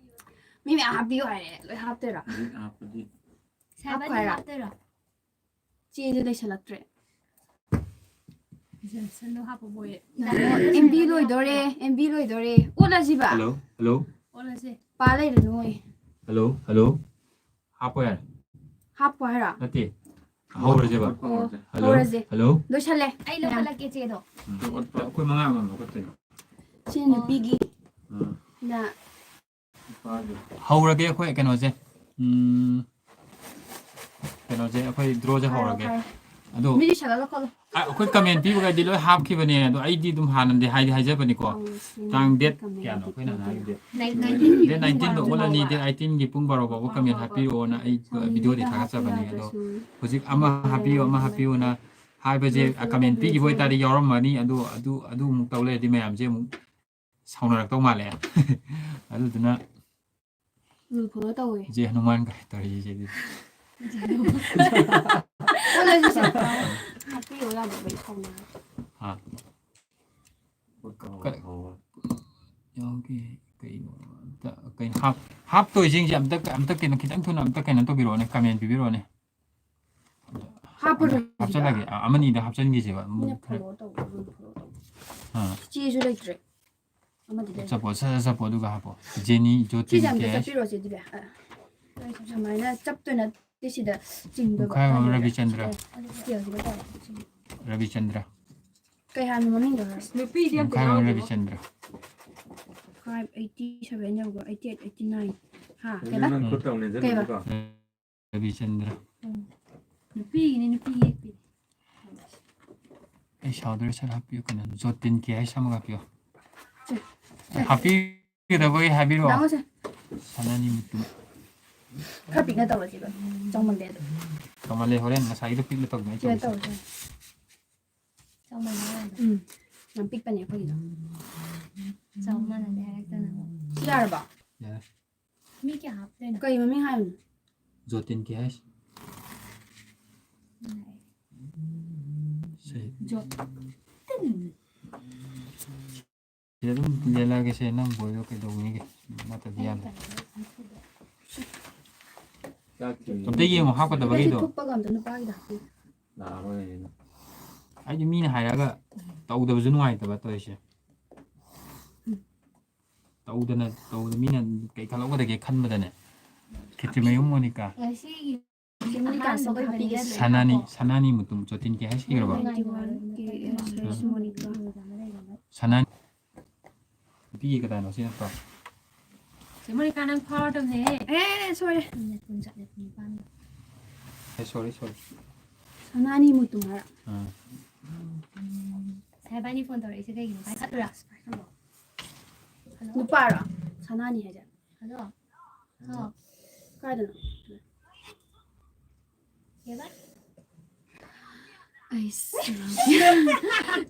ꯃꯤ ꯃꯌꯥꯝ ꯍꯥꯞꯄꯤꯌꯣ ꯍꯥꯏꯔꯦ꯫ ꯂꯣꯏ ꯍꯥꯞꯇꯣꯏꯔꯣ? ꯍꯧꯖꯤꯛ ꯍꯥꯞꯄꯗꯤ꯫ ꯁꯥꯕꯅꯤ ꯍꯥꯞꯄꯣ ꯍꯥꯏꯔꯣ? ꯍꯥꯞꯇꯣꯏꯔꯣ? ꯆꯦꯁꯦ ꯂꯩꯁꯜꯂꯛꯇ꯭ꯔꯦ꯫ ꯂꯩꯁꯜꯂꯁꯅꯨ, ꯍꯥꯞꯄꯕꯣꯏ꯫ ꯑꯦꯝ ꯕꯤ ꯂꯣꯏꯗꯣꯔꯦ, ꯑꯦꯝ ꯕꯤ ꯂꯣꯏꯗꯣꯔꯦ꯫ ꯑꯣꯠꯂꯁꯤꯕ? Hello, hello. ꯑꯣꯠꯂꯁꯦ꯫ ꯄꯥ ꯂꯩꯔꯅꯨ ꯍꯣꯏ꯫ Hello, hello. ꯍꯥꯞꯄꯣ ꯌꯥꯔꯦ꯫ ꯍꯥꯞꯄꯣ ꯍꯥꯏꯔꯣ? ꯅꯠꯇꯦ꯫ ꯍꯧꯔꯁꯦꯕ꯫ ꯑꯣ, ꯍꯜꯂꯣ, ꯍꯧꯔꯁꯦ꯫ ꯍꯜꯂꯣ꯫ ꯂꯣꯏꯁꯜꯂꯦ꯫ ꯑꯩ ꯂꯧꯈꯠꯂꯛꯀꯦ ꯆꯦꯗꯣ꯫ ꯎꯝ, ꯑꯩꯈꯣꯏ ꯃꯉꯥ ꯑꯃ ꯂꯧꯈꯠꯇꯣꯏꯅꯦ꯫ ꯁꯤ ꯅꯨꯄꯤꯒꯤ ꯎꯝ꯫ ꯅ ꯍꯧꯔꯒꯦ ꯑꯩꯈꯣꯏ ꯀꯩꯅꯣꯁꯦ꯫ ꯎꯝ, ꯀꯩꯅꯣꯁꯦ, ꯑꯩꯈꯣꯏ ꯗ꯭ꯔꯣꯁꯦ ꯍꯧꯔꯒꯦ꯫ ꯍꯥꯏꯔꯣ, ꯍꯥꯏꯔꯣ꯫ ꯑꯗꯣ ꯃꯤꯗꯤ ꯁꯥꯒꯠꯂ ꯈꯣꯠꯂꯣ꯫ ꯑ-, ꯑꯩꯈꯣꯏ comment ꯄꯤꯕꯈꯩꯗꯤ ꯂꯣꯏ ꯍꯥꯞꯈꯤꯕꯅꯦ, ꯑꯗꯣ ꯑꯩꯗꯤ ꯑꯗꯨꯝ ꯍꯥꯟꯅꯗꯤ ꯍꯥꯏꯗꯤ ꯍꯥꯏꯖꯕꯅꯤꯀꯣ꯫ ꯑꯧ, ꯁꯤ ꯇꯥꯡ date comment ꯀꯌꯥꯅꯣ ꯑꯩꯈꯣꯏꯅ ꯍꯥꯏꯕꯗꯤ? Nineteen. Date nineteen ꯗ ꯑꯣꯜꯂꯅꯤ, date eighteen ꯒꯤ ꯄꯨꯡ ꯕꯥꯔꯣ ꯐꯥꯎꯕ comment ꯍꯥꯞꯄꯤꯔꯛꯑꯣꯅ ꯑꯩ ꯀꯃꯦꯟ videoꯗꯤ ꯊꯥꯒꯠꯆꯕꯅꯤ꯫ ꯑꯗꯣ ꯍꯥꯞꯄꯤꯌꯨ ꯍꯧꯖꯤꯛ ꯑꯃ ꯍꯥꯞꯄꯤꯌꯨ, ꯑꯃ ꯍꯥꯞꯄꯤꯌꯨꯅ ꯍꯥꯏꯕꯁꯦ, ꯎꯝ, comment ꯄꯤꯈꯤꯕ ꯑꯣꯏꯇꯥꯔꯗꯤ ꯌꯥꯎꯔꯝꯃꯅꯤ꯫ ꯑꯗꯣ ꯑꯗꯨ, ꯑꯗꯨ ꯑꯃꯨꯛ ꯇꯧ ꯂꯩꯔꯗꯤ ꯃꯌꯥꯝꯁꯦ ꯑꯃꯨꯛ ꯁꯥꯎꯅꯔꯛꯇꯧ ꯃꯥꯜꯂꯦ꯫ ꯑꯗꯨꯗꯨꯅ ꯎꯝ, follow ꯇꯧꯋꯦ꯫ ꯏꯆꯦ ꯍꯅꯨꯃꯥꯟ ꯀꯥꯏ ꯇꯧꯔꯤꯁꯦ ꯏꯆꯦꯗꯤ꯫ ꯍꯥꯞꯄꯤꯌꯣ ꯌꯥꯗꯕꯩ ꯁꯥꯎꯅꯔꯦ꯫ ꯍꯥ? ꯀ-, ꯌꯥꯎꯒꯦ꯫ ꯀꯩꯅꯣ ꯑꯝꯇ, ꯀꯩꯅꯣ ꯍꯥꯞ-, ꯍꯥꯞꯇꯣꯏꯁꯤꯡꯁꯦ ꯑꯝꯇ, ꯑꯝꯇ ꯀꯩꯅꯣ ꯈꯤꯇꯪ ꯊꯨꯅ ꯑꯝꯇ ꯀꯩꯅꯣ ꯇꯧꯕꯤꯔꯛꯑꯣꯅꯦ, comment ꯄꯤꯕꯤꯔꯛꯑꯣꯅꯦ꯫ ꯍꯥꯞꯄꯔꯣꯏ ꯑꯝꯇ ꯍꯧꯖꯤꯛ꯫ ꯍꯥꯞꯆꯜꯂꯒꯦ꯫ ꯑ-, ꯑꯃꯅꯤꯗ ꯍꯥꯞꯆꯟꯈꯤꯁꯦꯕ꯫ ꯃꯤꯅ follow ꯇꯧꯕ, follow ꯇꯧꯕ꯫ ꯑꯥ꯫ ꯆꯦꯁꯨ ꯂꯩꯇ꯭ꯔꯦ꯫ ꯑꯃꯗꯤ ꯂꯩ꯫ ꯆꯞꯄꯣ, ꯁꯠ ꯁꯠ ꯆꯞꯄꯣ, ꯑꯗꯨꯒ ꯍꯥꯞꯄꯣ꯫ ꯖꯦꯅꯤ, ꯖꯣꯇꯤ, ꯁꯤꯁꯦ ꯑꯝꯇ ꯀꯦꯁ꯫ ꯆꯞꯄꯤꯔꯣꯁꯦ ꯑꯗꯨꯗꯤ꯫ ꯑ, ꯁꯨꯃꯥꯏꯅ ꯆꯞꯇꯣꯏ ꯅꯠꯇꯦ, ꯁꯤꯗ ꯆꯤꯡꯗꯕ ꯃꯈꯥꯏ ꯋꯥꯡ ꯀꯥꯟꯗ ꯔꯕꯤꯆꯟꯗ꯭ꯔ꯫ ꯁꯤꯗ, ꯁꯤꯗ ꯇꯧꯔꯣ꯫ ꯔꯕꯤꯆꯟꯗ꯭ꯔ꯫ ꯀꯩ ꯍꯥꯏꯕꯅꯣ ꯃꯃꯤꯡꯗꯣ ꯍꯥꯏꯔꯣ꯫ ꯅꯨꯄꯤꯗꯤ ꯑꯝꯇ ꯃꯈꯥꯏ ꯋꯥꯡ ꯌꯥꯎꯗꯦꯕꯣ꯫ ꯔꯕꯤꯆꯟꯗ꯭ꯔ꯫ Five eighty seven ꯌꯧꯕ꯭ꯔꯣ? Eighty eight, eighty nine꯫ ꯍꯥ, ꯀꯩꯕ? ꯅꯪ ꯈꯨꯠ ꯇꯧꯅꯦ ꯀꯩꯕ? ꯆꯠꯂꯨꯅꯤꯀꯣ꯫ ꯔꯕꯤꯆꯟꯗ꯭ꯔ꯫ ꯎꯝ꯫ ꯅꯨꯄꯤꯒꯤꯅꯤ, ꯅꯨꯄꯤ ꯌꯦꯛꯄꯤ꯫ ꯑꯩ ꯁꯥꯎꯗꯣꯏꯔ ꯁꯠ ꯍꯥꯞꯄꯤꯌꯨ ꯀꯩꯅꯣ, ꯖꯣꯇꯤꯟ ꯀꯦ ꯍꯩꯁ ꯑꯃꯒ ꯍꯥꯞꯄꯤꯌꯨ꯫ ꯁꯦ꯫ ꯍꯥꯞꯄꯤꯒꯗꯕꯒꯤ ꯍꯥꯏꯕꯤꯔꯛꯑꯣ꯫ ꯂꯥꯛꯑꯣꯁꯦ꯫ ꯁꯅꯥꯅꯤ ꯃꯇꯨꯝ꯫ ꯈꯔ ꯄꯤꯛꯅ ꯇꯧꯔꯁꯤꯕ꯫ ꯆꯥꯎꯃꯜꯂꯦ ꯑꯗꯣ꯫ ꯆꯥꯎꯃꯜꯂꯦ, ꯍꯣꯔꯦꯟ ꯉꯁꯥꯏꯒꯤꯗꯣ ꯄꯤꯛꯅ ꯇꯧꯗꯅ ꯑꯩ ꯄꯤꯛꯅ ꯇꯧꯔꯁꯤ꯫ ꯇꯧꯔꯁꯦ꯫ ꯆꯥꯎꯃꯜꯂꯦ ꯍꯥꯏꯔꯣ? ꯎꯝ꯫ ꯌꯥꯝ ꯄꯤꯛꯄꯅꯦ ꯑꯩꯈꯣꯏꯒꯤꯗꯣ꯫ ꯆꯥꯎꯃꯜꯂꯦ ꯍꯥꯏꯔꯛꯇꯅꯕ꯫ ꯁꯤ ꯌꯥꯔꯕ? ꯌꯥꯔꯦ꯫ ꯃꯤ ꯀꯌꯥ ꯍꯥꯞꯇꯣꯏꯅꯣ? ꯀꯩ ꯃꯃꯤꯡ ꯍꯥꯏꯕꯅꯣ? ꯖꯣꯇꯤꯟ ꯀꯦ ꯍꯩꯁ꯫ ꯁꯦ꯫ ꯖꯣꯇꯤꯟ꯫ ꯁꯤꯗ ꯑꯗꯨꯝ ꯂꯦꯜꯂꯛꯑꯒꯦꯁꯦ, ꯅꯪ ꯕꯣꯏꯗꯣ ꯀꯩꯗꯧꯅꯤꯒꯦ? ꯅꯠꯇ꯭ꯔꯗꯤ ꯌꯥꯗ꯭ꯔꯦ꯫ ꯆꯥꯛ ꯊꯤꯔꯤ꯫ ꯑꯝꯇ ꯌꯦꯡꯉꯣ, ꯍꯥꯞꯀꯗꯕꯒꯤꯗꯣ꯫ ꯊꯨꯞꯄꯒ ꯑꯝꯇ ꯅꯨꯄꯥꯒꯤꯗ ꯍꯥꯞꯄꯤꯌꯨ꯫ ꯂꯥꯛꯑꯔꯣꯏ ꯑꯩꯅ꯫ ꯑꯩꯗꯤ ꯃꯤꯅ ꯍꯥꯏꯔꯛꯑꯒ ꯇꯧꯗꯕꯁꯨ ꯅꯨꯡꯉꯥꯏꯇꯕ ꯇꯧꯔꯤꯁꯦ꯫ ꯎꯝ꯫ ꯇꯧꯗꯅ, ꯇꯧꯗ-, ꯃꯤꯅ ꯀꯩ ꯈꯜꯂꯝꯒꯗꯒꯦ ꯈꯟꯕꯗꯅꯦ꯫ ꯈꯦꯇ꯭ꯔꯤꯃꯌꯨꯝ ꯃꯣꯅꯤꯀꯥ꯫ ꯉꯁꯤꯒꯤ ꯁꯤ ꯃꯣꯅꯤꯀꯥ ꯑꯍꯥꯟꯕ ꯁꯤꯡꯗ ꯑꯣꯏꯕꯅꯤꯅ ꯍꯥꯞꯄꯤꯒꯦ꯫ ꯁꯅꯥꯅꯤ, ꯁꯅꯥꯅꯤ ꯃꯨꯇꯨꯝ ꯖꯣꯇꯤꯟ ꯀꯦ ꯍꯩꯁ ꯀꯤꯔꯕ? Twenty one K S S Monika. ꯁꯅꯥꯅꯤ꯫ ꯅꯨꯄꯤꯒꯤ ꯀꯗꯥꯏꯅꯣ ꯁꯤ ꯅꯠꯇ꯭ꯔꯣ? ꯁꯤ ꯃꯣꯅꯤꯀꯥ ꯅꯪ ꯐꯥꯎꯔꯗꯕꯅꯦꯍꯦ꯫ ꯑꯦ, ꯁꯣꯏꯔꯦ꯫ ꯃꯤꯅꯠ ꯀꯨꯟ ꯆꯠꯂꯦ, ꯄꯨꯡ ꯅꯤꯄꯥꯟꯗ꯫ ꯑꯦ, sorry, sorry꯫ ꯁꯅꯥꯅꯤ ꯃꯨꯇꯨꯝ ꯍꯥꯏꯔꯣ? ꯑꯥ꯫ ꯁꯥꯏꯕꯥꯅꯤ ꯐꯣꯟ ꯇꯧꯔꯛꯏꯁꯦ ꯀꯩꯒꯤꯅꯣ? ꯄꯥꯏꯈꯠꯂꯨꯔꯥ? ꯍꯜꯂꯣ? ꯅꯨꯄꯥꯔꯣ? ꯁꯅꯥꯅꯤ ꯍꯥꯏꯁꯦ? ꯍꯜꯂꯣ? ꯍꯥꯎ꯫ ꯀꯥꯏꯗꯅꯣ? ꯀꯩꯕ? ꯑꯩꯁ꯫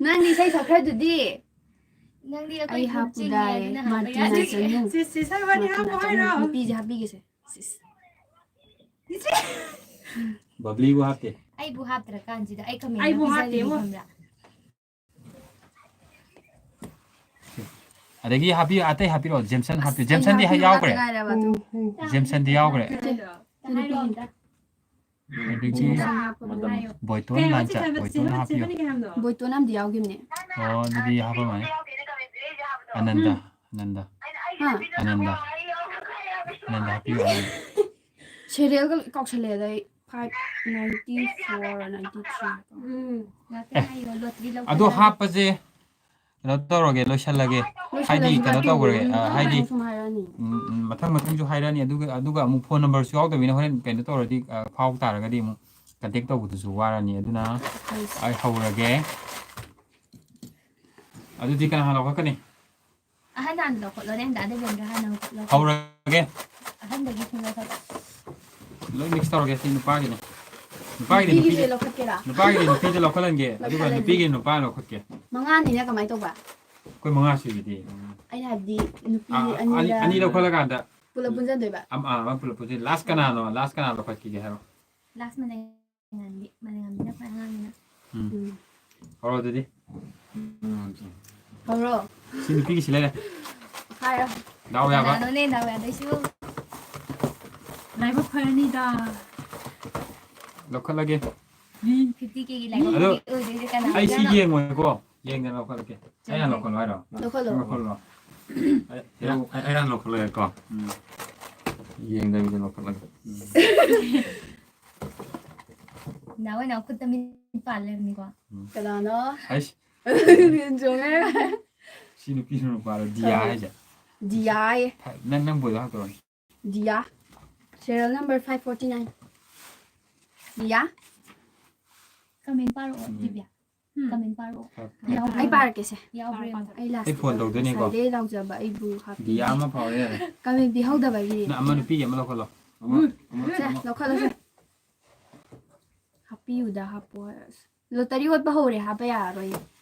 ꯅꯪꯗꯤ ꯏꯁꯩ ꯁꯛꯈ꯭ꯔꯗꯨꯗꯤ? ꯅꯪꯗꯤ ꯑꯩꯈꯣꯏ ꯑꯩ group ꯍꯥꯞꯄꯨꯗꯥꯏ, ꯆꯤꯡꯉꯦ, ꯑꯗꯨꯅ ꯃꯥꯔꯇꯤꯅꯥ ꯍꯥꯞꯄ ꯌꯥꯗꯦ꯫ ꯆꯅꯨ꯫ ꯁꯤ, ꯁꯤ, ꯁꯤ, ꯁꯤ, ꯃꯥꯔꯇꯤꯅꯥ ꯁꯤ, ꯁꯤ, ꯆꯅꯨ꯫ ꯍꯥꯞꯄꯣ ꯍꯥꯏꯔꯣ? ꯅꯨꯄꯤꯁꯦ ꯍꯥꯞꯄꯤꯒꯦꯁꯦ꯫ ꯁꯤꯁ꯫ ꯕꯕ꯭ꯂꯤꯕꯨ ꯍꯥꯞꯇꯦ꯫ ꯑꯩꯕꯨ ꯍꯥꯞꯇ꯭ꯔꯀꯥꯟꯁꯤꯗ ꯑꯩ comment ꯑꯩꯕꯨ ꯄꯤꯖꯔꯤꯅꯤ ꯍꯥꯞꯇꯦꯕꯣ꯫ ꯈꯪꯕ꯭ꯔꯥ? ꯑꯗꯒꯤ ꯍꯥꯞꯄꯤ-, ꯑꯇꯩ ꯍꯥꯞꯄꯤꯔꯛꯑꯣ꯫ ꯖꯦꯝꯁꯟ ꯍꯥꯞꯄꯤ-, ꯑꯁ, ꯖꯦꯝꯁꯟꯗꯤ ꯑꯩ ꯍꯥꯞꯄꯤꯌꯨ ꯌꯥꯎꯈ꯭ꯔꯦ꯫ ꯉꯥꯛꯇ ꯉꯥꯏꯔꯦꯕ ꯑꯗꯨ꯫ ꯖꯦꯝꯁꯟꯗꯤ ꯌꯥꯎꯈ꯭ꯔꯦ꯫ ꯅꯠꯇꯦ, ꯅꯨꯄꯤ꯫ ꯑꯗꯒꯤ ꯖꯦꯝꯁꯟ ꯍꯥꯞꯄ ꯃꯇꯝ꯫ ꯕꯣꯏꯇꯣꯟ ꯀꯩ ꯍꯥꯏꯕ ꯂꯥꯟꯆꯥ-, ꯆꯤꯊꯕ-, ꯕꯣꯏꯇꯣꯟ ꯆꯤꯊꯕ-, ꯍꯥꯞꯄꯤꯌꯨ꯫ ꯆꯤꯊꯕꯅꯤ ꯀꯩ ꯍꯥꯏꯕꯅꯣ? ꯕꯣꯏꯇꯣꯟ ꯑꯃꯗꯤ ꯌꯥꯎꯈꯤꯕꯅꯦ꯫ ꯑꯣ, ꯑꯗꯨꯗꯤ ꯍꯥꯞꯄꯝꯃꯅꯤ꯫ ꯑꯅꯟꯗ, ꯎꯝ꯫ ꯑꯅꯟꯗ꯫ ꯍꯥ? ꯑꯅꯟꯗ꯫ ꯑꯅꯟꯗ ꯍꯥꯞꯄꯤꯌꯨ, ꯑꯅꯟꯗ꯫ Serialꯒ ꯂꯣꯏ ꯀꯥꯎꯁꯜꯂꯛꯑꯦꯗ ꯑꯩ꯫ Five ninety four, ninety three꯫ ꯎꯝ꯫ ꯑꯦ, ꯉꯥꯛꯇꯪ ꯉꯥꯏꯌꯣ, lottery ꯑꯗꯣ ꯂꯧꯊꯔꯒꯦ꯫ ꯍꯥꯞꯄꯁꯦ ꯀꯩꯅꯣ ꯇꯧꯔꯒꯦ, ꯂꯣꯏꯁꯜꯂꯒꯦ꯫ ꯂꯣꯏꯁꯜꯂꯁꯤ, ꯍꯥꯏꯗꯤ ꯀꯩꯅꯣ ꯅꯠꯇꯦ, ꯇꯧꯈ꯭ꯔꯦ, ꯎꯝ, ꯑ, ꯃꯊꯪ ꯍꯥꯏꯗꯤ, ꯃꯊꯪ ꯁꯨꯝ ꯍꯥꯏꯔꯛꯑꯅꯤ꯫ ꯎꯝ, ꯎꯝ, ꯃꯊꯪ ꯃꯊꯪꯁꯨ ꯍꯥꯏꯔꯛꯑꯅꯤ꯫ ꯑꯗꯨꯒ, ꯑꯗꯨꯒ ꯑꯃꯨꯛ phone numberꯁꯨ ꯌꯥꯎꯗꯕꯅꯤꯅ ꯍꯣꯔꯦꯟ ꯀꯩꯅꯣ ꯇꯧꯔꯗꯤ, ꯑ, ꯐꯥꯎ ꯇꯥꯔꯒꯗꯤ ꯑꯃꯨꯛ contact ꯇꯧꯕꯗꯨꯁꯨ ꯋꯥꯔꯅꯤ꯫ ꯑꯗꯨꯅ ꯍꯣꯏ꯫ ꯑꯩ ꯍꯧꯔꯒꯦ꯫ ꯑꯗꯨꯗꯤ ꯀꯅꯥ ꯍꯥꯟꯅ ꯂꯧꯈꯠꯀꯅꯤ? ꯑꯍꯟ ꯍꯥꯟꯅ ꯂꯧꯈꯠꯂꯣꯅꯦ, ꯗꯥ ꯗꯦꯕꯦꯟꯗ꯭ꯔ ꯍꯥꯟꯅ ꯂꯧꯈꯠꯂꯣ꯫ ꯍꯧꯔꯒꯦ꯫ ꯑꯍꯟꯗꯒꯤ ꯁꯨꯝ ꯂꯧꯈꯠꯂꯣ꯫ ꯂꯣꯏ mix ꯇꯧꯔꯒꯦ, ꯁꯤ ꯅꯨꯄꯥꯒꯤꯅꯦ꯫ ꯅꯨꯄꯥꯒꯤꯗꯤ ꯅꯨꯄꯤꯒꯤꯁꯦ ꯅꯨꯄꯤ-, ꯂꯧꯈꯠꯀꯦꯔꯥ? ꯅꯨꯄꯥꯒꯤꯗꯤ ꯅꯨꯄꯤꯗ ꯂꯧꯈꯠꯍꯟꯒꯦ, ꯑꯗꯨꯒ ꯂꯧꯈꯠꯂꯁꯤ꯫ ꯅꯨꯄꯤꯒꯤ ꯅꯨꯄꯥ ꯂꯧꯈꯠꯀꯦ꯫ ꯃꯉꯥꯅꯤꯅ ꯀꯃꯥꯏꯅ ꯇꯧꯕ? ꯑꯩꯈꯣꯏ ꯃꯉꯥ ꯁꯨꯏꯗꯨꯗꯤ꯫ ꯑꯩꯅ ꯍꯥꯏꯕꯗꯤ ꯅꯨꯄꯤ ꯑꯥ, ꯑꯅꯤ, ꯑꯅꯤꯔ ꯑꯅꯤ ꯂꯧꯈꯠꯂꯀꯥꯟꯗ꯫ ꯄꯨꯂꯞ ꯄꯨꯟꯁꯤꯟꯗꯣꯏꯕ? ꯑꯝ-, ꯑꯥ, ꯑꯃ ꯄꯨꯂꯞ ꯄꯨꯟꯁꯤꯟ-, last ꯀꯅꯥꯅꯣ? Last ꯀꯅꯥ ꯂꯧꯈꯠꯈꯤꯒꯦ ꯍꯥꯏꯔꯣ꯫ Last ꯃꯅꯦ꯫ ꯃꯥꯂꯦꯝꯉꯥꯟꯕꯤ, ꯃꯥꯂꯦꯝꯉꯥꯟꯕꯤꯅ ꯈ꯭ꯋꯥꯏ ꯑꯉꯥꯡꯅꯤꯅ꯫ ꯎꯝ꯫ ꯎꯝ꯫ ꯍꯧꯔꯣ ꯑꯗꯨꯗꯤ꯫ ꯍꯧꯔꯣ꯫ ꯁꯤ ꯅꯨꯄꯤꯒꯤꯁꯤ ꯂꯩꯔꯦ꯫ ꯍꯥꯏꯔꯣ꯫ ꯗꯥꯎ ꯌꯥꯕ꯫ ꯀꯅꯥꯅꯣꯅꯦ ꯗꯥꯎ ꯌꯥꯗꯣꯏꯁꯤꯕꯨ? ꯂꯥꯏꯕꯛ ꯐꯔꯅꯤꯗ꯫ ꯂꯧꯈꯠꯂꯒꯦ꯫ ꯎꯝ꯫ Fifty Kꯒꯤ ꯂꯥꯏꯕꯛ ꯑꯗꯣ ꯐꯕꯤ ꯑꯣꯏꯗꯣꯏꯁꯦ ꯀꯅꯥ ꯑꯩ ꯁꯤ ꯑꯣꯏꯖꯥꯠꯅꯣ? ꯌꯦꯡꯉꯣꯏꯀꯣ꯫ ꯌꯦꯡꯗꯅ ꯂꯧꯈꯠꯂꯒꯦ꯫ ꯑꯩ ꯍꯥꯟꯅ ꯂꯧꯈꯠꯂꯣ ꯍꯥꯏꯔꯣ? ꯂꯧꯈꯠꯂꯣ꯫ ꯅꯪ ꯂꯧꯈꯠꯂꯣ꯫ ꯑꯩ, ꯑꯩ, ꯑꯩ ꯍꯥꯟꯅ ꯂꯧꯈꯠꯂꯒꯦꯀꯣ꯫ ꯎꯝ꯫ ꯌꯦꯡꯗꯕꯤꯗ ꯂꯧꯈꯠꯂꯒꯦ꯫ ꯎꯝ꯫ ꯅꯥꯎ ꯅꯥꯎ ꯈꯨꯠꯇ ꯃꯤꯠ ꯄꯥꯜ ꯂꯩꯔꯝꯃꯤꯀꯣ꯫ ꯎꯝ꯫ ꯀꯅꯥꯅꯣ? ꯑꯩꯁ꯫ ꯆꯣꯡꯉꯦ꯫ ꯁꯤ ꯅꯨꯄꯤꯔꯣ ꯅꯨꯄꯥꯔꯣ? ꯗꯤꯌꯥ ꯍꯣꯏ꯫ ꯍꯥꯏꯁꯦ? ꯗꯤꯌꯥ ꯍꯥꯏꯌꯦ꯫ ꯅꯪ, ꯅꯪ ꯕꯣꯏꯗꯣ ꯍꯥꯞꯇꯣꯔꯣ? ꯗꯤꯌꯥ꯫ Serial number five forty nine꯫ ꯗꯤꯌꯥ꯫ ꯀꯃꯦꯟ ꯄꯥꯔꯛꯑꯣ, ꯎꯝ꯫ ꯗꯤꯕ꯭ꯌꯥ꯫ ꯎꯝ꯫ ꯀꯃꯦꯟ ꯄꯥꯔꯛꯑꯣ꯫ ꯍꯣꯏ꯫ ꯌꯥꯎꯕ꯭ꯔꯥ ꯑꯩ ꯌꯦꯡꯉꯣ꯫ ꯄꯥꯔꯛꯀꯦꯁꯦ꯫ ꯌꯥꯎꯕ꯭ꯔꯥ ꯌꯦꯡꯉꯣ꯫ ꯑꯩ ꯂꯥꯁ ꯑꯩ ꯐꯣꯟ ꯇꯧꯗꯣꯏꯅꯤꯀꯣ꯫ ꯉꯁꯥꯏꯗꯩ ꯂꯥꯎꯖꯕ ꯑꯩꯕꯨ ꯍꯥꯞꯄꯤ꯫ ꯗꯤꯌꯥ ꯑꯃ ꯐꯥꯎꯔꯦ ꯌꯥꯔꯦ꯫ ꯀꯃꯦꯟ ꯄꯤꯍꯧꯗꯕꯒꯤꯅꯦ꯫ ꯅꯪ ꯑꯃ ꯅꯨꯄꯤꯒꯤ ꯑꯃ ꯂꯧꯈꯠꯂꯣ꯫ ꯑꯃ, ꯎꯝ꯫ ꯑꯃ, ꯁꯦ, ꯑꯃ꯫ ꯂꯧꯈꯠꯂꯣ ꯁꯦ꯫ ꯍꯥꯞꯄꯤꯌꯨꯗ ꯍꯥꯞꯄꯣ꯫ ꯑꯁ, ꯂꯣꯇꯔꯤ ꯑꯣꯠꯄ ꯍꯧꯔꯦ, ꯍꯥꯞꯄ ꯌꯥꯔꯔꯣꯏ꯫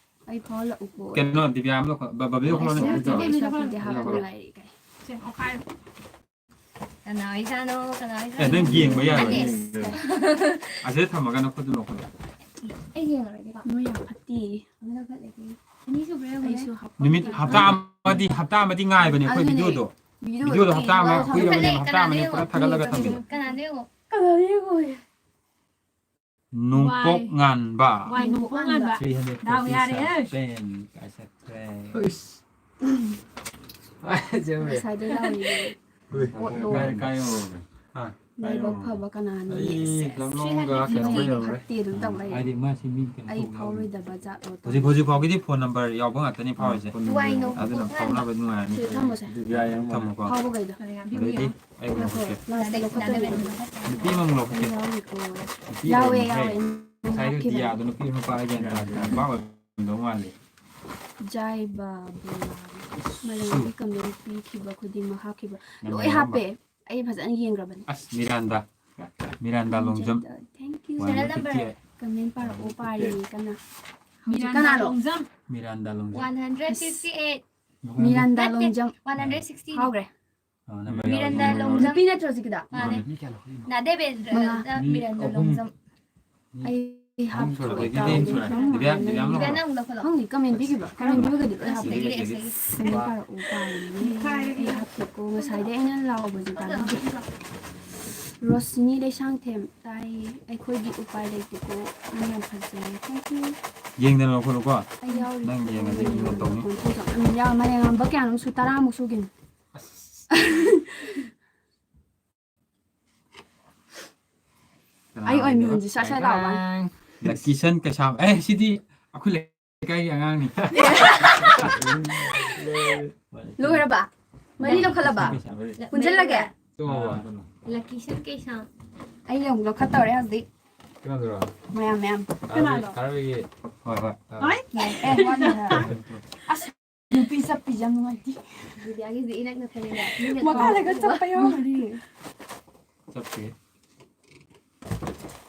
ꯑꯩ ꯐꯥꯎꯍꯜꯂꯛꯎꯀꯣ꯫ ꯀꯩꯅꯣ, ꯗꯤꯕꯤꯌꯥ ꯑꯃ ꯂꯧꯈꯠ-, ꯕ-, ꯕꯕꯤ ꯂꯧꯈꯠꯂꯣꯅꯦ꯫ ꯑꯩꯁꯨ ꯍꯥꯞꯄꯤꯗꯦ, ꯍꯥꯞꯄ ꯉꯥꯏꯔꯤ ꯀꯥꯏ꯫ ꯁꯦ, ꯑꯣꯈꯥꯏ꯫ ꯀꯅꯥ ꯑꯣꯏꯖꯥꯠꯅꯣ? ꯀꯅꯥ ꯑꯣꯏꯖꯥꯠꯅꯣ? ꯑꯦ, ꯅꯪ ꯌꯦꯡꯕ ꯌꯥꯔꯣꯏ꯫ ꯑꯅꯦꯁ꯫ ꯑꯁꯤꯗ ꯊꯝꯃꯒ ꯅꯈꯨꯠꯇꯨ ꯂꯧꯈꯠꯂꯣ꯫ ꯑꯩ ꯌꯦꯡꯉꯔꯣꯏꯒꯦꯀꯣ꯫ ꯅꯣꯏ ꯌꯥꯝ ꯐꯠꯇꯦ꯫ ꯑꯃ ꯂꯧꯈꯠꯂꯒꯦ꯫ ꯑꯅꯤꯁꯨꯕ꯭ꯔꯥ ꯌꯦꯡꯉꯨꯅꯦ꯫ ꯑꯩꯁꯨ ꯍꯥꯞꯄꯛꯀꯦ꯫ ꯅꯨꯃꯤꯠ ꯍꯞꯇꯥ ꯑꯃꯗꯤ, ꯍꯞꯇꯥ ꯑꯃꯗꯤ ꯉꯥꯏꯕꯅꯦ ꯑꯩꯈꯣꯏ ꯑꯗꯨꯅꯦ꯫ ꯚꯤꯗꯤꯑꯣꯗꯣ꯫ ꯚꯤꯗꯤꯑꯣꯗꯣ ꯚꯤꯗꯤꯑꯣꯗꯣ ꯍꯞꯇꯥ ꯑꯃ ꯂꯧꯊꯣꯛ-, ꯀꯨꯏꯔꯕꯅꯦꯕ, ꯍꯞꯇꯥ ꯑꯃꯅꯦ ꯄꯨꯔꯥ ꯊꯥꯒꯠꯂꯒ ꯊꯝꯃꯤꯗꯣ꯫ ꯀꯅꯥꯅꯣ ꯌꯦꯡꯉꯣ꯫ ꯀꯅꯥꯅꯣ ꯌꯦꯡꯉꯣ꯫ ꯅꯣꯡꯄꯣꯛ ꯋꯥꯏ꯫ ꯉꯥꯟꯕ꯫ ꯋꯥꯏ, ꯅꯣꯡꯄꯣꯛ ꯉꯥꯟꯕ꯫ ꯗꯥꯎ ꯌꯥꯔꯦꯍꯦ꯫ ꯊ꯭ꯔꯤ ꯍꯟꯗ꯭ꯔꯦꯠ ꯐꯣꯔꯇꯤ ꯁꯚꯦꯟ ꯀꯥꯏ ꯆꯠꯈ꯭ꯔꯦ꯫ ꯍꯨꯏꯁ꯫ ꯉꯁꯥꯏꯗꯩ ꯂꯥꯎꯔꯤꯅꯦ꯫ ꯍꯨꯏ꯫ ꯑꯣꯠꯂꯣ꯫ ꯀꯥꯏ, ꯀꯥꯏ ꯌꯧꯔꯒꯦ? ꯍꯥ? ꯂꯥꯏꯕꯛ ꯐꯕ ꯀꯅꯥꯅꯣ? ꯑꯩ ꯌꯦꯁ, ꯌꯦꯁ꯫ ꯂꯝꯂꯣꯡꯒ ꯀꯩꯅꯣꯒ ꯌꯧꯔꯦ꯫ ꯐꯠꯇꯦ ꯑꯗꯨꯝ ꯇꯧ ꯂꯩꯔꯦ꯫ ꯍꯥꯏꯗꯤ ꯃꯥꯁꯤ ꯃꯤ ꯀꯩꯅꯣ ꯑꯩ ꯇꯧꯕ ꯐꯥꯎꯔꯣꯏꯗꯕ ꯖꯥꯠꯂꯣ ꯍꯧꯖꯤꯛ, ꯇꯧꯔꯤꯁꯦ꯫ ꯍꯧꯖꯤꯛ ꯐꯥꯎꯒꯤꯗꯤ ꯐꯣꯟ ꯅꯝꯕꯔ ꯌꯥꯎꯕ ꯉꯥꯛꯇꯅꯤ ꯐꯥꯎꯔꯤꯁꯦ꯫ ꯐꯣꯟ ꯅꯝꯕꯔ ꯋꯥꯏ ꯌꯥꯎꯕ꯫ ꯅꯣꯡꯄꯣꯛ ꯑꯗꯨꯅ ꯉꯥꯟꯕ꯫ ꯐꯥꯎꯅꯕ ꯅꯨꯡꯉꯥꯏꯔꯅꯤ꯫ ꯁꯤꯗ ꯊꯝꯃꯣꯁꯦ꯫ ꯌꯥꯏ, ꯌꯥꯏ, ꯊꯝꯃꯣꯀꯣ꯫ ꯐꯥꯎꯕꯈꯩꯗꯣ꯫ ꯑꯗꯩꯗꯤ ꯑꯩ ꯍꯣꯏ, ꯍꯣꯏ꯫ ꯍꯣꯏ꯫ ꯂꯥꯁꯇ ꯂꯧꯈꯠꯇꯣꯏꯅꯦ꯫ ꯅꯨꯄꯤ ꯑꯃꯃꯨꯛ ꯂꯧꯈꯠꯀꯦ꯫ ꯑꯩ ꯌꯥꯎꯔꯤꯀꯣ꯫ ꯅꯨꯄꯤ ꯌꯥꯎꯋꯦ, ꯑꯣꯏꯔꯝꯃꯦ꯫ ꯌꯥꯎꯋꯦ꯫ ꯉꯁꯥꯏꯗꯣ ꯍꯥꯞꯈꯤꯕꯅꯦ꯫ ꯗꯤꯌꯥꯗꯣ ꯅꯨꯄꯤ ꯅꯨꯄꯥ ꯒ꯭ꯌꯥꯟ ꯇꯥꯗꯦ꯫ ꯅꯨꯄꯥ ꯑꯣꯏꯔꯝꯗꯧ ꯃꯥꯜꯂꯦ꯫ ꯖꯥꯏ ꯕꯥꯕꯨ꯫ ꯃꯌꯥꯝꯒꯤ ꯀꯃꯦꯟ ꯄꯤꯈꯤꯕ ꯈꯨꯗꯤꯡꯃꯛ ꯍꯥꯞꯈꯤꯕ꯫ ꯂꯣꯏ ꯅꯝꯕꯔ ꯍꯥꯞꯄꯦ꯫ ꯑꯩ ꯐꯖꯅ ꯌꯦꯡꯈ꯭ꯔꯕꯅꯤ꯫ ꯑꯁ, Miranda. Miranda Longjam. Thank you꯫ One hundred fifty eight. Comment ꯄꯥꯔꯛꯑꯣ, ꯄꯥꯔꯤꯅꯤ ꯀꯟꯅ꯫ ꯍꯧꯖꯤꯛ ꯃꯤꯔꯥꯟꯗꯥ ꯀꯅꯥꯅꯣ? Longjam. Miranda Longjam. One hundred fifty eight. Miranda ꯅꯠꯇꯦ, ꯂꯣꯡꯖꯝ꯫ One hundred sixty. ꯍꯥꯎꯈ꯭ꯔꯦ꯫ ꯑ, ꯅꯝꯕꯔ ꯃꯤꯔꯥꯟꯗꯥ ꯌꯥꯎꯔꯗꯤ ꯂꯣꯡꯖꯝ꯫ ꯅꯨꯄꯤ ꯅꯠꯇ꯭ꯔꯣ ꯍꯧꯖꯤꯛꯀꯤꯗꯣ? ꯃꯥꯅꯦ꯫ ꯅꯥ ꯗꯦꯕꯦꯟꯗ꯭ꯔ, ꯃꯉꯥ꯫ ꯃꯤꯔꯥꯟꯗꯥ ꯃꯤ ꯑꯍꯨꯝ꯫ ꯂꯣꯡꯖꯝ꯫ ꯑꯩ ꯑꯍꯨꯝ ꯍꯥꯞꯇ꯭ꯔꯣ? ꯁꯨꯔꯕ꯫ ꯑꯗꯨꯗꯤ ꯑꯍꯨꯝ ꯁꯨꯔꯦ꯫ ꯗꯤꯕꯤꯌꯥ, ꯗꯤꯕꯤꯌꯥ ꯑꯃ ꯗꯤꯕꯤꯌꯥ ꯂꯧꯈꯠꯂꯣ꯫ ꯅꯪ ꯂꯧꯈꯠꯂꯣ꯫ ꯈꯪꯗꯦ, ꯀꯃꯦꯟ ꯄꯤꯈꯤꯕ꯭ꯔꯥ? ꯀꯃꯦꯟ ꯄꯤꯕꯒꯗꯤ ꯂꯣꯏ ꯍꯥꯞꯄꯦ꯫ ꯑꯁꯤꯗꯒꯤ ꯂꯩ, ꯑꯁꯤꯗꯒꯤ꯫ ꯀꯃꯦꯟ ꯄꯥꯔꯛꯑꯣ, ꯄꯥꯔꯤꯅꯦ꯫ ꯑꯩ ꯍꯥꯞꯇꯦꯀꯣ꯫ ꯉꯁꯥꯏꯗꯩ ꯑꯩꯅ ꯂꯥꯎꯕꯁꯦ ꯇꯥꯗꯦ꯫ ꯔꯣꯁꯤꯅꯤ ꯂꯩꯁꯥꯡꯊꯦꯝ ꯇꯥꯏ꯫ ꯑꯩꯈꯣꯏꯒꯤ ꯎꯄꯥꯏ ꯂꯩꯇꯦꯀꯣ꯫ ꯅꯪ ꯌꯥꯝ ꯐꯖꯩ꯫ Thank you꯫ ꯌꯦꯡꯗꯅ ꯂꯧꯈꯠꯂꯨꯀꯣ꯫ ꯑꯩ ꯌꯥꯎꯔꯤ꯫ ꯅꯪ ꯌꯦꯡꯉꯗꯤ ꯏꯒꯅꯣꯔ ꯇꯧꯅꯤ꯫ ꯌꯥꯝ ꯃꯅꯦ ꯉꯝꯕ ꯀꯌꯥꯅꯣꯝ ꯁꯨ-, ꯇꯔꯥꯃꯨꯛ ꯁꯨꯈꯤꯕꯅꯤ꯫ ꯑꯁ꯫ ꯑꯩ ꯑꯣꯏ ꯃꯤꯍꯨꯟꯁꯦ ꯁ꯭ꯋꯥꯏ ꯁ꯭ꯋꯥꯏ ꯂꯥꯎꯕ ꯋꯥꯅꯤ꯫ ꯂꯛꯀꯤꯁꯟ ꯀꯩꯁꯥꯝ꯫ ꯑꯦ, ꯁꯤꯗꯤ ꯑꯩꯈꯣꯏ ꯂꯩꯀꯥꯏꯒꯤ ꯑꯉꯥꯡꯅꯤ꯫ ꯂꯣꯏꯔꯕ? ꯃꯔꯤ ꯂꯧꯈꯠꯂꯕ? ꯄꯨꯟꯁꯤꯜꯂꯒꯦ? ꯂꯛꯀꯤꯁꯟ ꯀꯩꯁꯥꯝ꯫ ꯑꯩ ꯑꯃꯨꯛ ꯂꯧꯈꯠꯇꯧꯔꯦ ꯍꯧꯖꯤꯛ꯫ ꯀꯩꯅꯣꯗꯨꯔꯣ? ꯃꯌꯥꯝ ꯃꯌꯥꯝ꯫ ꯀꯥꯔꯕꯤ- ꯀꯥꯔꯕꯤꯒꯤ ꯍꯣꯏ ꯍꯣꯏ꯫ ꯑ, ꯍꯣꯏ? ꯑꯦ, ꯋꯥꯠꯂꯤ ꯍꯥꯏꯔ꯫ ꯑꯁ, ꯅꯨꯄꯤ ꯆꯞꯄꯤꯁꯦ ꯌꯥꯝ ꯅꯨꯡꯉꯥꯏꯇꯦ꯫ ꯕꯤꯗ꯭ꯌꯥꯒꯤꯁꯤꯗꯤ ꯏꯅꯛ ꯅꯛꯄꯅꯤꯅ ꯃꯈꯥꯗꯒ ꯆꯞꯄ ꯌꯥꯎꯔꯤ꯫ ꯆꯞꯇꯦ꯫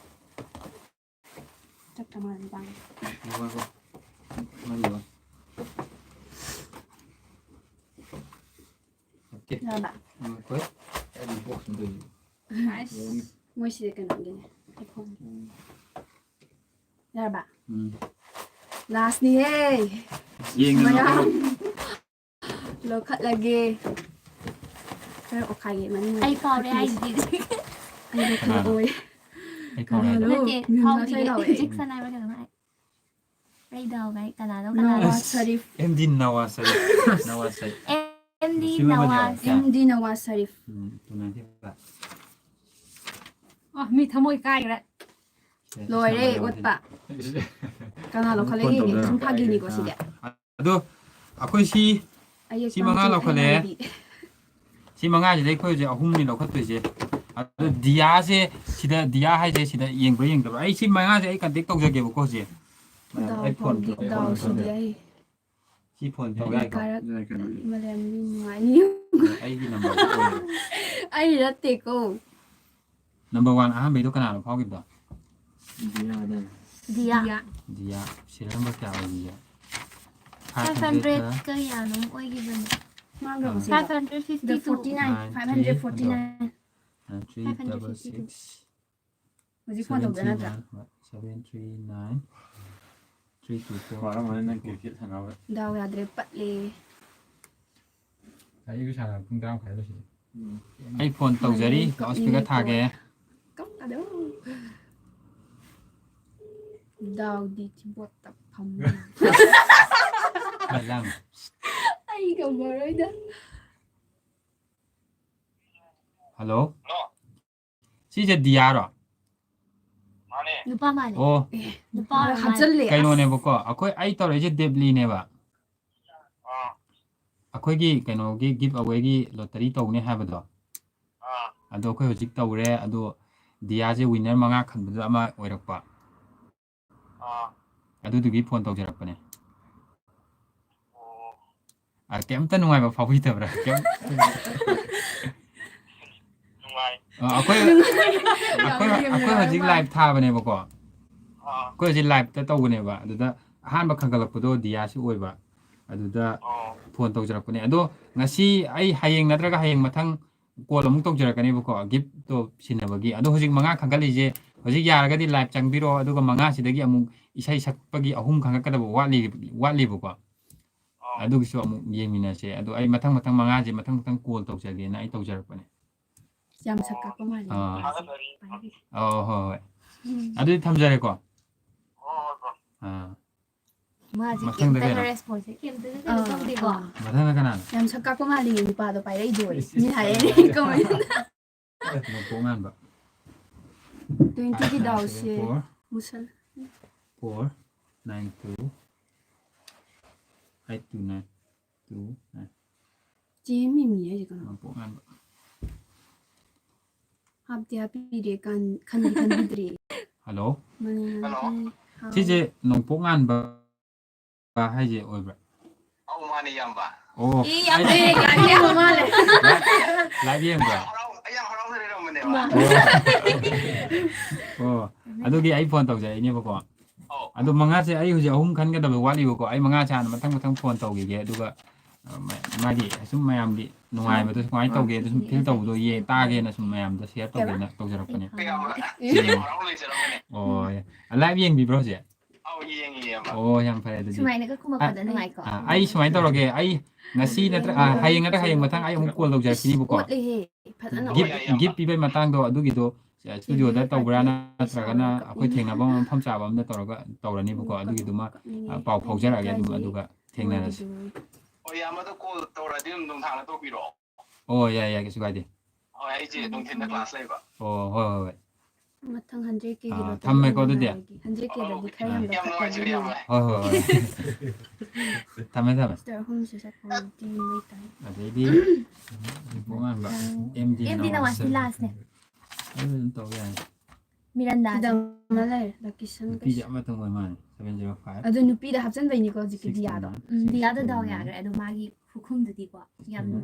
ꯆꯞꯇ ꯃꯥꯜꯂꯦ ꯇꯥꯡ꯫ ꯉꯥꯏꯈꯣ, ꯉꯥꯏꯈꯣ꯫ ꯃꯥꯒꯤ ꯋꯥ꯫ ꯑꯣꯀꯦ꯫ ꯌꯥꯔꯕ? ꯎꯝ, ꯍꯣꯏ꯫ ꯑꯩꯒꯤ ꯕꯣꯛꯁ ꯑꯃ ꯂꯩꯌꯦ꯫ ꯑꯁ, ꯃꯣꯏꯁꯤꯗꯤ ꯀꯩꯅꯣꯒꯤꯅꯦ꯫ iPhone꯫ ꯌꯥꯔꯕ? ꯎꯝ꯫ ꯂꯥꯁꯅꯤꯍꯦ꯫ ꯌꯦꯡꯉꯣ꯫ ꯃꯌꯥꯝ꯫ ꯂꯧꯈꯠꯂꯒꯦ꯫ ꯈꯔ ꯑꯣꯈꯥꯏꯒꯦ ꯃꯅꯤꯡ꯫ ꯑꯩ ꯀꯥꯎꯔꯦ ꯍꯥꯏꯗꯨꯗꯤ꯫ ꯑꯩ ꯂꯧꯈꯠꯂꯛꯑꯣꯏ꯫ ꯑꯩ ꯀꯥꯎꯔꯦ꯫ ꯀꯅꯥꯅꯣ? ꯅꯠꯇꯦ, ꯃꯤꯍꯨꯟ ꯐꯥꯎꯗꯤꯌꯦ꯫ ꯉꯁꯥꯏ ꯂꯥꯎꯔꯛꯑꯦ꯫ ꯖꯦꯛꯁꯟ ꯍꯥꯏꯕ꯭ꯔꯥ ꯀꯩꯅꯣꯝ ꯍꯥꯏ꯫ ꯑꯩ ꯗꯥꯎꯒꯥꯏ ꯀꯅꯥꯅꯣ ꯅꯋꯥꯖ ꯀꯅꯥꯅꯣ? Sharif. M D Nawaz Sharif. Nawaz Sharif. M D ꯁꯤꯃ ꯅꯋꯥꯖ꯫ ꯃꯅꯤꯄꯨꯔ꯫ M D Nawaz Sharif. ꯎꯝ, ꯇꯨ ꯅꯥꯏꯟꯇꯤ ꯐꯥꯏꯚ꯫ ꯑ, ꯃꯤ ꯊꯃꯣꯏ ꯀꯥꯏꯈ꯭ꯔꯦ꯫ ꯂꯣꯏꯔꯦ ꯑꯣꯠꯄ꯫ ꯀꯅꯥ ꯂꯧꯈꯠꯂꯒꯦ? ꯁꯨꯝ ꯐꯥꯒꯤꯅꯤꯀꯣ ꯁꯤꯗꯤ꯫ ꯑꯗꯣ ꯑꯩꯈꯣꯏ ꯁꯤ ꯑꯌꯦꯛꯄ ꯁꯤ ꯃꯉꯥ ꯑꯃ ꯂꯧꯈꯠꯂꯦ꯫ ꯊꯦꯡꯅꯔꯗꯤ꯫ ꯁꯤ ꯃꯉꯥꯁꯤꯗ ꯑꯩꯈꯣꯏ ꯍꯧꯖꯤꯛ ꯑꯍꯨꯝꯅꯤ ꯂꯧꯈꯠꯇꯣꯏꯁꯦ꯫ ꯑꯗꯣ ꯗꯤꯌꯥꯁꯦ ꯁꯤꯗ, ꯗꯤꯌꯥ ꯍꯥꯏꯁꯦ ꯁꯤꯗ ꯌꯦꯡꯕ꯭ꯔꯥ ꯌꯦꯡꯗꯕ꯭ꯔꯥ? ꯑꯩ ꯁꯤ ꯃꯉꯥꯁꯦ ꯑꯩ ꯀꯟꯇꯦꯛ ꯇꯧꯖꯒꯦꯕꯀꯣ ꯍꯧꯖꯤꯛ꯫ ꯗꯥꯎ ꯑꯩ ꯐꯣꯟ ꯐꯪꯗꯦ, ꯗꯥꯎꯁꯤꯗꯤ ꯑꯩ꯫ ꯁꯤ ꯐꯣꯟ ꯇꯧ ꯌꯥꯏꯀꯣ? ꯀꯥꯔꯛ ꯌꯥꯏ ꯀꯩꯅꯣ꯫ ꯃꯥꯂꯦꯝꯗꯤ ꯅꯨꯡꯉꯥꯏꯅꯤ꯫ ꯑꯩꯒꯤ ꯅꯝꯕꯔꯁꯦ ꯑꯣꯏꯔꯦ꯫ ꯑꯩ ꯅꯠꯇꯦꯀꯣ꯫ ꯅꯝꯕꯔ ꯋꯥꯟ ꯑꯍꯥꯟꯕꯩꯗꯣ ꯀꯅꯥꯅꯣ ꯐꯥꯎꯈꯤꯕꯗꯣ? ꯗꯤꯌꯥꯗ꯫ ꯗꯤꯌꯥ꯫ ꯗꯤꯌꯥ꯫ ꯗꯤꯌꯥ, ꯁꯤꯔꯤꯌꯦꯜ ꯅꯝꯕꯔ ꯀꯌꯥ ꯑꯣꯏꯈꯤꯒꯦ? ꯐꯥꯏꯚ ꯍꯟꯗ꯭ꯔꯦꯠ ꯀꯌꯥꯅꯣꯝ ꯑꯣꯏꯈꯤꯕꯅꯦ꯫ ꯃꯥꯡꯈ꯭ꯔꯕꯣ ꯑꯥ꯫ ꯁꯤꯗ? ꯐꯥꯏꯚ ꯍꯟꯗ꯭ꯔꯦꯠ ꯐꯤꯐꯇꯤ ꯗ two. Forty nine, Nine five hundred three forty nine. Three double six ꯍꯧꯖꯤꯛ ꯐꯣꯟ ꯇꯧꯕ ꯅꯠꯇ꯭ꯔꯥ? seven three nine three two four. ꯋꯥꯔꯝꯃꯅꯤ ꯅꯪ ꯀ꯭ꯔꯤꯀꯦꯠ ꯁꯥꯟꯅꯕ꯫ ꯗꯥꯎ ꯌꯥꯗ꯭ꯔꯦ, ꯄꯠꯂꯦ꯫ ꯑꯩꯁꯨ ꯁꯥꯟꯅꯕ ꯄꯨꯡ ꯇꯔꯥ ꯃꯈꯥꯏ ꯂꯣꯏꯁꯤꯜꯂꯦ꯫ ꯎꯝ꯫ ꯑꯩ ꯐꯣꯟ ꯇꯧꯖꯔꯤ, ꯃꯥꯅꯦ, ꯂꯥꯎꯠ ꯁ꯭ꯄꯤꯀꯔ ꯀꯛꯅꯤꯡꯉꯦ ꯊꯥꯒꯦ꯫ ꯀꯛꯀꯅꯨ꯫ ꯗꯥꯎꯗꯤ ꯊꯤꯕꯣꯠꯇ ꯐꯝꯃꯦ꯫ ꯃꯦꯗꯥꯝ꯫ ꯑꯩ ꯉꯝꯃꯔꯣꯏꯗ꯫ ꯍꯜꯂꯣ꯫ ꯁꯤꯁꯦ ꯗꯤꯌꯥꯔꯣ? ꯅꯨꯄꯥ ꯃꯥꯜꯂꯦ꯫ ꯑꯣ, ꯅꯨꯄꯥ ꯑꯣꯏꯔ ꯃꯥꯜꯂꯦ꯫ ꯍꯥꯞꯆꯜꯂꯦ, ꯑꯁ꯫ ꯀꯩꯅꯣꯅꯦꯕꯀꯣ, ꯑꯩꯈꯣꯏ, ꯑꯩ ꯇꯧꯔꯛꯏꯁꯦ ꯗꯦꯕꯂꯤꯅꯦꯕ꯫ ꯑꯩꯈꯣꯏꯒꯤ ꯀꯩꯅꯣꯒꯤ ꯒꯤꯐ ꯑꯋꯦꯒꯤ ꯂꯣꯇꯔꯤ ꯇꯧꯅꯤ ꯍꯥꯏꯕꯗꯣ, ꯑꯗꯣ ꯑꯩꯈꯣꯏ ꯍꯧꯖꯤꯛ ꯇꯧꯔꯦ꯫ ꯑꯗꯣ ꯗꯤꯌꯥꯁꯦ winner ꯃꯉꯥ ꯈꯟꯕꯗꯨꯗ ꯑꯃ ꯑꯣꯏꯔꯛꯄ꯫ ꯑꯥ ꯑꯗꯨꯗꯨꯒꯤ ꯐꯣꯟ ꯇꯧꯖꯔꯛꯄꯅꯦ꯫ ꯑꯣ ꯑ, ꯀꯩꯝꯇ ꯅꯨꯡꯉꯥꯏꯕ ꯐꯥꯎꯕꯤꯗꯕ꯭ꯔꯥ? ꯀꯩꯝ- ꯅꯨꯡꯉꯥꯏ ꯑ, ꯑꯩꯈꯣꯏ ꯑꯩꯈꯣꯏ ꯑꯩꯈꯣꯏ ꯍꯧꯖꯤꯛ live ꯊꯥꯕꯅꯦꯕꯀꯣ꯫ ꯑꯥ ꯑꯩꯈꯣꯏ ꯍꯧꯖꯤꯛ liveꯇ ꯇꯧꯕꯅꯦꯕ꯫ ꯑꯗꯨꯗ ꯑꯍꯥꯟꯕ ꯈꯟꯒꯠꯂꯛꯄꯗꯣ ꯗꯤꯌꯥꯁꯤ ꯑꯣꯏꯕ꯫ ꯑꯗꯨꯗ ꯑꯣ ꯐꯣꯟ ꯇꯧꯖꯔꯛꯄꯅꯦ꯫ ꯑꯗꯣ ꯉꯁꯤ ꯑꯩ ꯍꯌꯦꯡ ꯅꯠꯇ꯭ꯔꯒ ꯍꯌꯦꯡ ꯃꯊꯪ ꯀꯣꯜ ꯑꯃꯨꯛ ꯇꯧꯖꯔꯛꯀꯅꯦꯕꯀꯣ, giftꯇꯣ ꯁꯤꯟꯅꯕꯒꯤ꯫ ꯑꯗꯣ ꯍꯧꯖꯤꯛ ꯃꯉꯥ ꯈꯟꯒꯠꯂꯤꯁꯦ, ꯍꯧꯖꯤꯛ ꯌꯥꯔꯒꯗꯤ live ꯆꯪꯕꯤꯔꯣ, ꯑꯗꯨꯒ ꯃꯉꯥꯁꯤꯗꯒꯤ ꯑꯃꯨꯛ ꯏꯁꯩ ꯁꯛꯄꯒꯤ ꯑꯍꯨꯝ ꯈꯟꯒꯠꯀꯗꯕ ꯋꯥꯠꯂꯤ ꯋꯥꯠꯂꯤꯕꯀꯣ꯫ ꯑꯣ ꯑꯗꯨꯒꯤꯁꯨ ꯑꯃꯨꯛ ꯌꯦꯡꯃꯤꯟꯅꯁꯦ꯫ ꯑꯗꯣ ꯑꯩ ꯃꯊꯪ ꯃꯊꯪ ꯃꯉꯥꯁꯦ ꯃꯊꯪ ꯃꯊꯪ ꯀꯣꯜ ꯇꯧꯖꯒꯦꯅ ꯑꯩ ꯇꯧꯖꯔꯛꯄꯅꯦ꯫ ꯌꯥꯝ ꯁꯛ ꯀꯥꯛꯄ ꯃꯥꯜꯂꯦ ꯑꯥ꯫ ꯅꯨꯄꯥꯁꯦ꯫ ꯊꯥꯒꯠꯆꯔꯤ꯫ ꯑꯣ, ꯍꯣꯏ ꯍꯣꯏ꯫ ꯎꯝ꯫ ꯑꯗꯨꯗꯤ ꯊꯝꯖꯔꯦꯀꯣ꯫ ꯍꯣꯏ ꯍꯣꯏ ꯕ꯭ꯔꯣ ꯑꯥ ꯃꯥꯁꯦ ꯃꯊꯪꯗ ꯀꯩꯝꯇꯒ ꯀꯩꯅꯣ? Response ꯁꯦ ꯀꯩꯝꯇꯒ ꯀꯩꯅꯣ ꯑꯥ, ꯇꯧꯗꯦꯀꯣ꯫ ꯑꯥ꯫ ꯃꯊꯪꯗ ꯀꯅꯥꯅꯣ? ꯌꯥꯝ ꯁꯛ ꯀꯥꯛꯄ ꯃꯥꯜꯂꯤ ꯅꯨꯄꯥꯗꯣ ꯄꯥꯏꯔꯛꯏꯗꯣ꯫ ꯏꯁ, ꯃꯤ ꯏꯁ, ꯍꯥꯏꯔꯦ ꯏꯁ꯫ Comment꯫ ꯅꯣꯡꯄꯣꯛ ꯉꯥꯟꯕ꯫ Twenty ꯒꯤ ꯗꯥꯎꯁꯦ Four, ꯃꯨꯁꯜ꯫ four, nine, two, eight, two, nine, two, nine. ꯆꯦ ꯃꯤꯃꯤ ꯍꯥꯏꯁꯦ ꯀꯅꯥ? ꯅꯣꯡꯄꯣꯛ ꯉꯥꯟꯕ꯫ ꯍꯥꯞꯇꯤ ꯍꯥꯞꯄꯤꯔꯦ ꯀꯥꯟ ꯈꯟꯗꯤ ꯈꯟꯕꯤꯗ꯭ꯔꯦ꯫ Hello? ꯃꯅꯤꯡ Hello? ꯍꯥꯞꯄꯤ꯫ ꯍꯥꯎ꯫ ꯁꯤꯁꯦ ꯅꯣꯡꯄꯣꯛ ꯉꯥꯟꯕ ꯍꯥꯏꯁꯦ ꯑꯣꯏꯕ꯭ꯔꯥ? ꯑꯧ ꯃꯥꯅꯦ ꯏꯌꯥꯝꯕ꯫ ꯑꯣ, ꯏ ꯌꯥꯝ ꯑꯩ ꯌꯥꯝ ꯌꯥꯝ ꯃꯥꯜꯂꯦ꯫ live ꯌꯦꯡꯕ꯭ꯔꯥ? ꯍꯔꯥꯎ ꯑꯩ ꯌꯥꯝ ꯍꯔꯥꯎꯅ ꯂꯩꯔꯝꯕꯅꯦꯕ꯫ ꯃꯥ꯫ ꯑꯣ, ꯑꯗꯨꯒꯤ ꯑꯩ ꯐꯣꯟ ꯇꯧꯖꯔꯛꯏꯅꯦꯕꯀꯣ꯫ ꯑꯧ ꯑꯗꯣ ꯃꯉꯥꯁꯦ ꯑꯩ ꯍꯧꯖꯤꯛ ꯑꯍꯨꯝ ꯈꯟꯒꯗꯕ ꯋꯥꯠꯂꯤꯕꯀꯣ꯫ ꯑꯩ ꯃꯉꯥꯁꯦ ꯍꯥꯟꯅ ꯃꯊꯪ ꯃꯊꯪ ꯐꯣꯟ ꯇꯧꯈꯤꯒꯦ, ꯑꯗꯨꯒ ꯑ, ꯃ- ꯃꯥꯒꯤ ꯁꯨꯝ ꯃꯌꯥꯝꯒꯤ ꯅꯨꯡꯉꯥꯏꯕꯗꯣ ꯀꯃꯥꯏꯅ ꯇꯧꯒꯦ ꯑꯗꯨ ꯁꯨꯝ feel ꯇꯧꯕꯗꯣ ꯌꯦ ꯇꯥꯒꯦꯅ ꯁꯨꯝ ꯃꯌꯥꯝꯗ share ꯇꯧꯒꯦꯅ ꯇꯧꯖꯔꯛꯄꯅꯦ꯫ ꯏꯌꯥꯝꯕ ꯎꯝ꯫ ꯏꯌꯥꯝꯕ ꯍꯔꯥꯎꯅ ꯂꯩꯖꯔꯝꯕꯅꯦ꯫ ꯑꯣ, live ꯌꯦꯡꯕꯤꯕ꯭ꯔꯣ ꯍꯧꯖꯤꯛ? ꯑꯧ ꯌꯦꯡꯉꯤ ꯏꯌꯥꯝꯕ꯫ ꯑꯣ, ꯌꯥꯝ ꯐꯔꯦ ꯑꯗꯨꯗꯤ꯫ ꯁꯨꯃꯥꯏꯅꯒ ꯈꯨꯝꯃꯛꯄꯗ ꯑ, ꯅꯨꯡꯉꯥꯏꯀꯣ꯫ ꯑ, ꯑꯩ ꯁꯨꯃꯥꯏꯅ ꯇꯧꯔꯒꯦ, ꯑꯩ ꯉꯁꯤ ꯅꯠꯇ꯭ꯔ ꯑ, ꯍꯌꯦꯡ ꯅꯠꯇ꯭ꯔ ꯍꯌꯦꯡ ꯃꯊꯪ ꯑꯩ ꯑꯃꯨꯛ call ꯇꯧꯖꯔꯛꯈꯤꯅꯤꯕꯀꯣ꯫ ꯑꯣꯠꯂꯦꯍꯦ꯫ ꯐꯖꯅ Gift, ꯌꯥꯏ, ꯏꯌꯥꯝꯕ꯫ Gift ꯄꯤꯕꯩ ꯃꯇꯥꯡꯗꯣ ꯑꯗꯨꯒꯤꯗꯣ studioꯗ ꯇꯧꯕ꯭ꯔꯥ ꯅꯠꯇ꯭ꯔꯒꯅ ꯑꯩꯈꯣꯏ ꯊꯦꯡꯅꯕ ꯃꯐꯝ ꯆꯥꯕ ꯑꯃꯗ ꯇꯧꯔꯒ ꯇꯧꯔꯅꯤꯕꯀꯣ꯫ ꯑꯗꯨꯒꯤꯗꯨꯃ ꯑ, ꯄꯥꯎ ꯐꯥꯎꯖꯔꯛꯑꯒꯦ ꯑꯗꯨꯝ, ꯑꯗꯨꯒ ꯊꯦꯡꯅꯔꯁꯤ꯫ ꯍꯣꯏ ꯏꯌꯥꯝꯕꯗꯣ call ꯇꯧꯔꯛꯑꯗꯤ ꯑꯗꯨꯝ ꯅꯨꯡꯗꯥꯡꯗ ꯇꯧꯕꯤꯔꯛꯑꯣ꯫ ꯑꯣ, ꯌꯥꯏ ꯌꯥꯏ, ꯀꯩꯁꯨ ꯀꯥꯏꯗꯦ꯫ ꯍꯣꯏ ꯑꯩꯁꯦ ꯅꯨꯡꯊꯤꯟꯗ class ꯂꯩꯕ꯫ ꯑꯣ, ꯍꯣꯏ ꯍꯣꯏ ꯍꯣꯏ꯫ ꯃꯊꯪ hundred K ꯒꯤ ꯑꯥ, ꯂꯣꯇꯔꯤ ꯊꯝꯃꯦꯀꯣ ꯑꯃ ꯑꯗꯨꯗꯤ꯫ ꯂꯧꯔꯒꯦ꯫ Hundred K ꯗꯒꯤ ꯈꯔ ꯌꯥꯝ ꯌꯥꯝ ꯅꯨꯡꯉꯥꯏꯖꯔꯦ ꯏꯌꯥꯝꯕ꯫ ꯍꯣꯏ ꯍꯣꯏ ꯍꯣꯏ꯫ ꯊꯝꯃꯦ ꯊꯝꯃꯦ꯫ Star ꯑꯍꯨꯝꯁꯦ ꯁꯠꯄꯗꯤ ꯃꯩ ꯇꯥꯏ꯫ ꯑꯗꯩꯗꯤ ꯄꯣꯉꯥꯟꯕ M D M D ꯅ ꯋꯥꯁꯤ last ꯅꯦ꯫ ꯑꯗꯨ ꯑꯗꯨꯝ ꯇꯧ ꯌꯥꯏ꯫ ꯃꯤꯔꯟꯗꯥꯁꯦ꯫ ꯗꯃ ꯂꯩꯔꯦ ꯂꯛꯀꯤ ꯁꯟ ꯅꯨꯄꯤꯁꯦ ꯑꯃꯇꯪ ꯑꯣꯏ ꯃꯥꯜꯂꯦ, seven zero five. ꯑꯗꯨ ꯅꯨꯄꯤꯗ ꯍꯥꯞꯆꯟꯕꯩꯅꯤꯀꯣ ꯍꯧꯖꯤꯛꯀꯤ ꯗꯤꯌꯥꯗꯣ꯫ ꯎꯝ, ꯗꯤꯌꯥꯗꯣ ꯗꯥꯎ ꯌꯥꯈ꯭ꯔꯦ꯫ ꯑꯗꯣ ꯃꯥꯒꯤ ꯈꯨꯈꯨꯝꯗꯨꯗꯤꯀꯣ ꯌꯥꯝꯅ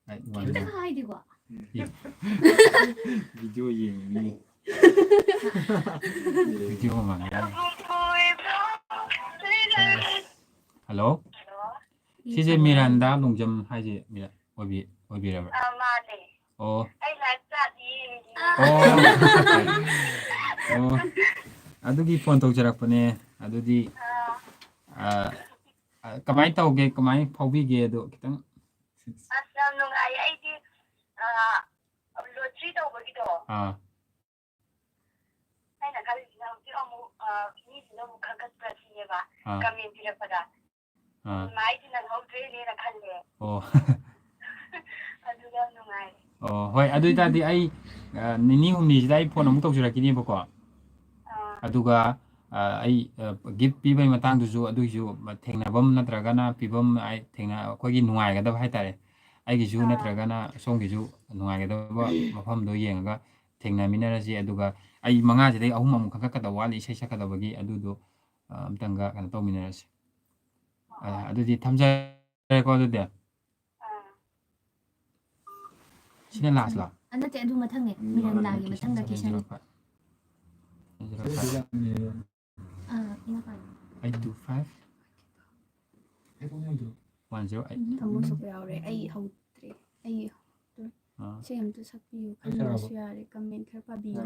ꯑꯩ ꯀꯩꯝꯇ ꯋꯥꯔꯦ꯫ ꯍꯥꯏꯗꯦꯀꯣ꯫ ꯚꯤꯗꯤꯑꯣ ꯌꯦꯡꯉꯤ꯫ ꯚꯤꯗꯤꯑꯣ ꯃꯥꯜꯂꯦ꯫ ꯍꯜꯂꯣ, ꯁꯤꯁꯦ ꯃꯤꯔꯥꯟꯗꯥ ꯂꯣꯡꯖꯝ ꯍꯥꯏꯁꯦ ꯃꯤꯔꯥ-, ꯑꯣꯏꯕꯤ-, ꯑꯣꯏꯕꯤꯔꯕ꯭ꯔꯥ? ꯑꯥ, ꯃꯥꯅꯦ꯫ ꯑꯣ, ꯑꯩ live chat ꯌꯦꯡꯉꯤ꯫ ꯑꯣ, ꯑꯣ, ꯑꯗꯨꯒꯤ ꯐꯣꯟ ꯇꯧꯖꯔꯛꯄꯅꯦ꯫ ꯑꯗꯨꯗꯤ, ꯑꯥ, ꯑ, ꯑ, ꯀꯃꯥꯏꯅ ꯇꯧꯒꯦ, ꯀꯃꯥꯏꯅ ꯐꯥꯎꯕꯤꯒꯦ, ꯑꯗꯣ ꯈꯤꯇꯪ꯫ ꯑꯁ, ꯌꯥꯝ ꯅꯨꯡꯉꯥꯏꯌꯦ꯫ ꯑꯩꯗꯤ, ꯑꯥ, lottery ꯇꯧꯕꯒꯤꯗꯣ, ꯑꯥ, ꯑꯩꯅ ꯈꯜꯂꯤꯁꯤꯅ ꯍꯧꯖꯤꯛ ꯑꯃꯨꯛ, ꯑꯥ, ꯃꯤꯁꯤꯡꯅ ꯑꯃꯨꯛ ꯈꯪꯒꯠꯄ꯭ꯔꯥ ꯁꯤꯅꯦꯕ, ꯑꯥ, comment ꯄꯤꯔꯛꯄꯗ꯫ ꯑꯥ, ꯃꯥꯏꯁꯤ ꯅꯪꯍꯧꯗ꯭ꯔꯦꯅꯦꯅ ꯈꯜꯂꯦ꯫ ꯑꯣ꯫ ꯑꯗꯨ ꯌꯥꯝ ꯅꯨꯡꯉꯥꯏꯔꯦ꯫ ꯑꯣ, ꯍꯣꯏ, ꯑꯗꯨ ꯑꯣꯏꯇꯥꯔꯗꯤ ꯑꯩ, ꯑ, ꯅꯤꯅꯤ ꯍꯨꯝꯅꯤꯁꯤꯗ ꯑꯩ ꯐꯣꯟ ꯑꯃꯨꯛ ꯇꯧꯖꯔꯛꯈꯤꯅꯦꯕꯀꯣ꯫ ꯑꯥ, ꯑꯗꯨꯒ, ꯑ, ꯑꯩ, ꯑ, gift ꯄꯤꯕꯒꯤ ꯃꯇꯥꯡꯗꯨꯁꯨ, ꯑꯗꯨꯒꯤꯁꯨ ꯊꯦꯡꯅꯐꯝ ꯅꯠꯇ꯭ꯔꯒꯅ ꯄꯤꯐꯝ, ꯑꯩ ꯊꯦꯡꯅ-, ꯑꯩꯈꯣꯏꯒꯤ ꯅꯨꯡꯉꯥꯏꯒꯗꯕ ꯍꯥꯏꯇꯥꯔꯦ, ꯑꯩꯒꯤꯁꯨ ꯑꯥ, ꯅꯠꯇ꯭ꯔꯒꯅ ꯁꯣꯝꯒꯤꯁꯨ ꯅꯨꯡꯉꯥꯏꯒꯗꯕ ꯃꯐꯝꯗꯣ ꯌꯦꯡꯉꯒ ꯊꯦꯡꯅꯃꯤꯟꯅꯔꯁꯤ꯫ ꯑꯗꯨꯒ ꯑꯩ ꯃꯉꯥꯁꯤꯗꯩ ꯑꯍꯨꯝ ꯑꯃꯨꯛ ꯈꯟꯒꯠꯀꯗꯕ ꯋꯥꯠꯂꯤ, ꯏꯁꯩ ꯁꯛꯀꯗꯕꯒꯤ, ꯑꯗꯨꯗꯣ, ꯑ, ꯑꯝꯇꯪꯒ ꯀꯩꯅꯣ ꯇꯧꯃꯤꯟꯅꯔꯁꯤ꯫ ꯑ, ꯑꯗꯨꯗꯤ ꯊꯝꯖꯔꯦꯀꯣ ꯑꯗꯨꯗꯤ꯫ ꯑꯥ꯫ ꯁꯤꯅ last ꯂꯣ? ꯑ, ꯅꯠꯇꯦ, ꯑꯗꯨ ꯃꯊꯪꯅꯦ꯫ ꯃꯤꯔꯟꯗꯥꯒꯤ ꯃꯊꯪꯗ ꯀꯤꯁꯟ꯫ ꯑꯥ, ꯏꯃꯥ ꯄꯥꯏꯌꯨ꯫ Eight two five one zero eight꯫ ꯊꯝꯃꯣ ꯁꯛꯄ ꯌꯥꯎꯔꯦ꯫ ꯑꯩ ꯍꯧꯗ꯭ꯔꯦ꯫ ꯑꯩ ꯍꯧꯗ꯭ꯔꯦ꯫ ꯑꯥ꯫ ꯏꯁꯩ ꯑꯝꯇ ꯁꯛꯄꯤꯌꯨ꯫ ꯈꯟꯕꯁꯨ ꯌꯥꯔꯦ꯫ Comment ꯈꯔ ꯄꯥꯕꯤꯌꯨ꯫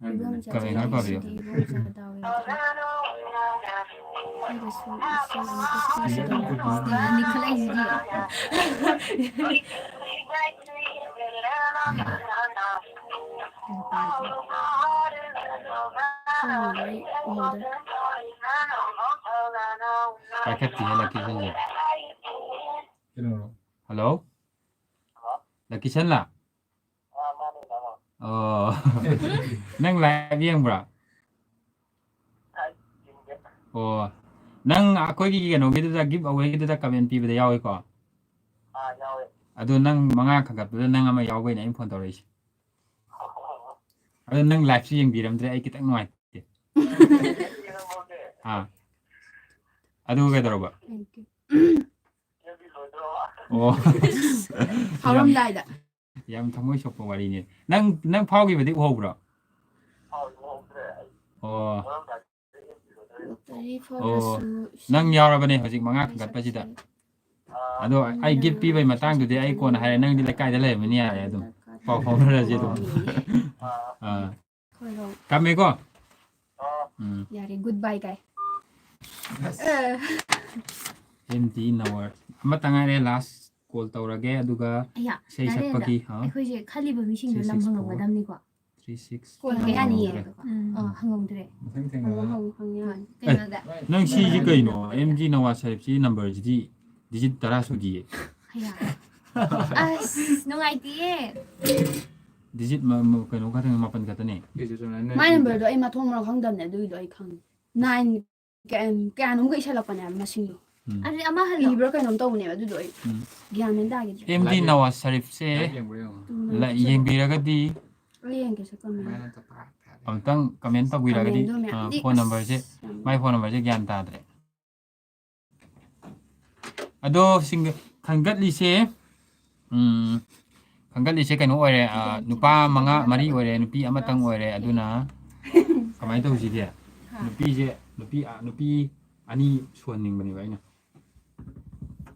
Comment ꯏꯕꯣꯝꯆꯥ ꯈꯔ ꯄꯥꯕꯤꯌꯨ꯫ ꯆꯠꯂꯤꯁꯤꯗꯤ ꯏꯕꯣꯝꯆꯥ ꯗꯥꯎ ꯌꯥꯗ꯭ꯔꯦ꯫ ꯑꯩꯒꯁꯨ ꯏꯁꯩ ꯑꯃꯨꯛꯇ ꯁꯛꯁꯤꯗꯅ꯫ ꯅꯤꯡꯈꯠꯂꯛꯏꯁꯤꯗꯤ꯫ ꯈꯪꯗ꯭ꯔꯦ, ꯎꯍꯧꯗ꯭ꯔꯦ꯫ ꯄꯥꯏꯈꯠꯇꯤꯌꯦ ꯂꯛꯀꯤ ꯁꯟꯁꯦ꯫ ꯍꯜꯂꯣ? ꯂꯛꯀꯤ ꯁꯟꯂꯥ? ꯑꯣ꯫ ꯅꯪ live ꯌꯦꯡꯕ꯭ꯔꯥ? ꯑꯣ꯫ ꯅꯪ ꯑꯩꯈꯣꯏꯒꯤ ꯀꯩꯅꯣꯒꯤꯗꯨꯗ, give away ꯒꯤꯗꯨꯗ comment ꯄꯤꯕꯗ ꯌꯥꯎꯏꯀꯣ? ꯑꯗꯨ ꯅꯪ ꯃꯉꯥ ꯈꯟꯒꯠꯄꯗ ꯅꯪ ꯑꯃ ꯌꯥꯎꯕꯩꯅꯦ ꯑꯩꯅ ꯐꯣꯟ ꯇꯧꯔꯛꯏꯁꯦ꯫ ꯑꯗꯣ ꯅꯪ live ꯁꯨ ꯌꯦꯡꯕꯤꯔꯝꯗ꯭ꯔꯦ, ꯑꯩ ꯈꯤꯇꯪ ꯅꯨꯡꯉꯥꯏꯇꯦ꯫ ꯑꯥ, ꯑꯗꯨ ꯀꯩꯗꯧꯔꯕ? Thank you. ꯑꯣ, ꯐꯥꯎꯔꯝꯗꯥꯏꯗ꯫ ꯌꯥꯝ ꯊꯃꯣꯏ ꯁꯣꯛꯄ ꯋꯥꯔꯤꯅꯦ꯫ ꯅꯪ ꯅꯪ ꯐꯥꯎꯈꯤꯕꯗꯤ ꯎꯍꯧꯕ꯭ꯔꯣ? ꯑꯣ, ꯂꯣꯇꯔꯤ ꯑꯣ, ꯐꯥꯎꯔꯁꯨ ꯅꯪ ꯌꯥꯎꯔꯕꯅꯦ ꯍꯧꯖꯤꯛ ꯃꯉꯥ ꯁꯤ ꯈꯟꯒꯠꯄꯁꯤꯗ꯫ ꯁꯛꯁꯦ ꯑꯗꯣ ꯑꯩ gift ꯄꯤꯕꯩ ꯃꯇꯥꯡꯗꯨꯗꯤ ꯑꯩ ꯀꯣꯟꯅ ꯍꯥꯏꯔꯦ, ꯅꯪꯗꯤ ꯂꯩꯀꯥꯏꯗ ꯂꯩꯔꯝꯃꯅꯤ, ꯌꯥꯔꯦ ꯑꯗꯨꯝ ꯄꯥꯎ ꯐꯥꯎꯅꯔꯁꯦ ꯑꯗꯨꯝ꯫ ꯑꯥ, ꯈꯣꯏꯔꯣ꯫ ꯊꯝꯃꯦꯀꯣ꯫ ꯎꯝ, ꯌꯥꯔꯦ, good bye guy. M D ꯅꯋꯥꯔ ꯑꯃꯇ ꯉꯥꯏꯔꯦ, last call ꯇꯧꯔꯒꯦ ꯑꯗꯨꯒ ꯑꯌꯥ, ꯏꯁꯩ ꯅꯥꯔꯦꯟꯗ ꯁꯛꯄꯒꯤ, ꯍꯥ? ꯑꯩꯈꯣꯏꯁꯦ ꯈꯜꯂꯤꯕ ꯃꯤꯁꯤꯡꯗꯣ Three ꯂꯝ six four. ꯍꯪꯉꯝꯒꯗꯕꯅꯤꯀꯣ꯫ Three six. ꯀꯣꯟꯅ ꯑꯣ, ꯀꯌꯥꯅꯤ ꯍꯪꯉꯝꯗ꯭ꯔꯦ꯫ ꯌꯦꯡꯉꯒꯀꯣ꯫ ꯑꯥ, ꯍꯪꯉꯝꯗ꯭ꯔꯦ꯫ ꯍꯪꯉꯝ ꯍꯪꯉꯝ ꯍꯪꯉꯝ꯫ ꯑꯦ, ꯀꯩꯅꯣꯗ꯫ ꯅꯪ ꯁꯤꯁꯤ ꯀꯩꯅꯣ? ꯑꯦꯝ ꯗꯤ ꯅꯋꯥꯖ ꯁꯔꯤꯐꯁꯤ number ꯁꯤꯗꯤ digit ꯇꯔꯥ ꯁꯨꯗꯤꯌꯦ꯫ ꯑꯌꯥ꯫ ꯑꯁ, ꯅꯨꯡꯉꯥꯏꯇꯤꯌꯦ꯫ Digit ꯃ- ꯃ- ꯀꯩꯅꯣ ꯈꯛꯇꯅꯦ, ꯃꯥꯄꯟ ꯈꯛꯇꯅꯦ꯫ My number ꯗꯣ ꯑꯩ ꯃꯊꯣꯡ ꯃꯔꯝ ꯈꯪꯗꯕꯅꯦ, ꯑꯗꯨꯒꯤꯗꯣ ꯑꯩ ꯈꯪꯉꯦ꯫ Nine ꯀꯌꯥ- ꯀꯌꯥꯅꯣꯝꯒ ꯏꯁꯜꯂꯛꯄꯅꯦ ꯍꯥꯏꯕ ꯃꯁꯤꯡꯗꯣ꯫ ꯎꯝ꯫ ꯑꯗꯨꯗꯤ ꯑꯃ ꯍꯜꯂꯣ꯫ ꯏꯕ꯭ꯔꯥ ꯀꯩꯅꯣꯝ ꯇꯧꯕꯅꯦꯕ, ꯑꯗꯨꯗꯣ ꯑꯩ ꯎꯝ꯫ ꯒ꯭ꯌꯥꯟ ꯃꯦꯟ ꯇꯥꯈꯤꯗ꯭ꯔꯦ꯫ ꯑꯦꯝ ꯗꯤ ꯅꯋꯥꯖ ꯁꯔꯤꯐꯁꯦ ꯌꯦꯡꯕ꯭ꯔꯥ ꯌꯦꯡꯉꯣ꯫ ꯂ- ꯌꯦꯡꯕꯤꯔꯒꯗꯤ ꯑꯩ ꯌꯦꯡꯒꯦꯁꯦ, comment꯫ ꯑꯝꯇꯪ comment ꯇꯧꯕꯤꯔꯒꯗꯤ, comment ꯇꯧꯕꯤꯔꯒꯗꯤ, comment ꯗꯣ ꯃꯌꯥꯝ꯫ ꯑꯥ, phone number ꯁꯦ, ꯑꯁ, ꯌꯥꯝ my phone number ꯁꯦ ꯒ꯭ꯌꯥꯟ ꯇꯥꯗ꯭ꯔꯦ꯫ ꯑꯗꯣ ꯁꯤꯡꯒ- ꯈꯟꯒꯠꯂꯤꯁꯦ, ꯎꯝ, ꯈꯟꯒꯠꯂꯤꯁꯦ ꯀꯩꯅꯣ ꯑꯣꯏꯔꯦ, ꯑꯥ, ꯅꯨꯄꯥ ꯃꯉꯥ, ꯃꯔꯤ ꯑꯣꯏꯔꯦ, ꯅꯨꯄꯤ ꯑꯃꯇꯪ ꯑꯣꯏꯔꯦ꯫ ꯑꯗꯨꯅ ꯀꯃꯥꯏꯅ ꯇꯧꯁꯤꯒꯦ? ꯍꯥ꯫ ꯅꯨꯄꯤꯁꯦ, ꯅꯨꯄꯤ, ꯑꯥ, ꯅꯨꯄꯤ ꯑꯅꯤ ꯁꯨꯍꯟꯅꯤꯡꯕꯅꯦꯕ ꯑꯩꯅ꯫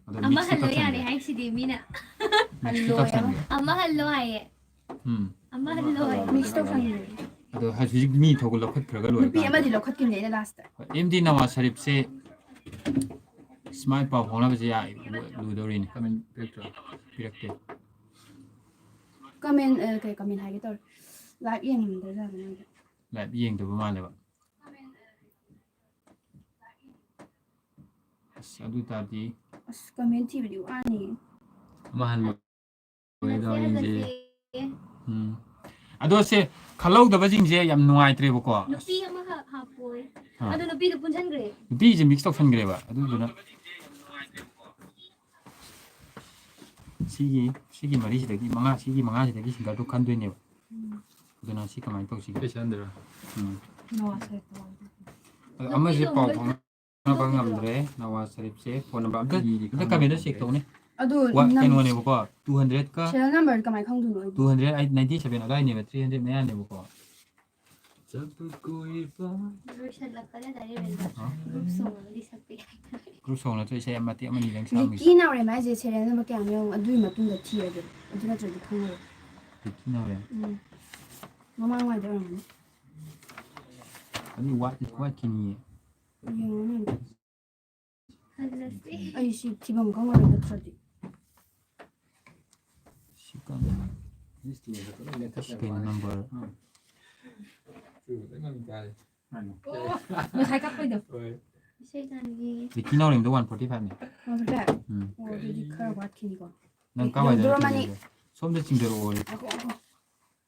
ꯑꯗꯣ ꯑꯃ mix ꯇ ꯍꯜꯂꯣ ꯌꯥꯔꯦ ꯇꯧꯁꯟꯒꯦ꯫ ꯍꯥꯏꯁꯤꯗꯤ ꯃꯤꯅ꯫ Mix ꯇ ꯍꯜꯂꯣ ꯇꯧꯁꯟꯒꯦ꯫ ꯑꯃ ꯍꯜꯂꯣ ꯍꯥꯏꯌꯦ꯫ ꯎꯝ꯫ ꯑꯃ ꯍꯜꯂꯣ ꯍꯥꯏꯌꯦ꯫ Mix ꯇꯧꯁꯟꯒꯦ꯫ ꯑꯗꯣ ꯍꯧꯖꯤꯛ ꯃꯤ ꯊꯣꯛꯄ ꯂꯧꯈꯠꯈ꯭ꯔꯒ ꯂꯣꯏꯔꯦ ꯅꯨꯄꯤ ꯀꯥꯟꯗ꯫ ꯑꯃꯗꯤ ꯂꯧꯈꯠꯈꯤꯕꯅꯦ ꯑꯩꯅ last ꯇ꯫ ꯍꯣꯏ, ꯑꯦꯝ ꯗꯤ ꯅꯋꯥꯖ ꯁꯔꯤꯐꯁꯦ ꯁꯨꯃꯥꯏꯅ ꯄꯥꯎ ꯐꯥꯎꯅꯕꯁꯦ ꯌꯥ- ꯂꯨꯗꯧꯔꯤꯅꯦ꯫ Comment ꯄꯤꯔꯛꯇ꯭ꯔꯣ? ꯄꯤꯔꯛꯇꯦ꯫ Comment, ꯑ, ꯀꯩ comment ꯍꯥꯏꯒꯦ ꯇꯧꯔꯦ? Live ꯌꯦꯡꯉꯝꯗ꯭ꯔꯖꯥꯠꯂꯣ ꯃꯣꯏꯗꯣ? Live ꯌꯦꯡꯗꯕ ꯃꯥꯜꯂꯦꯕ꯫ ꯑꯁ, ꯑꯗꯨ ꯇꯥꯔꯗꯤ ꯑꯁ, comment ꯊꯤꯕꯗꯤ ꯋꯥꯅꯤ꯫ ꯑꯃ ꯍꯟꯕ ꯍꯜꯂꯁꯦ, ꯂꯣꯏꯗꯧꯔꯤꯁꯦ꯫ ꯍꯜꯂꯁꯦ꯫ ꯎꯝ꯫ ꯑꯗꯣ ꯁꯦ, ꯈꯜꯍꯧꯗꯕꯁꯤꯡꯁꯦ ꯌꯥꯝ ꯅꯨꯡꯉꯥꯏꯇ꯭ꯔꯦꯕꯀꯣ꯫ ꯅꯨꯄꯤ ꯑꯃꯈꯛ ꯍꯥꯞꯄꯣꯏ꯫ ꯑꯥ꯫ ꯑꯗꯣ ꯅꯨꯄꯤꯗꯣ ꯄꯨꯟꯁꯟꯈ꯭ꯔꯦ꯫ ꯅꯨꯄꯤꯁꯦ mix ꯇꯧꯁꯟꯈ꯭ꯔꯦꯕ꯫ ꯑꯗꯨꯗꯨꯅ ꯁꯤꯒꯤ, ꯁꯤꯒꯤ ꯃꯔꯤꯁꯤꯗꯒꯤ ꯃꯉꯥ, ꯁꯤꯒꯤ ꯃꯉꯥꯁꯤꯗꯒꯤ single ꯗꯣ ꯈꯟꯗꯣꯏꯅꯦꯕ꯫ ꯎꯝ꯫ ꯑꯗꯨꯅ ꯁꯤ ꯀꯃꯥꯏꯅ ꯇꯧꯁꯤꯒꯦ? ꯄꯩꯁꯥ ꯍꯟꯗꯔ ꯎꯝ꯫ ꯅꯋꯥꯖ ꯁꯔꯤꯐꯇꯣ꯫ ꯑꯗꯣ ꯑꯃꯁꯦ ꯄꯥꯎ ꯐꯥꯎꯅꯕ ꯉꯝꯗ꯭ꯔꯦ, ꯅꯋꯥꯖ ꯁꯔꯤꯐꯁꯦ꯫ ꯐꯣꯟ ꯅꯝꯕꯔ ꯑꯝꯇ ꯑꯩꯗꯤ ꯑꯝꯇ ꯈꯪꯗꯦ꯫ ꯀꯃꯦꯟꯗ ꯆꯦꯛ ꯇꯧꯅꯦ꯫ ꯑꯗꯨ ꯋꯥ- ꯅꯝ- ꯀꯩꯅꯣꯅꯦꯕꯀꯣ, ꯇꯨ ꯍꯟꯗ꯭ꯔꯦꯠꯀ ꯁꯦꯔꯤꯌꯦꯜ ꯅꯝꯕꯔ ꯀꯃꯥꯏꯅ ꯈꯪꯗꯣꯏꯅꯣ ꯑꯩꯗꯤ? Two hundred eight ninety seven ꯑꯗꯨꯋꯥꯏꯅꯦꯕ, ꯊ꯭ꯔꯤ ꯍꯟꯗ꯭ꯔꯦꯠ ꯃꯌꯥꯅꯦꯕꯀꯣ꯫ ꯆꯠꯄ ꯀꯣꯏꯕ ꯂꯣꯏꯁꯤꯜꯂꯛꯀꯗ ꯗꯥꯏꯔꯦꯛ ꯒ꯭ꯔꯨꯞ ꯁꯣꯡ ꯑꯃꯗꯤ ꯁꯛꯄ ꯌꯥꯏ꯫ ꯒ꯭ꯔꯨꯞ ꯁꯣꯡ ꯅꯠꯇ꯭ꯔꯣ, ꯏꯁꯩ ꯃꯇꯦꯛ ꯑꯃꯅꯤꯗꯪ ꯁꯛꯑꯝꯃꯤꯁꯦ꯫ ꯔꯤꯀꯤ ꯅꯥꯎꯔꯦꯝ ꯍꯥꯏꯁꯦ ꯁꯦꯔꯤꯌꯦꯜ ꯅꯝꯕꯔ ꯀꯌꯥꯅꯣ ꯌꯦꯡꯉꯣ, ꯑꯗꯨꯒꯤ ꯃꯇꯨꯡꯗ ꯊꯤꯔꯒꯦ, ꯑꯗꯨ ꯅꯠꯇ꯭ꯔꯗꯤ ꯈꯪꯉꯔꯣꯏ꯫ ꯔꯤꯀꯤ ꯅꯥꯎꯔꯦꯝ꯫ ꯎꯝ꯫ ꯃꯃꯥꯡ ꯋꯥꯏꯗ ꯑꯣꯏꯔꯝꯒꯅꯤ꯫ ꯑꯗꯨꯗꯤ ꯋꯥꯠ ꯋꯥꯠꯈꯤꯅꯤꯌꯦ꯫ ꯌꯦꯡꯉꯣꯅꯦ ꯑꯝꯇ꯫ ꯍꯜꯂꯁꯤ꯫ ꯑꯩ ꯁꯤ ꯊꯤꯐꯝ ꯈꯪꯉꯔꯣꯏ ꯅꯠꯇ꯭ꯔꯗꯤ꯫ ꯁꯤ ꯀꯩꯅꯣ ꯅꯝꯕꯔ꯫ ꯉꯁꯥꯏ ꯀꯛꯄꯩꯗꯣ꯫ ꯍꯣꯏ꯫ ꯏꯁꯩ ꯇꯥꯅꯤꯡꯉꯦ꯫ ꯔꯤꯀꯤ ꯅꯥꯎꯔꯦꯝꯗꯣ ꯋꯥꯟ ꯐꯣꯔꯇꯤ ꯐꯥꯏꯚꯅꯦ꯫ One forty five? ꯎꯝ꯫ ꯑꯣ, ꯑꯗꯨꯗꯤ ꯈꯔ ꯋꯥꯠꯈꯤꯅꯤꯀꯣ꯫ ꯅꯪ ꯀꯥꯏꯋꯥꯏꯗ ꯌꯧꯗꯣꯔꯝꯃꯅꯤ꯫ ꯂꯩꯒꯦ? ꯁꯣꯝꯗ ꯆꯤꯡꯊꯔꯛꯑꯣ꯫ ꯉꯥꯏꯈꯣ, ꯉꯥꯏꯈꯣ꯫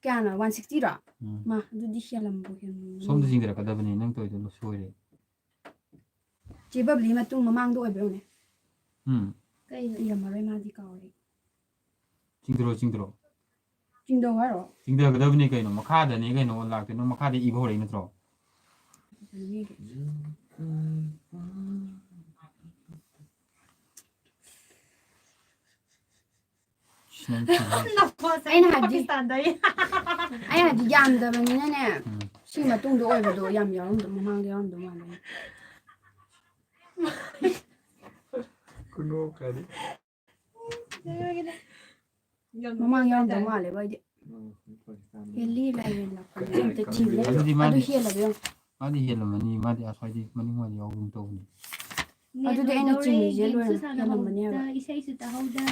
ꯀꯌꯥꯅꯣ? ꯋꯥꯟ ꯁꯤꯛꯁꯇꯤꯔꯣ? ꯎꯝ꯫ ꯃꯥ, ꯑꯗꯨꯗꯤ ꯍꯦꯜꯂꯝꯕꯨ ꯍꯦꯜꯂꯝꯃꯅꯤ꯫ ꯁꯣꯝꯗ ꯆꯤꯡꯊꯔꯛꯀꯗꯕꯅꯤ, ꯅꯪ ꯇꯧꯔꯤꯗꯣ ꯁꯣꯏꯔꯦ꯫ ꯆꯦ ꯕꯕ꯭ꯂꯤ ꯃꯇꯨꯡ ꯃꯃꯥꯡꯗ ꯑꯣꯏꯕ ꯌꯥꯎꯅꯦ꯫ ꯎꯝ꯫ ꯀꯩꯅꯣ? ꯏꯔꯝꯃꯔꯣꯏ, ꯃꯥꯗꯤ ꯀꯥꯎꯔꯦ꯫ ꯆꯤꯡꯊꯔꯣ, ꯆꯤꯡꯊꯔꯣ꯫ ꯆꯤꯡꯗꯧ ꯍꯥꯏꯔꯣ? ꯆꯤꯡꯊꯒꯗꯕꯅꯤ ꯀꯩꯅꯣ, ꯃꯈꯥꯗꯅꯤ ꯀꯩꯅꯣ ꯂꯥꯛꯇꯣꯏꯅꯣ, ꯃꯈꯥꯗ ꯏꯕ ꯍꯧꯔꯛꯏ ꯅꯠꯇ꯭ꯔꯣ? ꯐꯖꯅ ꯌꯦꯡꯒꯦ꯫ ꯁꯤ ꯅꯪ ꯊꯤꯕ ꯍꯩ- ꯑꯩꯅ ꯍꯥꯏꯕꯗꯤ, ꯑꯩꯅ ꯍꯥꯏꯕꯗꯤ ꯌꯥꯝꯗꯕꯅꯤꯅꯅꯦ, ꯎꯝ꯫ ꯁꯤ ꯃꯇꯨꯡꯗ ꯑꯣꯏꯕꯗꯣ ꯌꯥꯝ ꯌꯥꯎꯔꯝꯗꯧ, ꯃꯃꯥꯡꯗ ꯌꯥꯎꯔꯝꯗꯧ ꯃꯥꯜꯂꯦ꯫ ꯈꯨꯅꯣꯛ ꯀꯗꯤ ꯃꯃꯥꯡ ꯌꯥꯎꯔꯝꯗꯧ ꯃꯥꯜꯂꯦꯕ ꯑꯩꯗꯤ꯫ ꯍꯦꯜꯂꯤ ꯂꯥꯏꯔꯦꯟ ꯂꯥꯛꯄꯗ ꯑꯝꯇ ꯊꯤꯕꯅꯦ꯫ ꯑꯗꯨꯗꯤ ꯑꯗꯨ ꯃꯥꯗꯤ ꯍꯦꯜꯂꯕ ꯌꯦꯡꯉꯣ꯫ ꯃꯥꯗꯤ ꯍꯦꯜꯂꯝꯃꯅꯤ, ꯃꯥꯗꯤ ꯑꯁ꯭ꯋꯥꯏꯗꯤ ꯃꯅꯤꯡ ꯋꯥꯏꯗ ꯌꯥꯎꯕꯒꯨꯝ ꯇꯧꯕꯅꯤ꯫ ꯑꯗꯨꯗꯤ ꯑꯩꯅ ꯂꯣꯏꯗꯧꯔꯦ, ꯆꯤꯡꯉꯤꯁꯦ ꯒꯦꯝꯁꯨ ꯂꯣꯏꯔꯦ, ꯁꯥꯟꯅꯍꯧꯗ, ꯍꯦꯜꯂꯝꯃꯅꯤ ꯍꯥꯏꯕ꯫ ꯏꯁꯩꯁꯨ ꯇꯥꯍꯧꯗ,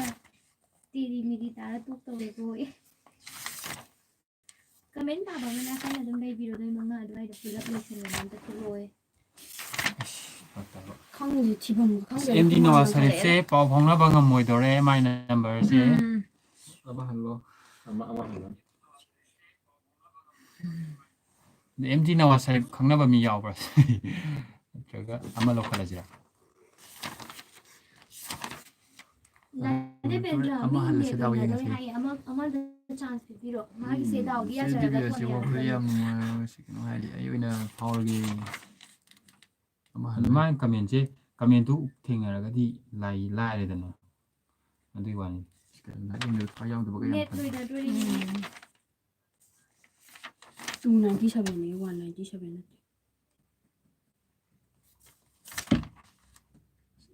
ꯇꯦꯔꯤ ꯃꯦꯔꯤ ꯇꯥꯔ ꯇꯣꯛ ꯇꯧꯔꯦꯀꯣ꯫ ꯑꯦ꯫ ꯀꯃꯦꯟ ꯄꯥꯕ ꯑꯃꯅ ꯑꯩꯈꯣꯏꯅ ꯑꯗꯨꯝ ꯂꯩꯕꯤꯔꯣ, ꯅꯣꯏ ꯃꯉꯥ ꯑꯗꯨꯋꯥꯏꯗ ꯄꯨꯂꯞ ꯂꯣꯏꯁꯤꯜꯂꯒ ꯑꯝꯇ ꯊꯣꯛꯂꯛꯑꯣ꯫ ꯈꯪꯗꯦ, ꯊꯤꯐꯝꯒ ꯈꯪꯗꯦ꯫ ꯑꯦꯝ ꯗꯤ ꯅꯋꯥꯖ ꯁꯔꯤꯐꯁꯦ ꯄꯥꯎ ꯐꯥꯎꯅꯕ ꯉꯝꯃꯣꯏꯗꯧꯔꯦ, ꯃꯥꯏ ꯅꯝꯕꯔꯁꯦ꯫ ꯎꯝ꯫ ꯑꯃ ꯍꯜꯂꯣ꯫ ꯑꯃ ꯑꯃ hello. M D Nawaz Sharif ꯈꯪꯅꯕ ꯃꯤ ꯌꯥꯎꯕ꯭ꯔꯥ? ꯅꯠꯇ꯭ꯔꯒ ꯑꯃ ꯂꯧꯈꯠꯂꯁꯤꯔꯥ? ꯗꯥ ꯗꯦꯕꯦꯟꯗ꯭ꯔ, ꯑꯃ ꯃꯤ ꯍꯜꯂꯁꯦ, ꯅꯦꯠ ꯗꯥꯎ ꯂꯣꯏꯅꯔꯣꯏ ꯌꯦꯡꯉꯁꯦ꯫ ꯍꯥꯏꯌꯦ꯫ ꯑꯃ, ꯑꯃꯗ ꯆꯥꯟꯁ ꯄꯤꯕꯤꯔꯣ꯫ ꯃꯥꯒꯤꯁꯦ ꯗꯥꯎꯒꯤ ꯁꯤ ꯌꯥꯖꯔꯒ ꯚꯤꯗꯤꯑꯣꯁꯦ ꯊꯣꯛꯂꯛꯑꯦ ꯋꯥꯈꯜ ꯍꯥꯏꯌꯦ꯫ ꯌꯥꯝ ꯅꯨꯡꯉꯥꯏꯔꯣꯏ꯫ ꯁꯤ ꯀꯩꯅꯣ ꯍꯥꯏꯔꯗꯤ ꯑꯩ ꯑꯣꯏꯅ ꯐꯥꯎꯔꯒꯦ꯫ ꯑꯃ ꯍꯜꯂꯦ꯫ ꯃꯥꯒꯤ ꯀꯃꯦꯟꯁꯦ, ꯀꯃꯦꯟꯗꯨ ꯊꯦꯡꯅꯔꯒꯗꯤ ꯂꯥꯏ-, ꯂꯥꯏꯔꯦꯗꯅ꯫ ꯑꯗꯨꯒꯤ ꯋꯥꯅꯤ꯫ ꯁꯤ ꯀꯩꯅꯣ ꯂꯥꯏꯔꯤꯛ ꯌꯦꯡꯕꯗ ꯊꯋꯥꯏ ꯌꯥꯎꯗꯕ ꯀꯌꯥꯝ ꯅꯦꯠ ꯐꯪꯉꯤ꯫ ꯂꯣꯏꯅꯗꯣꯔꯤꯅꯦ꯫ ꯎꯝ꯫ Two ninety seven ꯅꯦ, one ninety seven ꯅꯠꯇꯦ꯫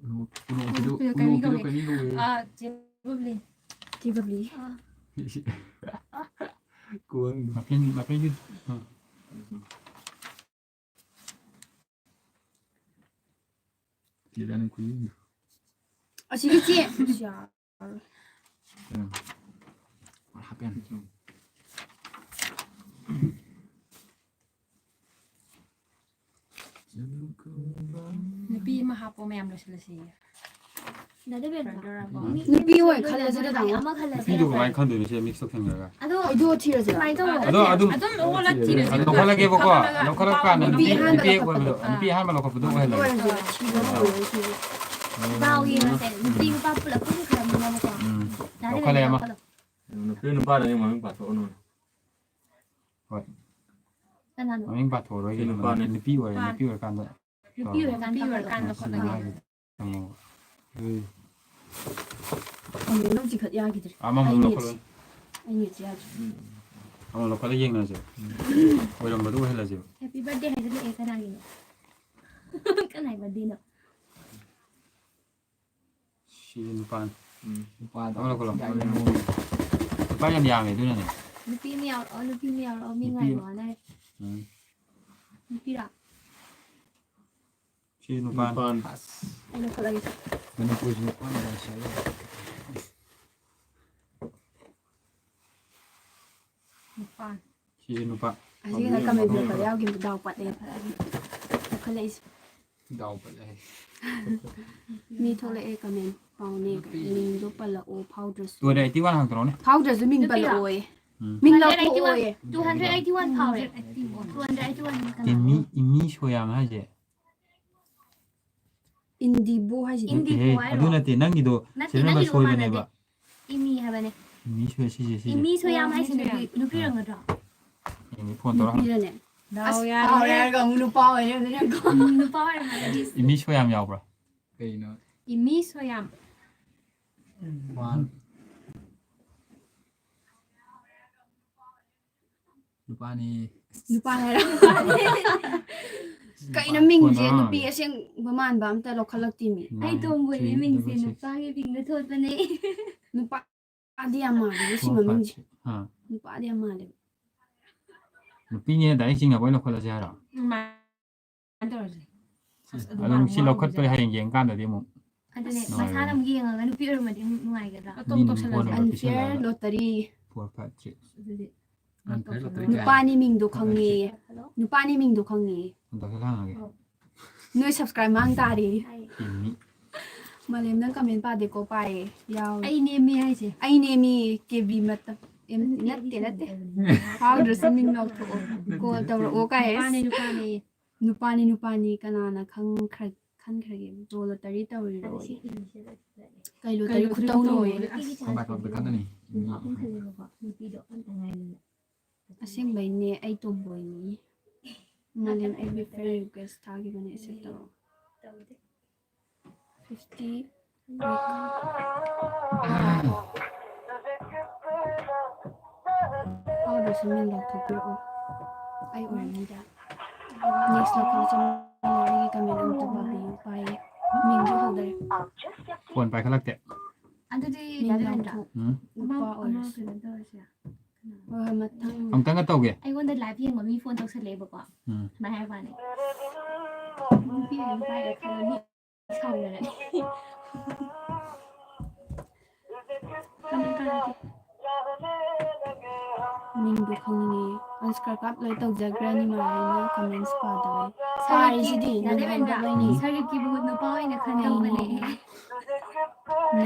ꯎꯅꯣꯞ-, ꯎꯅꯣꯞꯀꯤꯗꯣ, ꯎꯅꯣꯞꯀꯤꯗꯣ ꯀꯔꯤ ꯎꯅꯣꯞꯀꯤꯗꯣ ꯀꯧꯏ? ꯀꯔꯤ ꯀꯧꯏ? ꯑꯥ, ꯆꯦ ꯕꯕ꯭ꯂꯤ꯫ ꯆꯦ ꯕꯕ꯭ꯂꯤ꯫ ꯑꯥ꯫ ꯀꯣꯟ꯫ ꯃꯄꯦꯟ, ꯃꯄꯦꯟꯒꯤ, ꯑꯥ꯫ ꯆꯦ ꯔꯥꯅꯤ ꯈꯨꯌꯦꯡꯗꯣ꯫ ꯑꯁꯤꯒꯤ ꯆꯦ꯫ ꯑꯁ, ꯌꯥꯔꯣꯏ꯫ ꯎꯝ꯫ ꯍꯥꯞꯄꯦꯟ꯫ ꯅꯨꯄꯤ ꯑꯃ ꯍꯥꯞꯄꯣ, ꯃꯌꯥꯝ ꯂꯣꯏꯁꯤꯜꯂꯁꯤ꯫ ꯗꯥ ꯗꯦꯕꯦꯟꯗ꯭ꯔ꯫ ꯐ꯭ꯔꯦꯟꯗꯔ ꯑꯃ꯫ ꯅꯨꯄꯤ ꯑꯣꯏ ꯈꯜꯂꯁꯤꯔ, ꯇꯥꯃꯣ? ꯑꯃ ꯈꯜꯂꯁꯦ꯫ ꯅꯨꯄꯤꯗꯣ ꯀꯃꯥꯏꯅ ꯈꯟꯗꯣꯏꯅꯣ? ꯁꯦ mix ꯇꯧꯁꯟꯈ꯭ꯔꯒ꯫ ꯑꯗꯣ ꯑꯩꯗꯣ ꯊꯤꯔꯁꯤꯔ? ꯁꯨꯃꯥꯏꯅ ꯇꯧꯔꯣ꯫ ꯑꯗꯣ ꯑꯗꯨꯝ ꯑꯗꯨꯝ ꯂꯧꯈꯠꯂ ꯊꯤꯔꯁꯤ꯫ ꯑꯗꯨꯝ ꯂꯧꯈꯠꯂꯒꯦꯕꯀꯣ꯫ ꯂꯧꯈꯠꯂꯛꯄ ꯀꯥꯟꯗ ꯅꯨꯄꯤ ꯅꯨꯄꯤ, ꯑꯍꯥꯟꯕ ꯅꯨꯄꯤ ꯑꯣꯏꯕꯗꯣ, ꯑꯥ꯫ ꯅꯨꯄꯤ ꯑꯍꯥꯟꯕ ꯂꯧꯈꯠꯄꯗꯣ ꯑꯣꯏꯍꯜꯂꯒꯦ꯫ ꯑꯣꯏꯔꯁꯦ, ꯊꯤꯕ ꯑꯣꯏꯔꯁꯦ꯫ ꯗꯥꯎ ꯌꯦꯡꯉꯁꯦ꯫ ꯅꯨꯄꯤ ꯅꯨꯄꯥ ꯄꯨꯂꯞ ꯄꯨꯟꯈ꯭ꯔꯕꯅꯤꯅꯀꯣ꯫ ꯎꯝ꯫ ꯗꯥ ꯂꯧꯈꯠꯂꯦ ꯗꯦꯕꯦꯟꯗ꯭ꯔ ꯑꯃ꯫ ꯂꯧꯈꯠꯂꯣ꯫ ꯅꯨꯄꯤ ꯅꯨꯄꯥꯗꯅꯤ ꯃꯃꯤꯡ ꯄꯥꯊꯣꯛꯑꯅꯨ꯫ ꯍꯣꯏ꯫ ꯀꯅꯥꯅꯣ? ꯃꯃꯤꯡ ꯄꯥꯊꯣꯛꯑꯔꯣꯏꯒꯦ꯫ ꯁꯤ ꯅꯨꯄꯥꯅꯦ꯫ ꯅꯨꯄꯤ ꯑꯣꯏꯔꯦ, ꯅꯨꯄꯥ꯫ ꯅꯨꯄꯤ ꯑꯣꯏꯔꯀꯥꯟꯗ꯫ ꯅꯨꯄꯤ ꯑꯣꯏꯔꯀꯥꯟꯗ ꯅꯨꯄꯤ ꯑꯣꯏꯔꯀꯥꯟꯗ ꯈꯣꯠꯂꯒꯦ꯫ ꯈꯣꯠꯂꯒꯦ꯫ ꯎꯝ꯫ ꯑꯃꯨꯛ ꯂꯧ ꯆꯤꯡꯈꯠ ꯌꯥꯈꯤꯗ꯭ꯔꯦ꯫ ꯑꯃꯃꯝ ꯑꯩ ꯂꯧꯈꯠꯂꯣ꯫ ꯅꯦꯠꯁꯦ, ꯑꯩ ꯅꯦꯠꯁꯦ ꯌꯥꯗ꯭ꯔꯦ꯫ ꯎꯝ꯫ ꯑꯃꯃꯝ ꯂꯧꯈꯠꯂ ꯌꯦꯡꯅꯁꯦ꯫ ꯎꯝ꯫ ꯑꯣꯏꯔꯝꯕꯗꯨ ꯑꯣꯏꯍꯜꯂꯁꯦꯕ꯫ Happy birthday ꯍꯥꯏꯖꯤꯜꯂꯛꯑꯦ ꯀꯅꯥꯒꯤꯅꯣ? ꯀꯅꯥꯏ birthdayꯅꯣ? ꯁꯤ ꯅꯨꯄꯥꯅꯤ꯫ ꯎꯝ꯫ ꯅꯨꯄꯥꯗꯣ ꯑꯃ ꯂꯧꯈꯠꯂꯣ꯫ ꯌꯥꯝ ꯌꯥꯝꯃꯦ꯫ ꯅꯨꯄꯥ ꯌꯥꯝ ꯌꯥꯝꯃꯦ ꯑꯗꯨꯅꯅꯦ꯫ ꯅꯨꯄꯤ ꯑꯃ ꯌꯥꯎꯔꯛꯑꯣ, ꯅꯨꯄꯤ ꯑꯃ ꯌꯥꯎꯔꯛꯑꯣ, ꯃꯤ ꯅꯨꯄꯤ ꯉꯥꯏꯕ ꯋꯥꯅꯔꯦ꯫ ꯎꯝ꯫ ꯅꯨꯄꯤꯔꯥ? ꯁꯤ ꯅꯨꯄꯥꯅꯤ꯫ ꯅꯨꯄꯥꯅꯤ꯫ ꯑꯁ꯫ ꯑꯩ ꯂꯧꯈꯠꯂꯒꯦ꯫ ꯃꯅꯤꯄꯨꯔꯁꯤꯗ ꯄꯥꯟꯕ ꯁꯥꯏ꯫ ꯅꯨꯄꯥꯅꯤ꯫ ꯁꯤꯁꯦ ꯅꯨꯄꯥ꯫ ꯑꯁꯤꯒꯤ ꯉꯁꯥꯏ comment ꯄꯤꯔꯛꯄꯗ ꯌꯥꯎꯈꯤꯕꯗꯣ ꯗꯥꯎ ꯄꯠꯂꯦ ꯐꯔꯛꯑꯅꯤ꯫ ꯂꯧꯈꯠꯂꯛꯏꯁꯦ꯫ ꯗꯥꯎ ꯄꯠꯂꯦ꯫ ꯃꯤ ꯊꯣꯛꯂꯛꯑꯦ comment ꯄꯥꯎꯅꯦ꯫ ꯃꯤꯡꯗꯣ ꯄꯜꯂꯛꯑꯣ ꯐꯥꯎꯗ꯭ꯔꯁꯨ꯫ Two hundred eighty one ꯍꯥꯡꯗꯣꯔꯛꯑꯣꯅꯦ꯫ ꯐꯥꯎꯗ꯭ꯔꯁꯨ ꯃꯤꯡ ꯅꯨꯄꯤꯔꯣ? ꯄꯜꯂꯛꯑꯣꯌꯦ꯫ ꯎꯝ꯫ ꯃꯤꯡ ꯂꯧꯊꯣꯛꯑꯣꯌꯦ꯫ Two hundred eighty one ꯐꯥꯎꯔꯦ꯫ Two hundred eighty one ꯏꯃꯤ, ꯏꯃꯤ ꯁꯣꯌꯥꯝ ꯍꯥꯏꯁꯦ꯫ ꯏꯟꯗꯤꯕꯣ ꯍꯥꯏꯁꯤꯗꯤ꯫ ꯏꯟꯗꯤꯕꯣ ꯅꯠꯇꯦꯍꯦ, ꯍꯥꯏꯔꯣ? ꯑꯗꯨ ꯅꯠꯇꯦ, ꯅꯪꯒꯤꯗꯣ ꯅꯠꯇꯦ, serial number ꯅꯪꯒꯤꯗꯨꯒ ꯁꯣꯏꯕꯅꯦꯕ꯫ ꯃꯥꯟꯅꯗꯦ꯫ ꯏꯃꯤ ꯍꯥꯏꯕꯅꯦ꯫ ꯏꯃꯤ ꯁꯣꯏ, ꯁꯤꯁꯦ, ꯁꯤꯁꯦ꯫ ꯏꯃꯤ ꯁꯣꯌꯥꯝ ꯍꯥꯏꯁꯦ ꯏꯃꯤ ꯅꯨꯄꯤ, ꯁꯣꯌꯥꯝ꯫ ꯅꯨꯄꯤ ꯑꯣꯏꯔꯝꯒꯗ꯭ꯔꯣ? ꯌꯦꯡꯒꯦ, phone ꯇꯧꯔ ꯍꯪꯉꯣ꯫ ꯅꯨꯄꯤꯔꯅꯦ? ꯗꯥꯎ ꯑꯁ, ꯌꯥꯔꯦ꯫ ꯐꯥꯎꯔꯦ ꯍꯥꯏꯔꯒ ꯑꯃꯨꯛ ꯅꯨꯄꯥ ꯑꯣꯏꯔꯦ, ꯑꯗꯨꯅ ꯀꯣ꯫ ꯎꯝ, ꯅꯨꯄꯥ ꯑꯣꯏꯔꯝꯃꯒꯗꯤ꯫ ꯏꯃꯤ ꯁꯣꯌꯥꯝ ꯌꯥꯎꯕ꯭ꯔꯥ? ꯀꯩꯅꯣ? ꯏꯃꯤ ꯁꯣꯌꯥꯝ꯫ ꯃꯥꯟ-, ꯅꯨꯄꯥꯅꯤ꯫ ꯅꯨꯄꯥ ꯍꯥꯏꯔꯣ? ꯀꯩꯅꯣ ꯃꯤꯡꯁꯦ ꯅꯨꯄꯤ ꯑꯁꯦꯡꯕ ꯃꯥꯟꯕ ꯑꯝꯇ ꯂꯧꯈꯠꯂꯛꯇꯦꯃꯤ꯫ ꯑꯩ ꯇꯣꯝꯕꯣꯏꯅꯦ, ꯃꯤꯡꯁꯦ ꯅꯨꯄꯥꯒꯤ ꯃꯤꯡꯗ ꯊꯣꯠꯄꯅꯦ꯫ ꯅꯨꯄꯥꯗꯤ ꯌꯥꯝ ꯃꯥꯜꯂꯦ ꯁꯤ ꯃꯃꯤꯡꯁꯦ꯫ ꯑꯥ꯫ ꯅꯨꯄꯥꯗꯤ ꯌꯥꯝ ꯃꯥꯜꯂꯦ꯫ ꯅꯨꯄꯤꯅꯦ direct ꯆꯤꯡꯅꯕ ꯑꯣꯏꯅ ꯂꯧꯈꯠꯂꯁꯦ ꯍꯥꯏꯔꯣ? ꯎꯝ, ꯃꯥ-, ꯑꯗꯨꯃꯥꯏꯅ ꯇꯧꯔꯁꯦ꯫ ꯑꯁ, ꯑꯗꯨꯝ ꯑꯗꯨꯝ ꯁꯤ ꯂꯧꯈꯠꯄꯗꯤ ꯍꯌꯦꯡ ꯌꯦꯡꯀꯥꯟꯗꯗꯤ ꯑꯃꯨꯛ ꯑꯗꯨꯅꯦ, ꯅꯨꯡꯉꯥꯏꯔꯣꯏ꯫ ꯃꯁꯥꯅ ꯑꯃꯨꯛ ꯌꯦꯡꯉꯒ ꯅꯨꯄꯤ ꯑꯣꯏꯔꯝꯃꯗꯤ ꯑꯃꯨꯛ ꯅꯨꯡꯉꯥꯏꯒꯗ꯭ꯔꯥ? ꯑꯇꯣꯞ ꯃꯤꯅ ꯇꯧꯁꯜꯂꯁꯦ꯫ Unfair lottery꯫ Four, five, three꯫ ꯑꯗꯨꯗꯤ unfair lottery ꯀꯌꯥ? ꯅꯨꯄꯥꯅꯤ ꯃꯤꯡꯗꯣ ꯈꯪꯉꯦꯌꯦ꯫ ꯍꯜꯂꯣ? ꯅꯨꯄꯥꯅꯤ ꯃꯤꯡꯗꯣ ꯈꯪꯉꯦꯌꯦ꯫ ꯗꯥꯛꯇꯔ ꯍꯪꯉꯒꯦ꯫ ꯑꯣ꯫ ꯅꯣꯏ subscribe ꯃꯥꯡ ꯇꯥꯔꯦ꯫ ꯍꯥꯏ꯫ ꯏꯃꯤ꯫ ꯃꯥꯂꯦꯝ, ꯅꯪ comment ꯄꯥꯗꯦꯀꯣ? ꯄꯥꯏꯌꯦ, ꯌꯥꯎꯋꯦ꯫ ꯑꯩ ꯅꯦꯝꯃꯤ ꯍꯥꯏꯁꯦ꯫ ꯑꯩ ꯅꯦꯝꯃꯤ, ꯀꯦꯕꯤ ꯃꯇꯝ꯫ ꯑꯦꯝ-, ꯅꯠꯇꯦ, ꯅꯠꯇꯦ, ꯅꯠꯇꯦ꯫ ꯐꯥꯎꯗ꯭ꯔꯁꯨ ꯃꯤꯡ ꯂꯥꯎꯊꯣꯛꯑꯣ꯫ Call ꯇꯧꯔꯛꯑꯣ ꯀꯥꯏ꯫ ꯅꯨꯄꯥꯅꯦ, ꯅꯨꯄꯥꯅꯦ꯫ ꯅꯨꯄꯥꯅꯤ, ꯅꯨꯄꯥꯅꯤ, ꯀꯅꯥꯅ ꯈꯪꯈ꯭ꯔ-, ꯈꯟꯈ꯭ꯔꯒꯦ? ꯕ꯭ꯔꯣ, lottery ꯇꯧꯔꯤꯔꯣ? ꯀꯩ lottery ꯈꯨꯇꯧꯅꯣ? ꯀꯃꯥꯏ ꯇꯧꯕ ꯈꯪꯒꯅꯤ? ꯑꯁꯦꯡꯕꯩꯅꯦ, ꯑꯩ ꯇꯣꯝꯕꯣꯏꯅꯤ꯫ ꯃꯥꯂꯦꯝ, ꯑꯩꯒꯤ friend request ꯊꯥꯈꯤꯕꯅꯦ, accept ꯇꯧꯔꯣ꯫ Fifty. ꯐꯥꯎꯗ꯭ꯔꯁꯨ ꯃꯤꯡ ꯂꯥꯎꯊꯣꯛꯄꯤꯔꯛꯑꯣ꯫ ꯑꯩ ꯑꯣꯏꯔꯝꯅꯤꯗ꯫ Next ꯂꯥꯎꯊꯣꯛ ꯆꯪꯉꯛꯑꯣ, ꯑꯩꯒꯤ comment ꯑꯝꯇ ꯄꯥꯕꯤꯌꯨ꯫ ꯄꯥꯏꯌꯦ꯫ ꯃꯤꯡꯁꯨ ꯍꯧꯗꯔꯦ꯫ Phone ꯄꯥꯏꯈꯠꯂꯛꯇꯦ꯫ ꯑꯗꯨꯗꯤ ꯃꯤꯡ ꯗꯥ ꯗꯥꯏꯔꯦꯟꯗ꯭ꯔ꯫ ꯂꯥꯎꯊꯣꯛ-, ꯎꯝ꯫ ꯑꯃ, ꯅꯨꯄꯥ ꯑꯃ ꯑꯣꯏꯔꯁꯨ꯫ ꯀꯩꯅꯣ ꯇꯧꯔꯁꯤꯔ? ꯍꯣꯏ, ꯍꯣꯏ, ꯃꯊꯪ꯫ ꯑꯃꯨꯛꯇꯪꯒ ꯇꯧꯒꯦ꯫ ꯑꯩꯉꯣꯟꯗ live ꯌꯦꯡꯕ ꯃꯤ phone ꯇꯧꯁꯜꯂꯛꯑꯦꯕꯀꯣ꯫ ꯎꯝ꯫ ꯁꯨꯃꯥꯏꯅ ꯍꯥꯏꯕ ꯋꯥꯅꯤ꯫ ꯅꯨꯄꯤ ꯑꯣꯏꯅ ꯄꯥꯏꯔꯦ ꯈꯜꯂꯣ, ꯃꯤ ꯁꯥꯎꯅꯔꯅꯤ꯫ ꯃꯤꯡꯗꯣ ꯈꯪꯅꯤꯡꯉꯦ꯫ Unsubscribe ꯂꯣꯏ ꯇꯧꯖꯈ꯭ꯔꯅꯤ ꯃꯥ, ꯑꯩꯅ comments ꯄꯥꯗꯕꯩ꯫ ꯁꯔꯤꯐꯀꯤ, ꯄꯥꯔꯤꯁꯤꯗꯤ ꯗꯥ ꯗꯥ ꯅꯪ ꯕꯦꯟꯗ, ꯍꯥꯏꯕꯩꯅꯦ꯫ ꯁꯔꯤꯐꯀꯤ ꯃꯍꯨꯠ ꯅꯨꯄꯥ ꯑꯣꯏꯅ ꯈꯟꯗꯧꯕꯅꯦ꯫ ꯀꯩꯅꯣ?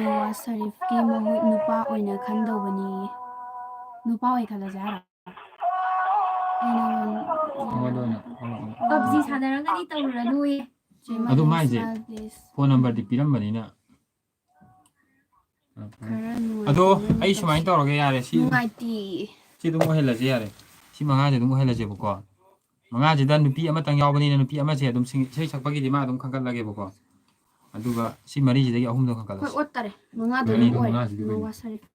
ꯅꯣꯋꯥ ꯁꯔꯤꯐꯀꯤ ꯃꯍꯨꯠ ꯅꯨꯄꯥ ꯑꯣꯏꯅ ꯈꯟꯗꯧꯕꯅꯤ꯫ ꯅꯨꯄꯥ ꯑꯣꯏꯅ ꯈꯜꯂꯁꯦ ꯍꯥꯏꯔꯣ? ꯑꯩ ꯅꯉꯣꯟ-, ꯅꯉꯣꯟꯗ ꯑꯣꯏꯅ ꯐꯥꯎꯔꯛꯑꯣ꯫ PUBG ꯁꯥꯟꯅꯔꯝꯒꯅꯤ, ꯇꯧꯔꯨꯔꯅꯨꯌꯦ꯫ ꯑꯗꯨ ꯃꯥꯏꯁꯦ ꯐꯣꯟ ꯅꯝꯕꯔꯗꯤ ꯄꯤꯔꯝꯕꯅꯤꯅ꯫ ꯑꯗꯣ ꯑꯩ ꯁꯨꯃꯥꯏꯅ ꯇꯧꯔꯒꯦ, ꯌꯥꯔꯦ, ꯁꯤ ꯅꯨꯡꯉꯥꯏꯇꯦ꯫ ꯁꯤ ꯑꯗꯨꯝ ꯑꯣꯏꯍꯜꯂꯁꯦ, ꯌꯥꯔꯦ꯫ ꯁꯤ ꯃꯉꯥꯁꯦ ꯑꯗꯨꯝ ꯑꯣꯏꯍꯜꯂꯁꯦꯕꯀꯣ꯫ ꯃꯉꯥꯁꯤꯗ ꯅꯨꯄꯤ ꯑꯃꯇꯪ ꯌꯥꯎꯕꯅꯤꯅ ꯅꯨꯄꯤ ꯑꯃꯁꯦ ꯑꯗꯨꯝ ꯁꯤꯡ-, ꯏꯁꯩ ꯁꯛꯄꯒꯤꯗꯤ ꯃꯥ ꯑꯗꯨꯝ ꯈꯟꯒꯠꯂꯒꯦꯕꯀꯣ꯫ ꯑꯗꯨꯒ ꯁꯤ ꯃꯔꯤꯁꯤꯗꯒꯤ ꯑꯍꯨꯝꯗꯣ ꯈꯟꯒꯠꯂꯁꯤ꯫ ꯑꯣꯠꯇꯔꯦ꯫ ꯃꯉꯥꯗꯣ ꯑꯗꯨꯝ ꯑꯣꯏꯔꯦ꯫ ꯃꯉꯥꯁꯤꯗꯤ ꯀꯩꯅꯣ? ꯅꯣꯋꯥ ꯁꯔꯤꯐ꯫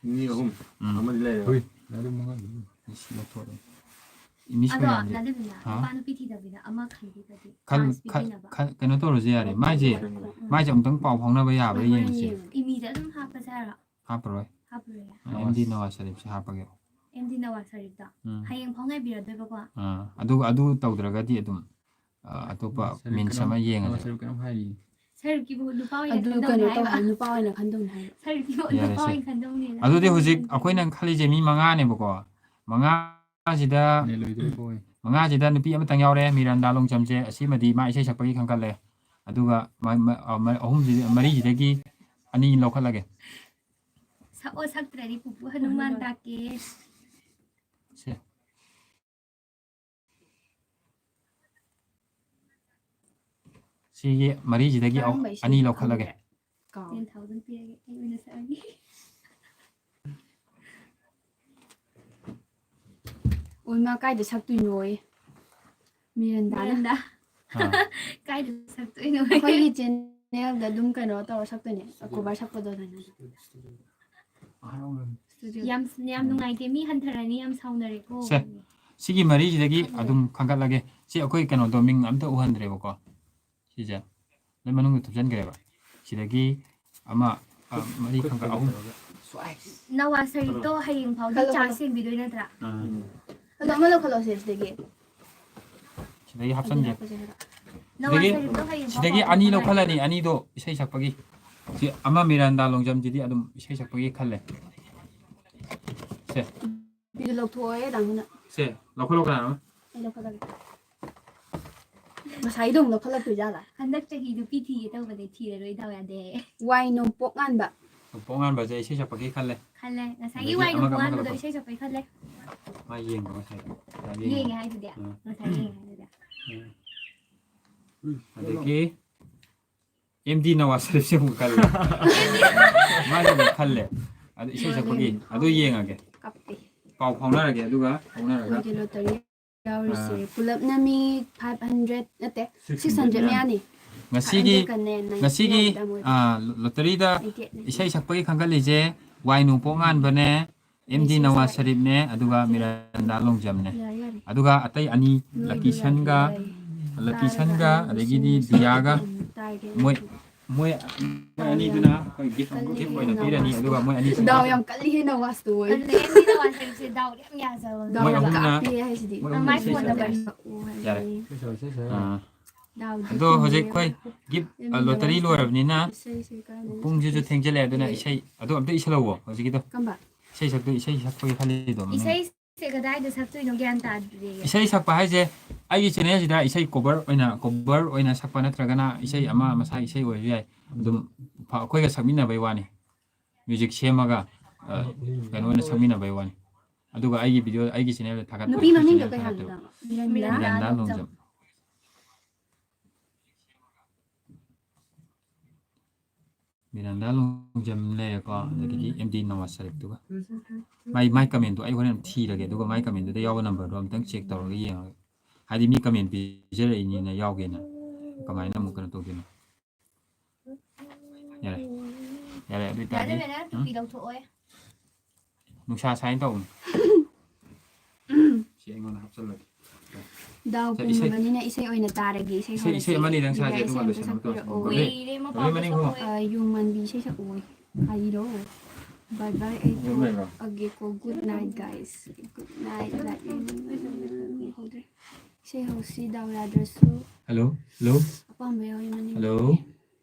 ꯃꯤ ꯑꯍꯨꯝ꯫ ꯎꯝ꯫ ꯑꯃꯗꯤ ꯂꯩꯔꯦ꯫ ꯍꯣꯏ, ꯌꯥꯔꯦ, ꯃꯉꯥ ꯑꯗꯨꯝ꯫ ꯏꯁ, ꯂꯧꯊꯣꯛꯑꯣ꯫ ꯏꯃꯤꯁ ꯑꯗꯣ, ꯃꯌꯥꯝꯁꯦ꯫ ꯗꯥ ꯗꯦꯕꯤꯟꯅ ꯍꯥ? ꯅꯨꯄꯥ ꯅꯨꯄꯤ ꯊꯤꯗꯕꯤꯗ ꯑꯃ ꯈꯟꯕꯤꯕꯗꯤ ꯈꯟ-, chance ꯈꯟ-, ꯄꯤꯕꯤꯅꯕ꯫ ꯈꯟ-, ꯀꯩꯅꯣ ꯇꯧꯔꯁꯨ ꯌꯥꯔꯦ꯫ ꯃꯥꯏꯁꯦ, ꯎꯝ꯫ ꯃꯥꯏꯁꯦ ꯑꯃꯨꯛꯇꯪ ꯄꯥꯎ ꯐꯥꯎꯅꯕ ꯌꯥꯕ꯭ꯔꯥ ꯍꯣꯏ, ꯍꯣꯔꯦꯟ ꯌꯦꯡꯉꯁꯦ꯫ ꯌꯦꯡꯉꯣ꯫ ꯏꯃꯤꯗ ꯑꯗꯨꯝ ꯍꯥꯞꯄꯁꯦ ꯍꯥꯏꯔꯣ? ꯍꯥꯞꯄꯔꯣꯏ꯫ ꯍꯥꯞꯄꯔꯣꯏꯌꯦ꯫ ꯑꯦꯝ ꯗꯤ ꯅꯋꯥꯖ ꯁꯔꯤꯐꯁꯦ ꯍꯥꯞꯄꯒꯦ꯫ ꯑꯦꯝ ꯗꯤ ꯅꯋꯥꯖ ꯁꯔꯤꯐꯇꯣ꯫ ꯎꯝ꯫ ꯍꯌꯦꯡ ꯐꯥꯎ ꯉꯥꯏꯕꯤꯔꯗꯣꯏꯕꯀꯣ꯫ ꯑꯥ, ꯑꯗꯨꯒ ꯑꯗꯨ ꯇꯧꯗ꯭ꯔꯒꯗꯤ ꯑꯗꯨꯝ, ꯑꯥ, ꯑꯇꯣꯞꯄ ꯁꯔꯤꯐ means ꯀꯩꯅꯣꯝ, ꯑꯃ ꯌꯦꯡꯉꯁꯦ꯫ ꯁꯔꯤꯐ ꯀꯩꯅꯣꯝ ꯍꯥꯏꯔꯤ꯫ ꯁꯔꯤꯐꯀꯤꯕꯨ ꯅꯨꯄꯥ ꯑꯣꯏꯅ ꯑꯗꯨ ꯈꯟꯗꯧꯅꯦ ꯀꯩꯅꯣ ꯍꯥꯏꯕ꯫ ꯇꯧ-, ꯅꯨꯄꯥ ꯑꯣꯏꯅ ꯈꯟꯗꯧꯅꯦ ꯍꯥꯏꯕ꯫ ꯁꯔꯤꯐꯀꯤꯕꯨ ꯌꯥꯔꯦꯁꯦ꯫ ꯅꯨꯄꯥ ꯑꯣꯏꯅ ꯈꯟꯗꯧꯅꯦꯅ ꯑꯗꯨꯗꯤ ꯍꯧꯖꯤꯛ ꯈꯟꯗꯧꯅꯦ꯫ ꯑꯩꯈꯣꯏꯅ ꯈꯜꯂꯤꯁꯦ ꯃꯤ ꯃꯉꯥꯅꯦꯕꯀꯣ꯫ ꯃꯉꯥꯁꯤꯗ, ꯂꯩ, ꯂꯣꯏꯗꯣꯔꯦ, ꯍꯣꯏ꯫ ꯃꯉꯥꯁꯤꯗ ꯅꯨꯄꯤ ꯑꯃꯇꯪ ꯌꯥꯎꯔꯦ, ꯃꯤꯔꯥꯟꯗꯥ ꯂꯣꯡꯆꯝꯁꯦ꯫ ꯑꯁꯤꯃꯗꯤ ꯃꯥ ꯏꯁꯩ ꯁꯛꯄꯒꯤ ꯈꯟꯒꯠꯂꯦ꯫ ꯑꯗꯨꯒ ꯃ-, ꯃ-, ꯑ, ꯃ-, ꯑꯍꯨꯝꯁꯤꯗꯤ, ꯃꯔꯤꯁꯤꯗꯒꯤ ꯑꯅꯤ ꯂꯧꯈꯠꯂꯒꯦ꯫ ꯁꯛꯑꯣ, ꯁꯛꯇ꯭ꯔꯗꯤ ꯄꯨꯄꯨ ꯍꯅꯨꯃꯥꯟ ꯇꯥꯛꯀꯦ꯫ ꯁꯦ꯫ ꯁꯤꯒꯤ ꯃꯔꯤꯁꯤꯗꯒꯤ ꯑꯍꯨꯝ, ꯀꯔꯝꯕ ꯏꯁꯩ ꯑꯅꯤ ꯂꯧꯈꯠꯂꯒꯦ꯫ ꯈꯪꯗ꯭ꯔꯦ? ꯀꯥꯎꯔꯦ꯫ Ten thousand ꯄꯤꯔꯒꯦ, ꯑꯩ ꯑꯣꯏꯅ ꯁꯛꯑꯒꯦ꯫ ꯑꯣꯏꯃꯥ, ꯀꯥꯏꯗ ꯁꯛꯇꯣꯏꯅꯣꯌꯦ? ꯃꯤꯔꯟꯗꯥꯅ꯫ ꯃꯤꯔꯟꯗꯥ꯫ ꯑꯥ꯫ ꯀꯥꯏꯗ ꯁꯛꯇꯣꯏꯅꯣ? ꯑꯩꯈꯣꯏꯒꯤ channelꯗ ꯑꯗꯨꯝ ꯀꯩꯅꯣ ꯇꯧꯔ ꯁꯛꯇꯣꯏꯅꯦ, cover ꯁꯛꯄꯗꯣ ꯑꯗꯨꯃꯥꯏꯅ꯫ Studio꯫ ꯌꯥꯝ, ꯌꯥꯝ ꯅꯨꯡꯉꯥꯏꯇꯦ, ꯃꯤ ꯍꯟꯊꯔꯅꯤ, ꯌꯥꯝ ꯁꯥꯎꯅꯔꯦꯀꯣ꯫ ꯁꯦ, ꯁꯤꯒꯤ ꯃꯔꯤꯁꯤꯗꯒꯤ ꯈꯪꯗꯦ꯫ ꯑꯗꯨꯝ ꯈꯟꯒꯠꯂꯒꯦ꯫ ꯁꯤ ꯑꯩꯈꯣꯏ ꯀꯩꯅꯣꯗꯣ ꯃꯤꯡ ꯑꯝꯇ ꯎꯍꯟꯗ꯭ꯔꯦꯕꯀꯣ꯫ ꯁꯤꯁꯦ ꯂꯣꯏ ꯃꯅꯨꯡꯗ ꯊꯨꯞꯆꯟꯈ꯭ꯔꯦꯕ꯫ ꯁꯤꯗꯒꯤ ꯑꯃ, ꯑ, ꯃꯔꯤ ꯈꯟꯒꯠ-, ꯑꯍꯨꯝ꯫ ꯅꯋꯥ ꯁꯔꯤꯐꯇꯣ ꯍꯌꯦꯡ ꯐꯥꯎꯗꯤ ꯈꯜꯂꯣ, ꯆꯥꯟꯁ ꯈꯜꯂꯣ꯫ ꯌꯦꯡꯕꯤꯗꯣꯏ ꯅꯠꯇ꯭ꯔꯥ? ꯑꯥ꯫ ꯑꯗꯣ ꯑꯃ ꯂꯧꯈꯠꯂꯣꯁꯦ ꯁꯤꯗꯒꯤ꯫ ꯁꯤꯗꯒꯤ ꯍꯥꯞꯆꯟꯒꯦ꯫ ꯑꯗꯨ ꯍꯥꯞꯄꯁꯦ ꯍꯥꯏꯕ꯫ ꯅꯋꯥ ꯁꯤꯗꯒꯤ, ꯁꯔꯤꯐꯇꯣ ꯍꯌꯦꯡ ꯐꯥꯎ ꯁꯤꯗꯒꯤ ꯄꯥꯎ ꯑꯅꯤ ꯐꯥꯎꯅꯔꯦ꯫ ꯂꯧꯈꯠꯂꯅꯤ, ꯑꯅꯤꯗꯣ ꯏꯁꯩ ꯁꯛꯄꯒꯤ꯫ ꯁꯤ ꯑꯃ ꯃꯤꯔꯥꯟꯗꯥ ꯂꯣꯡꯖꯝꯁꯤꯗꯤ ꯑꯗꯨꯝ ꯏꯁꯩ ꯁꯛꯄꯒꯤ ꯈꯜꯂꯦ꯫ ꯁꯦ꯫ ꯁꯤꯗꯤ ꯂꯧꯊꯣꯛꯑꯣꯍꯦ, ꯗꯥ ꯍꯨꯅ꯫ ꯁꯦ, ꯂꯧꯈꯠꯂꯣ ꯀꯅꯥꯅꯣ? ꯑꯩ ꯂꯧꯈꯠꯂꯒꯦ꯫ ꯉꯁꯥꯏꯗꯣ ꯑꯃꯨꯛ ꯂꯧꯈꯠꯂꯛꯇꯣꯏꯖꯥꯠꯂ? ꯍꯟꯗꯛ ꯆꯍꯤ ꯅꯨꯄꯤ ꯊꯤꯒꯦ ꯇꯧꯕꯅꯦ, ꯊꯤꯔꯔꯣꯏ, ꯗꯥꯎ ꯌꯥꯗꯦ꯫ ꯋꯥꯏ ꯅꯣꯡꯄꯣꯛ ꯉꯥꯟꯕ꯫ ꯅꯣꯡꯄꯣꯛ ꯉꯥꯟꯕꯁꯦ ꯏꯁꯩ ꯁꯛꯄꯒꯤ ꯈꯜꯂꯦ꯫ ꯈꯜꯂꯦ꯫ ꯉꯁꯥꯏꯒꯤ ꯑꯗꯒꯤ ꯋꯥꯏ ꯑꯃꯒ ꯅꯣꯡꯄꯣꯛ ꯑꯃꯒ ꯉꯥꯟꯕꯗꯣ ꯂꯧꯈꯠꯂꯣ꯫ ꯏꯁꯩ ꯁꯛꯄꯩ ꯈꯜꯂꯦ꯫ ꯃꯥ ꯌꯦꯡꯕ ꯉꯁꯥꯏꯗꯣ꯫ ꯌꯥꯝ ꯌꯦꯡꯉꯦ꯫ ꯌꯦꯡꯉꯦ ꯍꯥꯏꯗꯨꯗꯤ꯫ ꯎꯝ꯫ ꯉꯁꯥꯏ ꯌꯦꯡꯉꯦ ꯍꯥꯏꯗꯨꯗꯤ꯫ ꯎꯝ꯫ ꯑꯗꯒꯤ ꯑꯦꯝ ꯗꯤ ꯅꯋꯥꯖ ꯁꯔꯤꯐꯁꯦ ꯑꯃꯨꯛ ꯈꯜꯂꯦ꯫ ꯃꯥꯁꯦ ꯑꯃꯨꯛ ꯈꯜꯂꯦ꯫ ꯑꯗꯨ ꯏꯁꯩ ꯁꯛꯄꯒꯤ ꯑꯗꯨ ꯌꯦꯡꯉꯒꯦ꯫ ꯀꯞꯄꯦ꯫ ꯄꯥꯎ ꯐꯥꯎꯅꯔꯒꯦ ꯑꯗꯨꯒ ꯐꯥꯎꯅꯔꯒ꯫ ꯑꯩꯈꯣꯏꯒꯤ ꯂꯣꯇꯔꯤ ꯌꯥꯎꯔꯤꯁꯦ ꯑꯥ꯫ ꯄꯨꯂꯞꯅ ꯃꯤ five hundred ꯅꯠꯇꯦ, six hundred ꯃꯌꯥꯅꯤ꯫ ꯉꯁꯤꯒꯤ, ꯉꯁꯤꯒꯤ, ꯑꯥ, ꯂꯣꯇꯔꯤꯗ ꯏꯁꯩ ꯁꯛꯄꯒꯤ ꯈꯟꯒꯠꯂꯤꯁꯦ ꯋꯥꯏ ꯅꯣꯡꯄꯣꯛ ꯉꯥꯟꯕꯅꯦ, ꯑꯦꯝ ꯗꯤ ꯅꯋꯥꯖ ꯁꯔꯤꯐꯅꯦ, ꯑꯗꯨꯒ ꯃꯤꯔꯟꯗꯥ ꯂꯣꯡꯖꯝꯅꯦ꯫ ꯌꯥꯔꯦ, ꯌꯥꯔꯦ꯫ ꯑꯗꯨꯒ ꯑꯇꯩ ꯑꯅꯤ, ꯂꯀꯤ ꯁꯟꯒ, ꯂꯀꯤ ꯁꯟꯒ, ꯑꯗꯒꯤꯗꯤ ꯗꯤꯌꯥꯒ, ꯃꯣꯏ, ꯃꯣꯏ, ꯃꯣꯏ ꯑꯅꯤꯗꯨꯅ ꯑꯩꯈꯣꯏ gift, gift ꯑꯣꯏꯅ ꯄꯤꯔꯅꯤ꯫ ꯑꯗꯨꯒ ꯃꯣꯏ ꯑꯅꯤ ꯗꯥꯎ ꯌꯥꯝ ꯀꯜꯂꯤꯍꯦ ꯅꯋꯥꯖꯇꯣ, ꯃꯣꯏ꯫ ꯑꯗꯨꯅꯦ, ꯑꯦꯝ ꯗꯤ ꯅꯋꯥꯖ ꯁꯔꯤꯐꯁꯦ ꯗꯥꯎ ꯌꯥꯝ ꯌꯥꯖꯕ ꯃꯣꯏ ꯃꯤ꯫ ꯑꯍꯨꯝꯅ, ꯀꯥꯞꯄꯦ ꯍꯥꯏꯁꯤꯗꯤ꯫ ꯃꯣꯏ ꯑꯍꯨꯝꯅ ꯃꯥꯏ ꯏꯁꯩ phone number ꯁꯛꯑꯦ꯫ ꯌꯥꯔꯦ꯫ ꯑꯥ꯫ ꯗꯥꯎꯗꯤ ꯑꯗꯣ ꯍꯧꯖꯤꯛ ꯊꯤꯔꯦ꯫ ꯑꯩꯈꯣꯏ gift, ꯑ, ꯂꯣꯇꯔꯤ ꯂꯣꯏꯔꯕꯅꯤꯅ ꯏꯁꯩꯁꯦ ꯀꯥꯏꯗꯅꯣ? ꯄꯨꯡꯁꯤꯁꯨ ꯊꯦꯡꯖꯤꯜꯂꯛꯑꯦ, ꯑꯗꯨꯅ ꯏꯁꯩ ꯑꯗꯨ ꯑꯝꯇ ꯏꯁꯜꯂꯛꯑꯣ ꯍꯧꯖꯤꯛꯀꯤꯗꯣ꯫ ꯀꯝꯕ? ꯏꯁꯩ ꯁꯛꯇꯣꯏ, ꯏꯁꯩ ꯁꯛꯄꯒꯤ ꯈꯜꯂꯤꯗꯣ ꯃꯃꯤꯡ꯫ ꯏꯁꯩꯁꯦ ꯀꯗꯥꯏꯗ ꯁꯛꯇꯣꯏꯅꯣ ꯒ꯭ꯌꯥꯟ ꯇꯥꯗ꯭ꯔꯦ꯫ ꯏꯁꯩ ꯁꯛꯄ ꯍꯥꯏꯁꯦ ꯑꯩꯒꯤ channel ꯁꯤꯗ ꯏꯁꯩ cover ꯑꯣꯏꯅ, cover ꯑꯣꯏꯅ ꯁꯛꯄ ꯅꯠꯇ꯭ꯔꯒꯅ ꯏꯁꯩ ꯑꯃ ꯃꯁꯥꯒꯤ ꯏꯁꯩ ꯑꯣꯏꯔꯁꯨ ꯌꯥꯏ꯫ ꯑꯗꯨꯝ ꯐ-, ꯑꯩꯈꯣꯏꯒ ꯁꯛꯃꯤꯟꯅꯕꯩ ꯋꯥꯅꯤ꯫ Music ꯁꯦꯝꯃꯒ, ꯑ, ꯀꯩꯅꯣ ꯑꯣꯏꯅ ꯁꯛꯃꯤꯟꯅꯕꯩ ꯋꯥꯅꯤ꯫ ꯑꯗꯨꯒ ꯑꯩꯒꯤ video ꯑꯩꯒꯤ channel ꯗ ꯊꯥꯒꯠꯄ, ꯅꯨꯄꯤ ꯑꯩꯒꯤ ꯃꯃꯤꯡꯗꯣ channel ꯀꯩ ꯊꯥꯒꯠꯄꯗꯣ꯫ ꯍꯥꯏꯕꯅꯣ? ꯃꯤꯔꯟꯗꯥ ꯃꯤꯔꯟꯗꯥ ꯂꯣꯡꯖꯝ꯫ ꯂꯣꯡꯖꯝ꯫ ꯃꯤꯔꯟꯗꯥ ꯂꯣꯡꯖꯝ ꯂꯩꯔꯦꯀꯣ, ꯑꯗꯒꯤꯗꯤ ꯑꯦꯝ ꯗꯤ ꯅꯋꯥꯖ ꯁꯔꯤꯐꯇꯨꯒ꯫ ꯃꯥꯏ, ꯃꯥꯏ comment ꯇꯣ ꯑꯩ ꯍꯣꯔꯦꯟ ꯊꯤꯔꯒꯦ, ꯑꯗꯨꯒ ꯃꯥꯏ comment ꯇꯨꯗ ꯌꯥꯎꯕ number ꯗꯣ ꯑꯝꯇꯪ check ꯇꯧꯔꯒ ꯌꯦꯡꯉꯒꯦ꯫ ꯍꯥꯏꯗꯤ ꯃꯤ comment ꯄꯤꯖꯔꯛꯏꯅꯤꯅ ꯌꯥꯎꯒꯦꯅ꯫ ꯀꯃꯥꯏꯅ ꯑꯃꯨꯛ ꯀꯩꯅꯣ ꯇꯧꯗꯣꯏꯅꯣ? ꯌꯥꯔꯦ꯫ ꯌꯥꯔꯦ, ꯑꯗꯨ ꯌꯥꯔꯦ, ꯑꯣꯏꯇꯥꯔꯗꯤ, ꯃꯦꯗꯥꯝ, ꯎꯝ? ꯇꯨꯄꯤ ꯂꯧꯊꯣꯛꯑꯣ꯫ ꯅꯨꯡꯁꯥ ꯁꯥꯏꯅ ꯇꯧꯕꯅꯤ꯫ ꯁꯤ ꯑꯩꯉꯣꯟꯗ ꯍꯥꯞꯆꯜꯂꯒꯦ꯫ ꯗꯥꯎ ꯁꯦ, ꯏꯁꯩ꯫ ꯄꯨꯝꯕꯅꯤꯅ ꯏꯁꯩ ꯑꯣꯏꯅ ꯇꯥꯔꯒꯦ, ꯏꯁꯩ ꯏꯁꯩ, ꯍꯧꯔꯁꯤ꯫ ꯏꯁꯩ ꯑꯃꯅꯤꯗꯪ ꯗꯤꯌꯥ, ꯁꯥꯁꯦ, ꯏꯁꯩ ꯑꯗꯨꯒ ꯑꯝꯇ ꯂꯣꯏꯁꯟꯅꯕ ꯁꯛꯄꯤꯔꯛꯑꯣ꯫ ꯇꯧꯔꯁꯤ꯫ ꯃꯅꯤꯡ ꯍꯣꯏ꯫ ꯊꯣꯏꯕꯤ, ꯃꯅꯤꯡ ꯍꯣ꯫ ꯑ, ꯌꯣꯡ ꯃꯥꯟꯕꯤ ꯏꯁꯩ ꯁꯛꯑꯣ꯫ ꯍꯥꯏꯔꯣ꯫ Bye bye, ꯑꯩ ꯑꯗꯨꯝ ꯂꯩꯕ꯭ꯔꯣ? ꯊꯣꯛꯑꯒꯦꯀꯣ꯫ Good night, guys. Good night, like, ꯌꯦꯡꯍꯧꯗ꯭ꯔꯦ꯫ ꯏꯁꯩ ꯍꯧꯁꯤ, ꯗꯥꯎ ꯌꯥꯗ꯭ꯔꯁꯨ꯫ Hello, hello. ꯑꯄꯥꯝꯕ ꯌꯥꯎꯔꯤ ꯃꯅꯤꯡ꯫ Hello.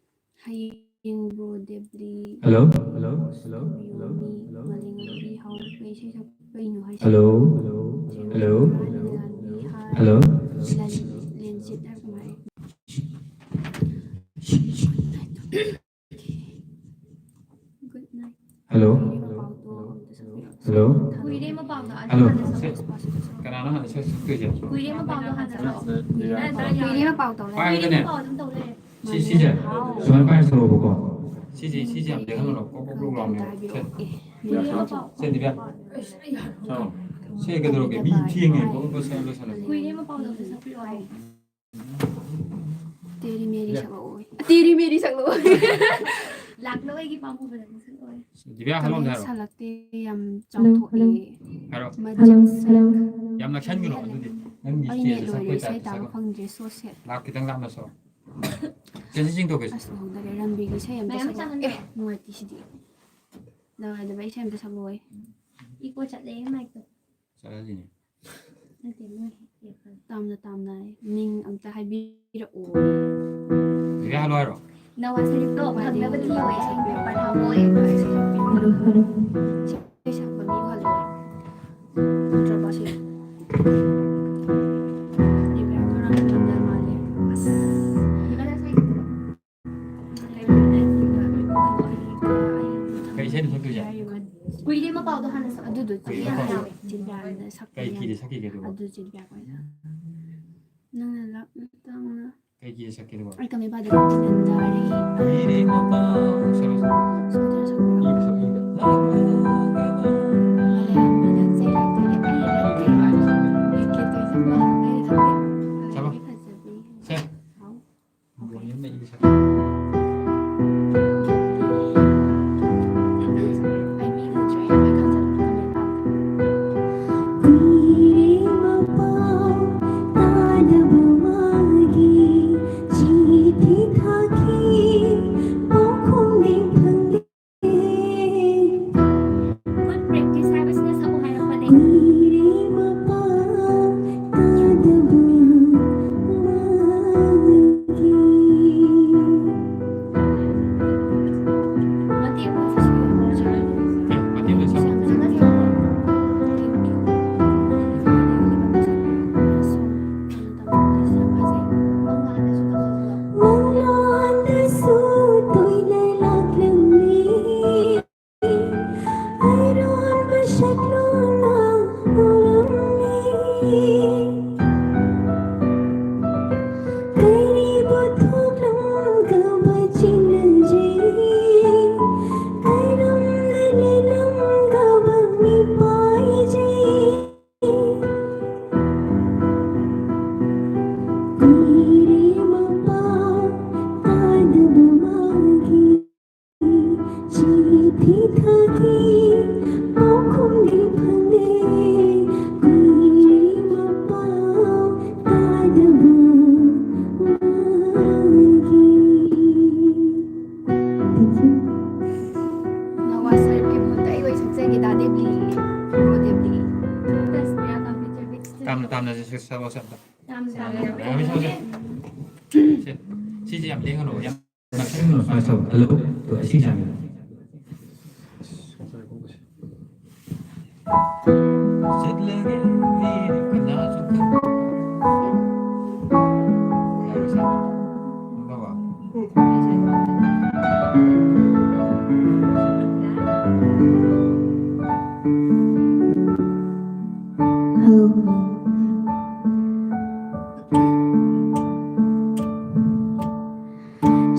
ꯍꯌꯦꯡ ꯕ꯭ꯔꯣ ꯗꯦꯕꯂꯤ꯫ Hello, hello, hello, hello, ꯃꯥꯂꯦꯝꯉꯥꯟꯕꯤ ꯍꯥꯎ ꯀꯩ ꯏꯁꯩ ꯁꯛ-, ꯀꯩꯅꯣ ꯍꯥꯏꯁꯦ? Hello, hello, hello, ꯃꯥꯂꯦꯝꯉꯥꯟꯕꯤ ꯍꯥꯏ꯫ Hello. ꯂꯟ-, ꯂꯦꯟꯖꯤꯠ ꯍꯥꯏꯕ ꯀꯩꯅꯣ ꯍꯥꯏ꯫ Good night. Hello. ꯀꯨꯏꯔꯦ ꯃꯄꯥꯎꯗꯣ ꯑꯝꯇ ꯁꯛꯄꯤꯔꯛꯑꯣ꯫ Hello. ꯀꯨꯏꯔꯦ ꯃꯄꯥꯎꯗꯣ ꯑꯗꯨ hello. ꯍꯥꯟꯅ ꯁꯛꯄꯤꯔꯛꯑꯣ꯫ ꯀꯅꯥꯅꯣ ꯍꯥꯟꯅ ꯁꯛ ꯁꯛꯇꯣꯏꯁꯦ? ꯀꯨꯏꯔꯦ ꯃꯄꯥꯎꯗꯣ ꯍꯥꯟꯅ ꯁꯛꯑꯣ꯫ ꯀꯨꯏꯔꯦ꯫ ꯀꯨꯏꯔꯦ ꯃꯄꯥꯎ ꯇꯧ ꯂꯩꯔꯦ꯫ ꯄꯥꯏꯕꯅꯦ꯫ ꯃꯄꯥꯎ ꯑꯗꯨꯝ ꯇꯧ ꯂꯩꯔꯦ꯫ ꯁꯤ ꯁꯤꯁꯦ ꯁꯨꯃꯥꯏꯅ ꯄꯥꯏꯔ ꯁꯛꯂꯛꯑꯣꯕꯀꯣ꯫ ꯁꯤꯁꯦ ꯁꯤꯁꯦ ꯌꯥꯝ ꯂꯦꯡꯍꯜꯂꯨꯅꯣ꯫ ꯀꯣꯛ ꯀꯣꯛ ꯀꯣꯛ ꯂꯥꯎꯅꯦ꯫ ꯁꯦ꯫ ꯁꯦ ꯗꯤꯕꯤꯌꯥ꯫ ꯁꯦ ꯀꯩꯗꯧꯔꯒꯦ? ꯃꯤ ꯊꯦꯡꯉꯦ꯫ ꯀꯣꯛ ꯀꯣꯛ ꯁꯛꯑꯣ, ꯂꯣꯏꯁꯜꯂꯣ꯫ ꯀꯨꯏꯔꯦ ꯃꯄꯥꯎꯗꯣ ꯑꯝꯇ ꯁꯛꯄꯤꯔꯛꯑꯣ꯫ ꯇꯦꯔꯤ ꯃꯦꯔꯤ ꯁꯛꯂꯛꯑꯣ꯫ ꯇꯦꯔꯤ ꯃꯦꯔꯤ ꯁꯛꯂꯛꯑꯣ꯫ ꯂꯥꯛꯅꯕꯒꯤ ꯄꯥꯝꯃꯨꯕꯗ ꯑꯗꯨꯝ ꯁꯛꯂꯛꯑꯣ꯫ ꯗꯤꯕꯤꯌꯥ ꯍꯜꯂꯣ ꯑꯝꯇ ꯀꯃꯦꯟ ꯍꯥꯏꯔꯣ꯫ ꯁꯥꯂꯛꯇꯦ ꯌꯥꯝ ꯆꯥꯎꯊꯣꯛꯑꯦ꯫ ꯍꯥꯏꯔꯣ꯫ ꯃꯖꯝ ꯁꯛ꯫ ꯌꯥꯝ ꯅꯛꯁꯟꯒꯅꯣ ꯑꯗꯨꯗꯤ꯫ ꯅꯪ ꯑꯩ ꯅꯦꯠ stage ꯂꯣꯏꯔꯦ ꯁꯛꯄꯩ ꯏꯁꯩ type ꯇ ꯇꯥꯕ ꯁꯛꯀꯅꯣ꯫ ꯐꯪꯗ꯭ꯔꯦ ꯁꯣꯁꯦꯠ꯫ ꯂꯥꯛ ꯈꯤꯇꯪ ꯂꯥꯞꯅ ꯁꯛꯑꯣ꯫ ꯆꯦꯁꯤ ꯆꯤꯡꯊꯣꯛꯀꯦꯁꯦ꯫ ꯑꯁ ꯂꯨꯍꯣꯡꯗꯔꯦ ꯔꯟꯕꯤꯒꯤ ꯏꯁꯩ ꯑꯝꯇ ꯃꯌꯥꯝ ꯁꯛꯂꯛꯑꯣ꯫ ꯆꯪꯍꯟꯕꯤꯔꯣ꯫ ꯑꯦ ꯅꯨꯡꯉꯥꯏꯇꯦ ꯁꯤꯗꯤ꯫ ꯅꯨꯡꯉꯥꯏꯇꯕ ꯏꯁꯩ ꯑꯝꯇ ꯁꯛꯂꯛꯑꯣ꯫ ꯏꯀꯣ ꯆꯠꯂꯦ ꯃꯥꯏꯛꯇꯣ꯫ ꯆꯠꯂꯁꯤꯅꯦ꯫ ꯅꯠꯇꯦ ꯃꯣꯏ earphone꯫ ꯇꯥꯝꯅ ꯇꯥꯝꯅ ꯃꯤꯡ ꯑꯝꯇ ꯍꯥꯏꯕꯤꯔꯛꯑꯣ꯫ ꯗꯤꯕꯤꯌꯥ ꯍꯜꯂꯣ ꯍꯥꯏꯔꯣ꯫ ꯅꯋꯥ ꯁꯔꯤꯞꯇꯣ ꯐꯪꯅꯕ ꯊꯤꯌꯣꯌꯦ꯫ Hello hello. ꯏꯁꯩ ꯁꯛꯄ ꯃꯤ ꯍꯜꯂꯣ꯫ ꯅꯠꯇ꯭ꯔꯕ ꯁꯤ? ꯗꯤꯕꯤꯌꯥꯗꯣ ꯔꯥꯝ ꯆꯟꯗ꯭ꯔ ꯃꯥꯜꯂꯦ꯫ ꯑꯁ꯫ ꯏꯕꯥꯅꯤ ꯁꯥꯏꯗꯣ꯫ ꯀꯩ ꯏꯁꯩꯅꯣ ꯁꯛꯇꯣꯏꯁꯦ? ꯀꯨꯏꯔꯦ ꯃꯄꯥꯎꯗꯣ ꯍꯥꯟꯅ ꯁꯛꯑꯣ꯫ ꯑꯗꯨꯗꯣ ꯀꯨꯏꯔꯦ ꯆꯤꯟꯕ꯭ꯔꯥ ꯃꯄꯥꯎꯗꯣ꯫ ꯆꯤꯟꯕ꯭ꯔꯥꯅ ꯁꯛꯄ ꯀꯩ ꯌꯥꯝ key ꯗ ꯁꯛꯈꯤꯒꯦ ꯑꯗꯨꯕꯣ? ꯑꯗꯨ ꯆꯤꯟꯕ꯭ꯔꯥ ꯀꯣꯏꯅ꯫ ꯅꯪꯅ ꯂꯥꯞꯅ ꯇꯥꯡꯅ ꯀꯩ key ꯗ ꯁꯛꯀꯦ ꯑꯗꯨꯕꯣ? ꯑꯩ ꯀꯃꯤ ꯄꯥꯗ ꯇꯥꯔꯤ꯫ ꯀꯨꯏꯔꯦ ꯃꯄꯥꯎ꯫ ꯁꯛꯂꯣ, ꯁꯛꯂꯣ꯫ ꯁꯣꯗꯔ ꯁꯛꯄ꯭ꯔꯥ? ꯏ ꯁꯛ, ꯏ ꯁꯛ꯫ ꯂꯥꯛꯂꯒ ꯃꯥꯂꯦ ꯃꯤꯅ ꯆꯩ ꯂꯥꯛꯇꯣꯏꯅꯦ꯫ ꯑꯩ ꯅꯠꯇꯦ꯫ ꯕꯤꯠ ꯂꯩꯇꯣꯏꯁꯦ꯫ ꯑꯩ ꯅꯠꯇꯦ꯫ ꯆꯠꯂꯣ꯫ ꯐꯖꯕꯤ꯫ ꯁꯦ꯫ ꯍꯥꯎ꯫ ꯕꯣꯅꯤ ꯑꯃ ꯏ ꯁꯛ꯫ ꯑꯩ ꯃꯤ ꯎꯗ꯭ꯔꯦ꯫ ꯑꯩ ꯈꯟꯖꯕ ꯉꯝꯃꯦ꯫ ꯀꯨꯏꯔꯦ ꯃꯄꯥꯎ ꯇꯥꯗꯕ ꯃꯥꯒꯤ ꯆꯤꯊꯤ ꯊꯥꯈꯤ ꯄꯥꯎꯈꯨꯝꯗꯤ ꯐꯪꯗꯦ꯫ ꯀꯨꯏꯔꯦ ꯃꯄꯥꯎ ꯇꯥꯗꯕ ꯃꯥꯒꯤ, ꯆꯤꯊꯤ ꯊꯥꯈꯤ ꯄꯥꯎꯈꯨꯝꯗꯤ ꯐꯪꯗꯦ꯫ ꯀꯨꯏꯔꯦ ꯃꯄꯥꯎ ꯇꯥꯗꯕ ꯃꯥꯒꯤ꯫ Thank you. ꯅꯋꯥ ꯁꯔꯨꯛꯀꯤ ꯃꯍꯨꯠꯇ ꯑꯩ ꯑꯣꯏ ꯁꯛꯆꯒꯦ, ꯗꯥ ꯗꯦꯕꯂꯤ꯫ ꯕ꯭ꯔꯣ ꯗꯦꯕꯂꯤ꯫ ꯇꯥꯝꯅ ꯇꯥꯝꯅ ꯁꯛ-, ꯁꯛꯂꯣ, ꯁꯛꯂꯣ꯫ ꯇꯥꯝꯅ ꯇꯥꯝꯅ꯫ ꯌꯥꯝ ꯁꯛꯂꯣ, ꯁꯛꯂꯣ꯫ ꯁꯦ, ꯁꯤꯁꯦ ꯌꯥꯝ ꯂꯦꯡꯒꯅꯣ, ꯌꯥꯝ ꯅꯛꯁꯟꯒꯅꯣ, ꯁꯨꯃꯥꯏꯅ ꯁꯛꯂꯣ꯫ ꯍꯜꯂꯣ꯫ ꯇꯣ, ꯁꯤ ꯁꯥꯡꯉꯦ꯫ ꯆꯠꯂꯒꯦ ꯑꯩꯗꯤ ꯀꯅꯥꯁꯨ ꯈꯪ-, ꯌꯥꯔꯣꯏ, ꯁꯛꯂꯣ꯫ ꯈꯪꯗꯕ?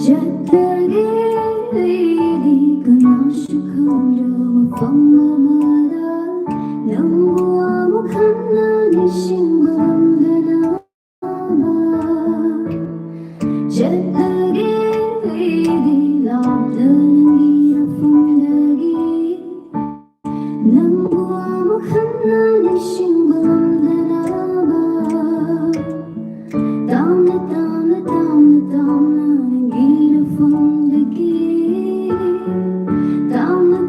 ꯆꯠꯂꯒꯦ ꯑꯩꯗꯤ ꯀꯅꯥꯁꯨ ꯈꯪꯗ꯭ꯔꯕ ꯃꯐꯝ ꯑꯃꯗ, ꯅꯪꯕꯨ ꯑꯃꯨꯛ ꯍꯟꯅ ꯅꯤꯡꯁꯤꯡꯕ ꯉꯝꯗꯅ꯫ ꯆꯠꯂꯒꯦ ꯑꯩꯗꯤ ꯂꯥꯞꯅ ꯅꯪꯒꯤ ꯃꯐꯝꯗꯒꯤ, ꯅꯪꯕꯨ ꯑꯃꯨꯛ ꯍꯟꯅ ꯅꯤꯡꯁꯤꯡꯕ ꯉꯝꯗꯅꯕ꯫ ꯇꯥꯝꯅ, ꯇꯥꯝꯅ, ꯇꯥꯝꯅ, ꯇꯥꯝꯅ ꯅꯪꯒꯤ ꯃꯐꯝꯗꯒꯤ, ꯇꯥꯝꯅ,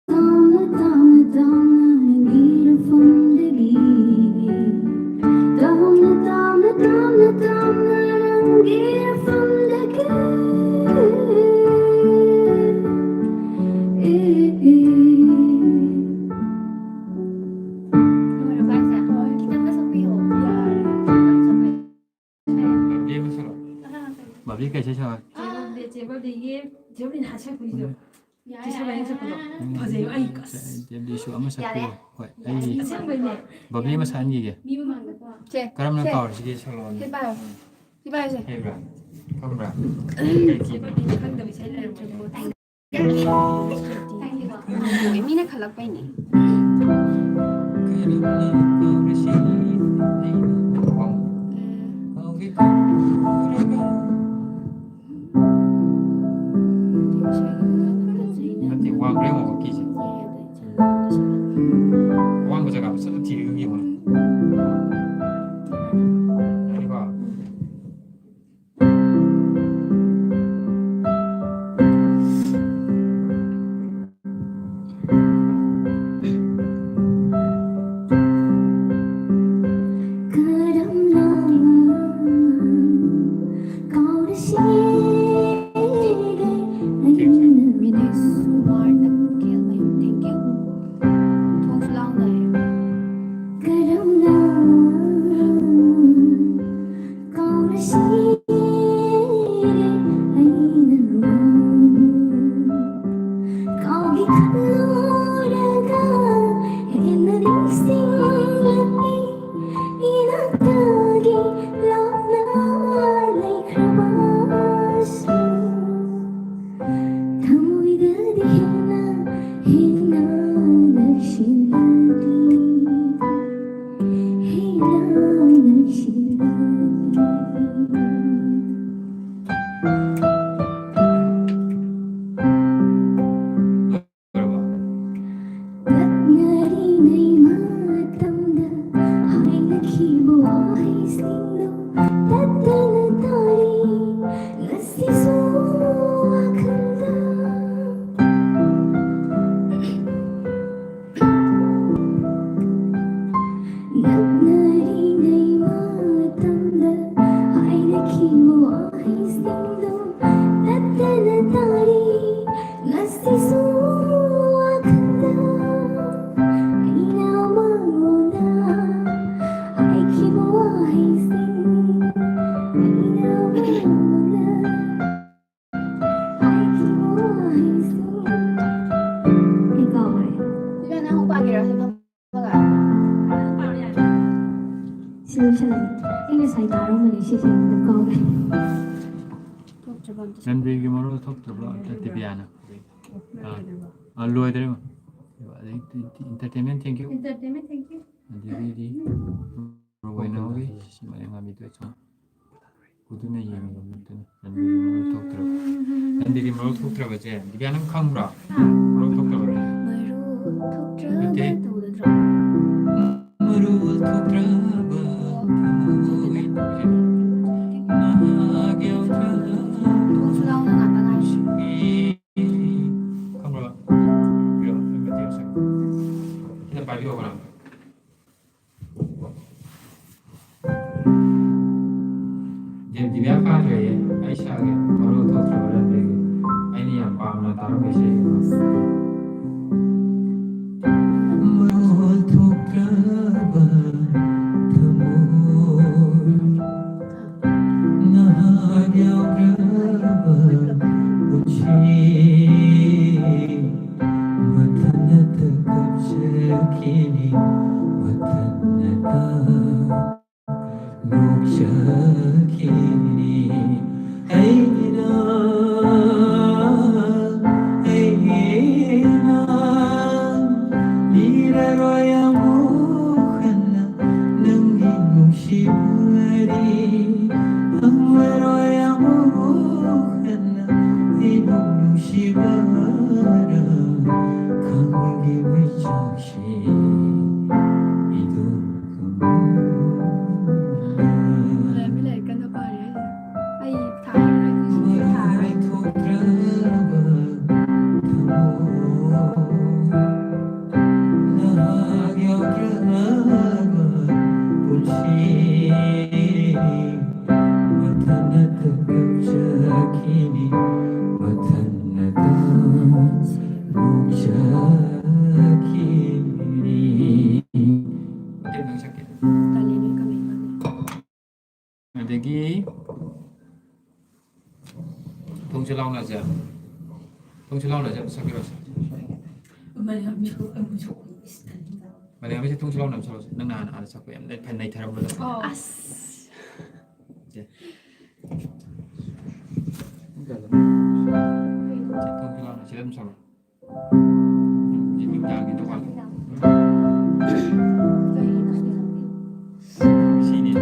ꯇꯥꯝꯅ, ꯇꯥꯝꯅ, ꯇꯥꯝꯅ ꯅꯪꯒꯤ ꯃꯐꯝꯗꯒꯤ꯫ ꯇꯥꯝꯅ, ꯇꯥꯝꯅ, ꯇꯥꯝꯅ, ꯇꯥꯝꯅ ꯅꯪꯒꯤ ꯃꯐꯝꯗꯒꯤ꯫ ꯂꯣꯏꯔꯕ ꯍꯥꯏꯁꯦ? ꯈꯤꯇꯪꯒ ꯁꯛꯄꯤꯌꯣ꯫ ꯌꯥꯔꯦ꯫ ꯈꯤꯇꯪ ꯁꯛꯄꯤꯌꯣ꯫ ꯕꯕ꯭ꯂꯤ ꯑꯃ ꯁꯛꯂꯛꯑꯣ꯫ ꯕꯕ꯭ꯂꯤ ꯀꯩ ꯏꯁꯩ ꯁꯛꯑꯣ? ꯆꯦ ꯕꯕ꯭ꯂꯤ, ꯆꯦ ꯕꯕ꯭ꯂꯤꯒꯤ, ꯆꯦ ꯕꯕ꯭ꯂꯤꯅ ꯍꯥꯟꯅ ꯁꯛꯄꯤꯁꯨ꯫ ꯎꯝ꯫ ꯆꯦ ꯁꯕꯥꯏꯅ ꯁꯛꯄꯗꯣ꯫ ꯎꯝ꯫ ꯐꯖꯩꯕ, ꯑꯩ ꯑꯁ꯫ ꯆꯦ ꯕꯕ꯭ꯂꯤꯁꯨ ꯑꯃ ꯁꯛꯄꯤꯌꯣ꯫ ꯌꯥꯔꯦ? ꯍꯣꯏ, ꯑꯩ ꯑꯁꯦꯡꯕꯩꯅꯦ꯫ ꯕꯕ꯭ꯂꯤ ꯑꯃ ꯁꯛꯍꯟꯈꯤꯒꯦ꯫ ꯃꯤ ꯃꯃꯥꯡꯗꯀꯣ꯫ ꯁꯦ, ꯀꯔꯝꯅ ꯁꯦ꯫ ꯀꯥꯎꯔꯤꯁꯤꯒꯦ ꯁꯛꯂꯛꯑꯣꯅꯦ꯫ ꯁꯤ ꯄꯥꯏꯌꯣ꯫ ꯁꯤ ꯄꯥꯏꯌꯨꯁꯦ꯫ ꯍꯩꯕ꯭ꯔꯥ? ꯈꯪꯕ꯭ꯔꯥ? ꯀꯩ ꯀꯤꯅꯣ? ꯆꯦ ꯕꯕ꯭ꯂꯤꯅ ꯈꯪꯗꯕ ꯏꯁꯩ ꯂꯩꯔꯝꯗ꯭ꯔꯕꯣ? ꯃꯤꯅ ꯈꯜꯂꯛꯄꯩꯅꯦ꯫ ꯅꯠꯇꯦ, ꯋꯥꯡꯕ꯭ꯔꯥ ꯌꯦꯡꯉꯣ ꯀꯤꯁꯦ꯫ ꯑꯋꯥꯡꯕ ꯖꯒꯥꯗꯣ ꯆꯠꯂ ꯊꯤꯔꯒ ꯌꯦꯡꯉꯣ꯫ ꯌꯥꯅꯤꯀꯣ? ꯃꯤꯅꯦꯁ ꯁꯨꯃꯥꯔ ꯇꯀꯦꯜꯃꯌꯨꯝ, thank you꯫ ꯊꯣꯡꯁꯨ ꯂꯥꯎꯅ꯫ ꯅꯛꯅꯔꯤꯉꯩ ꯃꯇꯝꯗ ꯍꯥꯏꯅꯈꯤꯕ ꯋꯥꯍꯩꯁꯤꯡꯗꯣ ꯇꯠꯇꯅ ꯇꯥꯔꯤ ꯉꯁꯤꯁꯨ ꯋꯥꯈꯜꯗ꯫ ꯅꯛꯅꯔꯤꯉꯩ ꯃꯇꯝꯗ ꯍꯥꯏꯅꯈꯤꯕ ꯋꯥꯍꯩꯁꯤꯡꯗꯣ ꯇꯠꯇꯅ ꯇꯥꯔꯤ ꯉꯁꯤꯁꯨ ꯋꯥꯈꯜꯗ꯫ ꯑꯩꯅ ꯃꯉꯣꯟꯗ ꯍꯥꯏꯈꯤꯕ ꯋꯥꯍꯩꯁꯤꯡ, ꯑꯩꯅ ꯃꯉꯣꯟꯗ ꯍꯥꯏꯈꯤꯕ ꯋꯥꯍꯩꯁꯤꯡ꯫ ꯑꯩ ꯀꯥꯎꯈ꯭ꯔꯦ꯫ ꯏꯕꯦꯝꯃ, ꯅꯪ ꯑꯃꯨꯛ ꯄꯥꯒꯦꯔꯣ? ꯁꯤ ꯐꯝꯃꯒ? ꯁꯤ ꯂꯣꯏꯁꯜꯂꯒꯦ꯫ ꯑꯩ ꯉꯁꯥꯏ ꯇꯥꯔꯝꯕꯅꯦ, ꯁꯤꯁꯦ ꯑꯗꯨꯝ ꯀꯥꯎꯈ꯭ꯔꯦ꯫ ꯊꯣꯛꯇ꯭ꯔꯕ ꯑꯝꯇ ꯁꯦꯝ- ꯔꯟꯕꯤꯔꯒꯤ ꯃꯔꯣꯜ ꯊꯣꯛꯇ꯭ꯔꯕ꯭ꯔꯣ? ꯑꯝꯇ ꯗꯤꯕꯤꯌꯥꯅ꯫ ꯑꯥ, ꯑꯥ, ꯂꯣꯏꯗ꯭ꯔꯦ꯫ ꯑꯗꯩ entertainment, thank you꯫ Entertainment, thank you꯫ ꯑꯗꯒꯤꯗꯤ ꯃꯔꯨ ꯑꯣꯏꯅ ꯍꯧꯔꯤ, ꯁꯤ ꯃꯔꯦꯡ ꯉꯥꯟꯕꯤꯗꯣ ꯁꯨꯝ꯫ ꯎꯗꯨꯅ ꯌꯦꯡꯕ ꯃꯤꯠꯇꯨꯅ ꯅꯟꯕꯤꯒꯤ ꯃꯔꯨ ꯊꯣꯛꯇ꯭ꯔꯕ, ꯅꯟꯕꯤꯒꯤ ꯃꯔꯨ ꯊꯣꯛꯇ꯭ꯔꯕꯁꯦ, ꯗꯤꯕꯤꯌꯥ, ꯅꯪ ꯈꯪꯕ꯭ꯔꯣ? ꯃꯔꯨ ꯊꯣꯛꯇ꯭ꯔꯕ? ꯃꯔꯨ ꯊꯣꯛꯇ꯭ꯔꯕ ꯅꯠꯇꯦ꯫ ꯇꯧꯕꯗꯨ ꯅꯠꯇ꯭ꯔꯣ? ꯃꯔꯨ ꯊꯣꯛꯇ꯭ꯔꯕ ꯊꯃꯣꯏ ꯇꯧꯕꯁꯦ꯫ ꯃꯍꯥꯛ ꯌꯥꯎꯗ꯭ꯔꯕ ꯊꯣꯡꯁꯨ ꯂꯥꯎꯅ ꯉꯥꯛꯇ ꯉꯥꯏꯔꯤ꯫ ꯈꯪꯕ꯭ꯔꯣ? ꯄꯤꯔꯣ, ꯑꯩ ꯃꯇꯦꯛ ꯑꯃ ꯁꯛꯀꯦ꯫ ꯁꯤꯗ ꯄꯥꯏꯕꯤꯌꯣ, ꯀꯅꯥ? ꯗꯦꯕ ꯗꯤꯕꯤꯌꯥ ꯀꯥꯗ꯭ꯔꯦꯌꯦ, ꯑꯩ ꯁꯛꯑꯒꯦ꯫ ꯃꯔꯨ ꯊꯣꯛꯇ꯭ꯔꯕ ꯅꯠꯇ꯭ꯔꯦ꯫ ꯑꯩꯅ ꯌꯥꯝ ꯄꯥꯝꯅ ꯇꯥꯔꯝꯕ ꯏꯁꯩ꯫ ꯃꯔꯨ ꯊꯣꯛꯇ꯭ꯔꯕ ꯊꯃꯣꯏ, ꯅꯍꯥꯛ ꯌꯥꯎꯗ꯭ꯔꯕ ꯄꯨꯟꯁꯤ꯫ ꯃꯊꯟꯇ ꯀꯞꯆꯈꯤꯅꯤ, ꯃꯊꯟꯇ ꯅꯣꯛꯆꯈꯤꯅꯤ꯫ ꯑꯩꯅ, ꯑꯩꯅ ꯂꯤꯔꯔꯣꯏ ꯑꯃꯨꯛ ꯍꯟꯅ ꯅꯪꯒꯤ ꯅꯨꯡꯁꯤꯕ ꯋꯥꯔꯤ꯫ ꯍꯪꯂꯔꯣꯏ ꯑꯃꯨꯛ ꯍꯟꯅ ꯑꯩꯕꯨ ꯅꯨꯡꯁꯤꯕꯔ ꯈꯪꯕꯒꯤ ꯃꯩꯆꯥꯛꯁꯤ꯫ ꯂꯩꯔꯝꯃꯤ, ꯂꯥꯏꯔꯤꯛ ꯀꯟꯅ ꯄꯥꯔꯤ ꯍꯥꯏꯁꯦ꯫ ꯑꯩ ꯊꯥꯔꯔꯣꯏ, ꯊꯥꯔꯔꯣꯏ꯫ ꯃꯊꯟꯇ ꯀꯞꯆꯈꯤꯅꯤ, ꯃꯊꯟꯇ ꯅꯣꯛꯆꯈꯤꯅꯤ꯫ ꯃꯇꯦꯛ ꯅꯪ ꯁꯛꯀꯦ꯫ ꯇꯜꯂꯦ, ꯅꯣꯏ ꯀꯃꯦꯟ ꯇꯧꯅꯤ꯫ ꯑꯗꯒꯤ ꯊꯣꯡꯁꯨ ꯂꯥꯎꯅꯁꯦ꯫ ꯊꯣꯡꯁꯨ ꯂꯥꯎꯅꯁꯦ, ꯁꯛꯄꯤꯔꯣꯁꯦ꯫ ꯃꯂꯦꯝꯁꯨ ꯑꯃꯨꯛꯁꯨ ꯏꯁ ꯇꯟꯗ꯭ꯔꯣ? ꯃꯂꯦꯝꯁꯦ ꯊꯣꯡꯁꯨ ꯂꯥꯎꯅ ꯑꯃ ꯁꯛꯂꯣꯁꯦ꯫ ꯅꯪ ꯅꯍꯥꯟ ꯑꯥꯗ ꯁꯛꯄ ꯌꯥꯝ ꯐꯅ ꯅꯩꯊꯔꯝꯕꯗꯣ꯫ ꯑꯣ꯫ ꯁꯦ꯫ ꯁꯦ, ꯊꯣꯡꯁꯨ ꯂꯥꯎꯅ ꯁꯤꯗ ꯑꯗꯨꯝ ꯁꯛꯂꯣ꯫ ꯁꯤ ꯅꯨꯡꯗꯥꯡꯒꯤ ꯇꯣꯉꯥꯟ꯫ ꯁꯤꯅꯤ꯫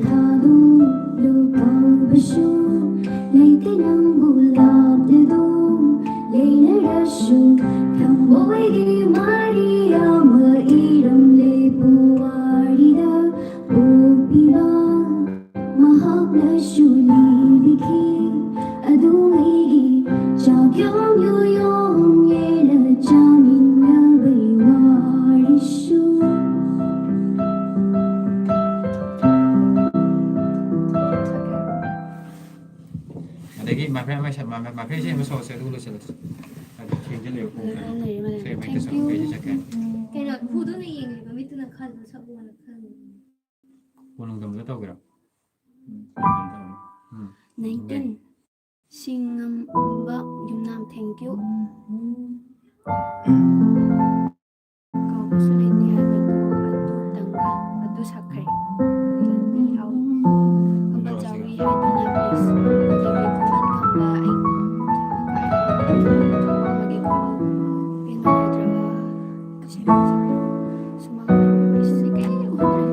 ꯊꯥꯗꯣꯛꯂꯨ ꯀꯧꯕꯁꯨ ꯂꯩꯇꯦ ꯅꯪꯕꯨ ꯂꯥꯞꯅꯗꯨꯝ ꯂꯩꯅꯔꯁꯨ ꯊꯃꯣꯏꯒꯤ ꯃꯔꯤ ꯑꯃ ꯏꯔꯝꯂꯦ ꯄꯨꯋꯥꯔꯤꯗ ꯄꯣꯛꯄꯤꯕ ꯃꯍꯥꯛꯅꯁꯨ ꯂꯤꯕꯤꯈꯤ ꯑꯗꯨꯝ ꯑꯩꯒꯤ ꯆꯥꯛꯌꯣꯝ ꯌꯨꯌꯣꯝ ꯌꯦꯜꯂ ꯆꯥꯃꯤꯟꯅꯕꯩ ꯋꯥꯔꯤꯁꯨ꯫ ꯑꯗꯒꯤ ꯃꯥꯏꯐꯩ ꯑꯃ ꯁ-, ꯃꯥꯏꯐꯩ, ꯃꯥꯏꯐꯩ ꯏꯁꯩ ꯑꯃ ꯁꯛꯑꯣꯁꯦ, ꯑꯗꯨꯒ ꯂꯣꯏꯁꯤꯜꯂꯁꯤ꯫ ꯑꯗꯨ ꯊꯦꯡꯖꯤꯜꯂꯛꯑꯦ ꯄꯨꯡꯁꯦ꯫ ꯂꯩꯔꯦ, ꯂꯩꯔꯦ, ꯂꯩꯔꯦ꯫ ꯏꯁꯩ ꯑꯃ ꯍꯦꯛꯇ ꯁꯛꯑꯣ, ꯀꯩ ꯏꯁꯩ ꯁꯛꯀꯦ? ꯀꯩꯅꯣ, ꯍꯨꯗꯨꯅ ꯌꯦꯡꯉꯤꯕ ꯃꯤꯠꯇꯨꯅ ꯈꯜꯂꯣ, ꯁꯛꯑꯣꯅ ꯈꯜꯂꯣ꯫ ꯀꯣꯅꯨꯡꯗꯝꯗ ꯇꯧꯒꯦꯔꯣ? ꯎꯝ꯫ ꯎꯝ꯫ ꯅꯥꯏꯟꯇꯤꯟ꯫ ꯁꯤꯡꯉꯝꯕ ꯌꯨꯝꯅꯥꯝ, thank you꯫ ꯀꯥꯎꯕꯁꯨ ꯂꯩꯇꯦ ꯍꯥꯏꯕꯗꯨ ꯑꯗꯨꯇꯪꯒ ꯑꯗꯨ ꯁꯛꯈ꯭ꯔꯦ꯫ ꯑꯗꯨꯒ ꯌꯥꯎ-, ꯈꯝꯕ ꯆꯥꯎꯕꯤ ꯍꯥꯏꯗꯨꯅ please꯫ ꯑꯗꯒꯤ ꯈꯨꯃꯟ ꯈꯝꯕ ꯑꯩ ꯑꯃꯒꯤ ꯈꯨꯔꯨ ꯄꯦꯟꯅ ꯅꯥꯏꯗ꯭ꯔꯕ ꯇꯁꯦꯡꯅ ꯁꯛꯈ꯭ꯔꯦ꯫ ꯁꯨꯃꯥꯡ ꯂꯝꯕꯤꯁꯦ ꯀꯩ ꯎꯗ꯭ꯔꯦ꯫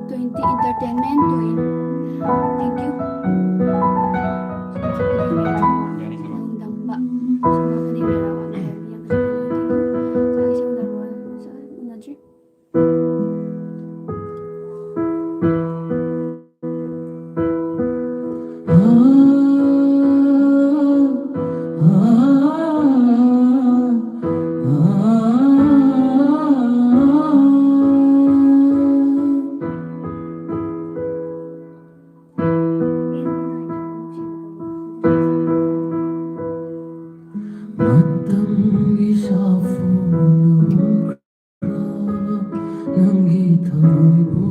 Twenty Entertainment, Twin꯫ Thank you꯫ ꯅꯣꯡꯗꯝꯕ꯫ ꯁꯨꯃꯥꯡ ꯈꯨꯗꯤꯡꯒꯤ ꯍꯔꯥꯎ ꯍꯔꯥꯎ ꯃꯌꯥꯝ ꯌꯥꯝ ꯐꯖꯅ ꯇꯧꯏ꯫ ꯆꯥꯛ ꯏꯁꯤꯡ ꯆꯥꯔꯨꯔꯣ꯫ ꯎꯅꯗ꯭ꯔꯤ꯫ ꯃꯇꯝꯒꯤ ꯁꯥꯐꯨꯅ ꯍꯨꯝꯈ꯭ꯔꯕ ꯅꯪꯒꯤ ꯊꯃꯣꯏꯕꯨ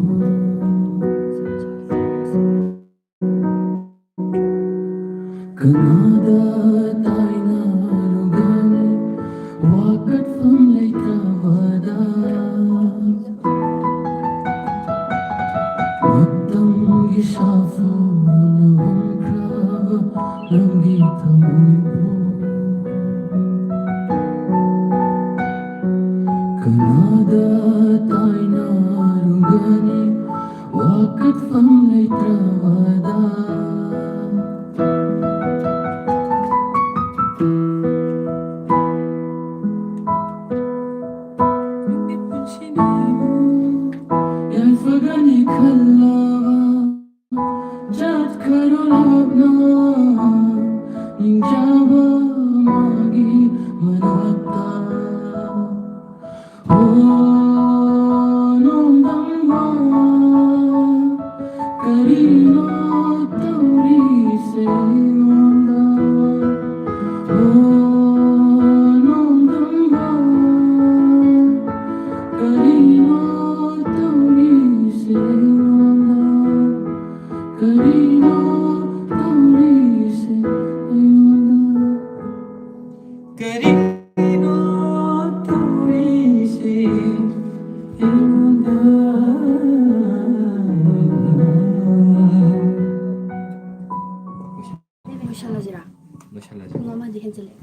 ꯀꯅꯥꯗ ꯇꯥꯏꯅꯔꯨꯒꯅꯤ? ꯋꯥꯀꯠꯐꯝ ꯂꯩꯇ꯭ꯔꯕꯗ ꯃꯇꯝꯒꯤ ꯁꯥꯐꯨꯅ ꯍꯨꯝꯈ꯭ꯔꯕ ꯅꯪꯒꯤ ꯊꯃꯣꯏꯕꯨ ꯀꯅꯥꯗ ꯇꯥꯏꯅꯔꯨꯒꯅꯤ? ꯃꯐꯝ ꯂꯩꯇ꯭ꯔꯕꯗ ꯌꯥꯏꯐꯒꯅꯤ ꯈꯜꯂꯕ ꯆꯠꯈ꯭ꯔꯣ ꯂꯥꯞꯅ ꯅꯤꯡꯖꯕ ꯃꯥꯒꯤ ꯃꯅꯥꯛꯇ꯫ ꯍꯣ ꯅꯣꯡꯗꯝꯕ, ꯀꯔꯤꯅꯣ ꯇꯧꯔꯤꯁꯦ ꯑꯩꯉꯣꯟꯗ? ꯍꯣ ꯅꯣꯡꯗꯝꯕ, ꯀꯔꯤꯅꯣ ꯇꯧꯔꯤꯁꯦ ꯑꯩꯉꯣꯟꯗ? ꯀꯔꯤꯅꯣ ꯇꯧꯔꯤꯁꯦ ꯑꯩꯉꯣꯟꯗ? ꯀꯔꯤꯅꯣ ꯇꯧꯔꯤꯁꯦ ꯑꯩꯉꯣꯟꯗ? ꯂꯣꯏꯁꯜꯂꯁꯤꯔꯥ? ꯂꯣꯏꯁꯜꯂꯁꯤ꯫ ꯄꯨꯡ ꯑꯃꯗꯤ ꯍꯦꯟꯖꯜꯂꯛꯑꯦ꯫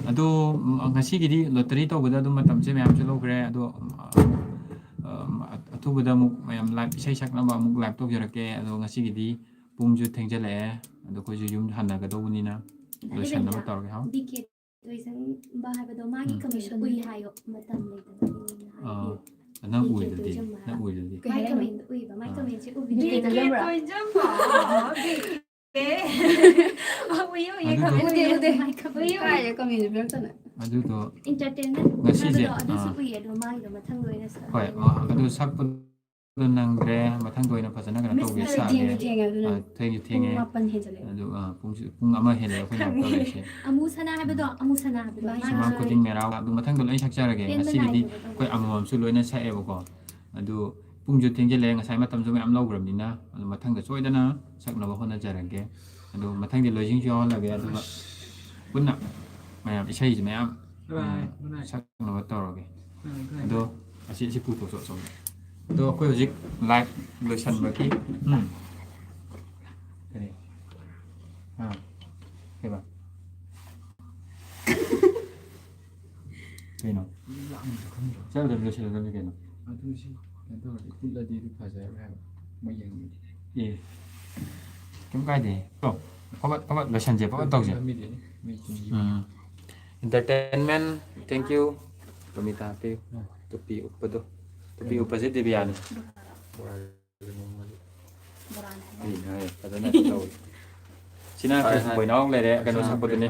ꯑꯗꯣ, ꯎꯝ, ꯉꯁꯤꯒꯤꯗꯤ ꯂꯣꯇꯔꯤ ꯇꯧꯕꯗ ꯑꯗꯨꯝ ꯃꯇꯝꯁꯦ ꯃꯌꯥꯝꯁꯨ ꯂꯧꯈ꯭ꯔꯦ꯫ ꯑꯗꯣ, ꯑ, ꯑ, ꯑꯊꯨꯕꯗ ꯑꯃꯨꯛ ꯃꯌꯥꯝ ꯂꯥꯏꯞ, ꯏꯁꯩ ꯁꯛꯅꯕ ꯑꯃꯨꯛ ꯂꯥꯏꯞ ꯇꯧꯖꯔꯛꯀꯦ꯫ ꯑꯗꯣ ꯉꯁꯤꯒꯤꯗꯤ ꯄꯨꯡꯁꯨ ꯊꯦꯡꯖꯜꯂꯛꯑꯦ꯫ ꯑꯗꯣ ꯑꯩꯈꯣꯏꯁꯨ ꯌꯨꯝ ꯍꯟꯅꯒꯗꯧꯕꯅꯤꯅ ꯂꯣꯏꯁꯟꯅꯕ ꯇꯧꯔꯒꯦ꯫ ꯍꯥꯎ꯫ ꯕꯤ ꯀꯦ ꯇꯣꯏꯖꯝꯕ ꯍꯥꯏꯕꯗꯣ ꯃꯥꯒꯤ ꯎꯝ꯫ ꯀꯃꯦꯟ ꯎꯏ ꯍꯥꯏꯌꯣ, ꯃꯇꯝ ꯂꯩꯇꯕꯒꯤꯅꯦ ꯑꯥ, ꯍꯥꯏꯌꯣ꯫ ꯅꯪ ꯕꯤ ꯀꯦ ꯎꯏꯗꯨꯗꯤ, ꯇꯣꯏꯖꯝꯕ ꯅꯪ ꯍꯥꯏꯕ꯫ ꯎꯏꯗꯨꯗꯤ꯫ ꯃꯥꯏ ꯀꯩ ꯍꯥꯏꯅꯣ? ꯀꯃꯦꯟꯗꯣ ꯎꯏꯕ, ꯃꯥꯏ ꯑꯥ꯫ ꯀꯃꯦꯟꯁꯦ ꯎꯕꯤꯗꯦ꯫ ꯕꯤ ꯀꯦ ꯇꯣꯏꯖꯝꯕ? ꯕꯤ ꯀꯦ꯫ ꯎꯏꯌꯦ, ꯎꯏꯌꯦ, ꯑꯗꯨꯗꯣ ꯀꯃꯦꯟ ꯎꯗꯦ, ꯎꯏꯌꯦ꯫ ꯎꯗꯦ꯫ ꯃꯥꯏ ꯀꯃꯦꯟ ꯎꯏꯌꯦ꯫ ꯀꯥꯏꯗ ꯀꯃꯦꯟꯁꯨ ꯄꯤꯔꯛꯇꯅ꯫ ꯑꯗꯨꯗꯣ entertainment ꯉꯁꯤꯁꯦ, ꯍꯥꯏꯕꯗꯣ ꯑꯗꯨꯁꯨ ꯑꯥ꯫ ꯎꯏꯌꯦ, ꯑꯗꯣ ꯃꯥꯒꯤꯗꯣ ꯃꯊꯪꯗ ꯑꯣꯏꯅ ꯁꯛꯑꯒꯦ꯫ ꯍꯣꯏ, ꯑꯥ, ꯑꯗꯨ ꯁꯛꯄꯗꯣ ꯅꯪꯗ꯭ꯔꯦ, ꯃꯊꯪꯗ ꯑꯣꯏꯅ ꯐꯖꯅ ꯀꯩꯅꯣ ꯇꯧꯒꯦ, ꯃꯤꯁꯇꯔ ꯁꯥꯒꯦ꯫ ꯊꯦꯡꯁꯨ ꯊꯦꯡꯉꯦ, ꯑꯗꯨꯅ ꯑꯥ, ꯊꯦꯡꯁꯨ ꯊꯦꯡꯉꯦ꯫ ꯄꯨꯡ ꯃꯥꯄꯟ ꯍꯦꯟꯖꯜꯂꯛꯑꯦ꯫ ꯑꯗꯨ, ꯑꯥ, ꯄꯨꯡꯁꯨ, ꯄꯨꯡ ꯑꯃ ꯍꯦꯜꯂꯦ ꯑꯩꯈꯣꯏꯅ ꯈꯪꯉꯦ꯫ ꯇꯧꯔꯤꯁꯦ꯫ ꯑꯃꯨ ꯁꯅꯥ ꯍꯥꯏꯕꯗꯣ, ꯎꯝ꯫ ꯑꯃꯨ ꯁꯅꯥ ꯍꯥꯏꯕꯗꯣ꯫ ꯃꯥꯏ ꯁꯨꯃꯥꯡ ꯁꯅꯥ꯫ ꯈꯨꯗꯤꯡ ꯃꯦꯔꯥ꯫ ꯑꯗꯨ ꯃꯊꯪꯗ ꯂꯣꯏ ꯁꯛꯆꯔꯒꯦ꯫ ꯄꯦꯟꯕ ꯉꯁꯤꯒꯤꯗꯤ ꯅꯥꯏꯗꯕꯗꯣ꯫ ꯑꯩꯈꯣꯏ ꯑꯃꯃꯝꯁꯨ ꯂꯣꯏꯅ ꯁꯛꯑꯦꯕꯀꯣ꯫ ꯑꯗꯨ ꯄꯨꯡꯁꯨ ꯊꯦꯡꯖꯤꯜꯂꯛꯑꯦ, ꯉꯁꯥꯏ ꯃꯇꯝꯁꯨ ꯃꯌꯥꯝ ꯂꯧꯈ꯭ꯔꯕꯅꯤꯅ꯫ ꯑꯗꯨ ꯃꯊꯪꯗ ꯁꯣꯏꯗꯅ ꯁꯛꯅꯕ ꯍꯣꯠꯅꯖꯔꯒꯦ꯫ ꯑꯗꯨ ꯃꯊꯪꯗꯤ ꯂꯣꯏꯁꯤꯡꯁꯨ ꯌꯥꯎꯍꯜꯂꯒꯦ, ꯑꯗꯨꯒ ꯄꯨꯟꯅ ꯃꯌꯥꯝ ꯏꯁꯩꯁꯦ ꯃꯌꯥꯝ, ꯎꯝ, ꯁꯛꯅꯕ ꯇꯧꯔꯒꯦ꯫ ꯑꯗꯣ ꯑꯁꯤ, ꯑꯁꯤ ꯄꯨꯊꯣꯛꯁꯨ ꯑꯁꯣꯝꯗ꯫ ꯑꯗꯣ ꯑꯩꯈꯣꯏ ꯍꯧꯖꯤꯛ ꯂꯥꯏꯚ ꯂꯣꯏꯁꯟꯕꯒꯤ, ꯎꯝ꯫ ꯀꯔꯤ? ꯑꯥ꯫ ꯀꯩꯕ? ꯀꯩꯅꯣ? ꯆꯠꯂꯗꯕꯅꯤ, ꯂꯣꯏꯁꯤꯜꯂꯗꯕꯅꯤ ꯀꯩꯅꯣ꯫ ꯑꯗꯨ ꯁꯤ ꯀꯩꯅꯣ ꯇꯧꯔꯗꯤ ꯎꯠꯂꯗꯤ ꯑꯗꯨ ꯐꯖꯔꯣꯏ ꯍꯥꯏꯕ꯫ ꯃꯣꯏ ꯌꯦꯡꯉꯝꯃꯗꯤ꯫ ꯑꯦ, ꯀꯩꯝ ꯀꯥꯏꯗꯦ꯫ ꯇꯣ, ꯐꯕꯠ ꯐꯕꯠ ꯂꯣꯏꯁꯟꯁꯦ, ꯐꯕꯠ ꯇꯧꯁꯦ꯫ ꯎꯝ꯫ Entertainment, thank you꯫ ꯄ꯭ꯔꯃꯤꯇꯥ ꯍꯥꯞꯄꯤꯌꯨ꯫ ꯇꯨꯄꯤ ꯎꯞꯄꯗꯣ꯫ ꯇꯨꯄꯤ ꯎꯞꯄꯁꯦ ꯗꯤꯕꯤꯌꯥꯅꯤ꯫ ꯀꯔꯤꯅꯣ ꯍꯥꯏ? ꯐꯖꯅ ꯇꯧꯏ꯫ ꯁꯤꯅ ꯍꯣꯏ, ꯍꯣꯏ꯫ ꯕꯣꯏꯅꯥꯎ ꯂꯩꯔꯦ, ꯀꯩꯅꯣ ꯁꯛꯄꯗꯨꯅꯦ꯫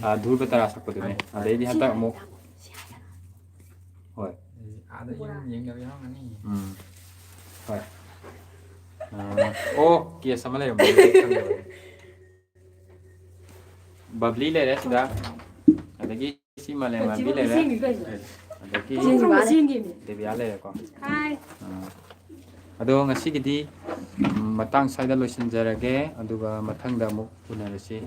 ꯑꯥ, ꯙ꯭ꯔꯨꯕ ꯇꯥꯔꯥ ꯁꯛꯄꯗꯨꯅꯦ꯫ ꯑꯗꯩꯗꯤ ꯍꯟꯗꯛ ꯑꯃꯨꯛ꯫ ꯍꯣꯏ꯫ ꯑꯥꯗ ꯌꯨꯝ ꯌꯦꯡꯗꯕ ꯌꯥꯎꯔꯝꯒꯅꯤ꯫ ꯎꯝ꯫ ꯍꯣꯏ꯫ ꯑꯥ, ꯑꯣ, ꯀꯦꯁ ꯑꯃ ꯂꯩꯔꯝꯕꯅꯦ, ꯑꯩ ꯈꯪꯗꯕꯅꯦ꯫ ꯕꯕ꯭ꯂꯤ ꯂꯩꯔꯦ ꯁꯤꯗ꯫ ꯑꯗꯒꯤ ꯁꯤ ꯃꯥꯂꯦꯝꯉꯥꯟꯕꯤ ꯂꯩꯔꯦ꯫ ꯑꯗꯒꯤ ꯗꯦꯕꯤꯌꯥ ꯂꯩꯔꯦꯀꯣ꯫ ꯑꯥ꯫ ꯑꯗꯣ ꯉꯁꯤꯒꯤꯗꯤ, ꯎꯝ, ꯃꯇꯥꯡ ꯁ꯭ꯋꯥꯏꯗ ꯂꯣꯏꯁꯤꯟꯖꯔꯒꯦ꯫ ꯑꯗꯨꯒ ꯃꯊꯪꯗ ꯑꯃꯨꯛ ꯎꯅꯔꯁꯤ꯫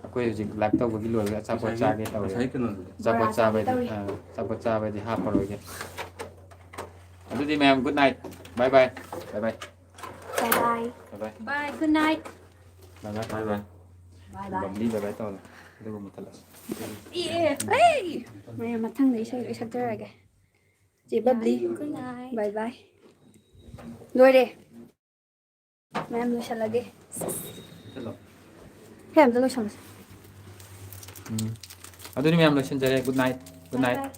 ꯑꯩꯈꯣꯏ ꯍꯧꯖꯤꯛ ꯂꯥꯏꯚ ꯇꯧꯕꯒꯤ ꯂꯣꯏꯔꯒ ꯑꯆꯥꯄꯣꯠ ꯉꯁꯥꯏꯒꯤ, ꯆꯥꯒꯦ ꯇꯧꯔꯤ꯫ ꯉꯁꯥꯏꯒꯤ ꯀꯩꯅꯣꯗꯨꯗꯤ꯫ ꯑꯆꯥꯄꯣꯠ ꯆꯥꯕꯗꯤ, ꯑꯥ, ꯑꯆꯥꯄꯣꯠ ꯆꯥꯕꯗꯤ ꯍꯥꯞꯄꯔꯣꯏꯒꯦ꯫ ꯑꯗꯨꯗꯤ ꯃꯌꯥꯝ, good night꯫ Bye bye꯫ Bye bye꯫ Bye bye꯫ Bye bye꯫ Bye, good night꯫ Bye bye꯫ Bye bye꯫ Bye bye꯫ ꯕꯕ꯭ꯂꯤ bye bye ꯇꯧꯔꯣ꯫ ꯑꯗꯨꯒ ꯃꯨꯠꯊꯠꯂꯁꯤ꯫ ꯑꯦ, ꯑꯩ! ꯃꯌꯥꯝ ꯃꯊꯪꯗ ꯏꯁꯩ ꯂꯣꯏ ꯁꯛꯆꯔꯒꯦ꯫ ꯆꯦ ꯕꯕ꯭ꯂꯤ꯫ Good night꯫ Bye bye꯫ ꯂꯣꯏꯔꯦ꯫ ꯃꯌꯥꯝ ꯂꯣꯏꯁꯜꯂꯒꯦ꯫ ꯃꯨꯠꯊꯠꯂꯣ꯫ ꯍꯦ, ꯑꯝꯇ ꯂꯣꯏꯁꯜꯂꯁꯤ꯫ ꯎꯝ꯫ ꯑꯗꯨꯗꯤ ꯃꯌꯥꯝ ꯂꯣꯏꯁꯤꯟꯖꯔꯦ꯫ Good night꯫ Good night꯫ Bye bye꯫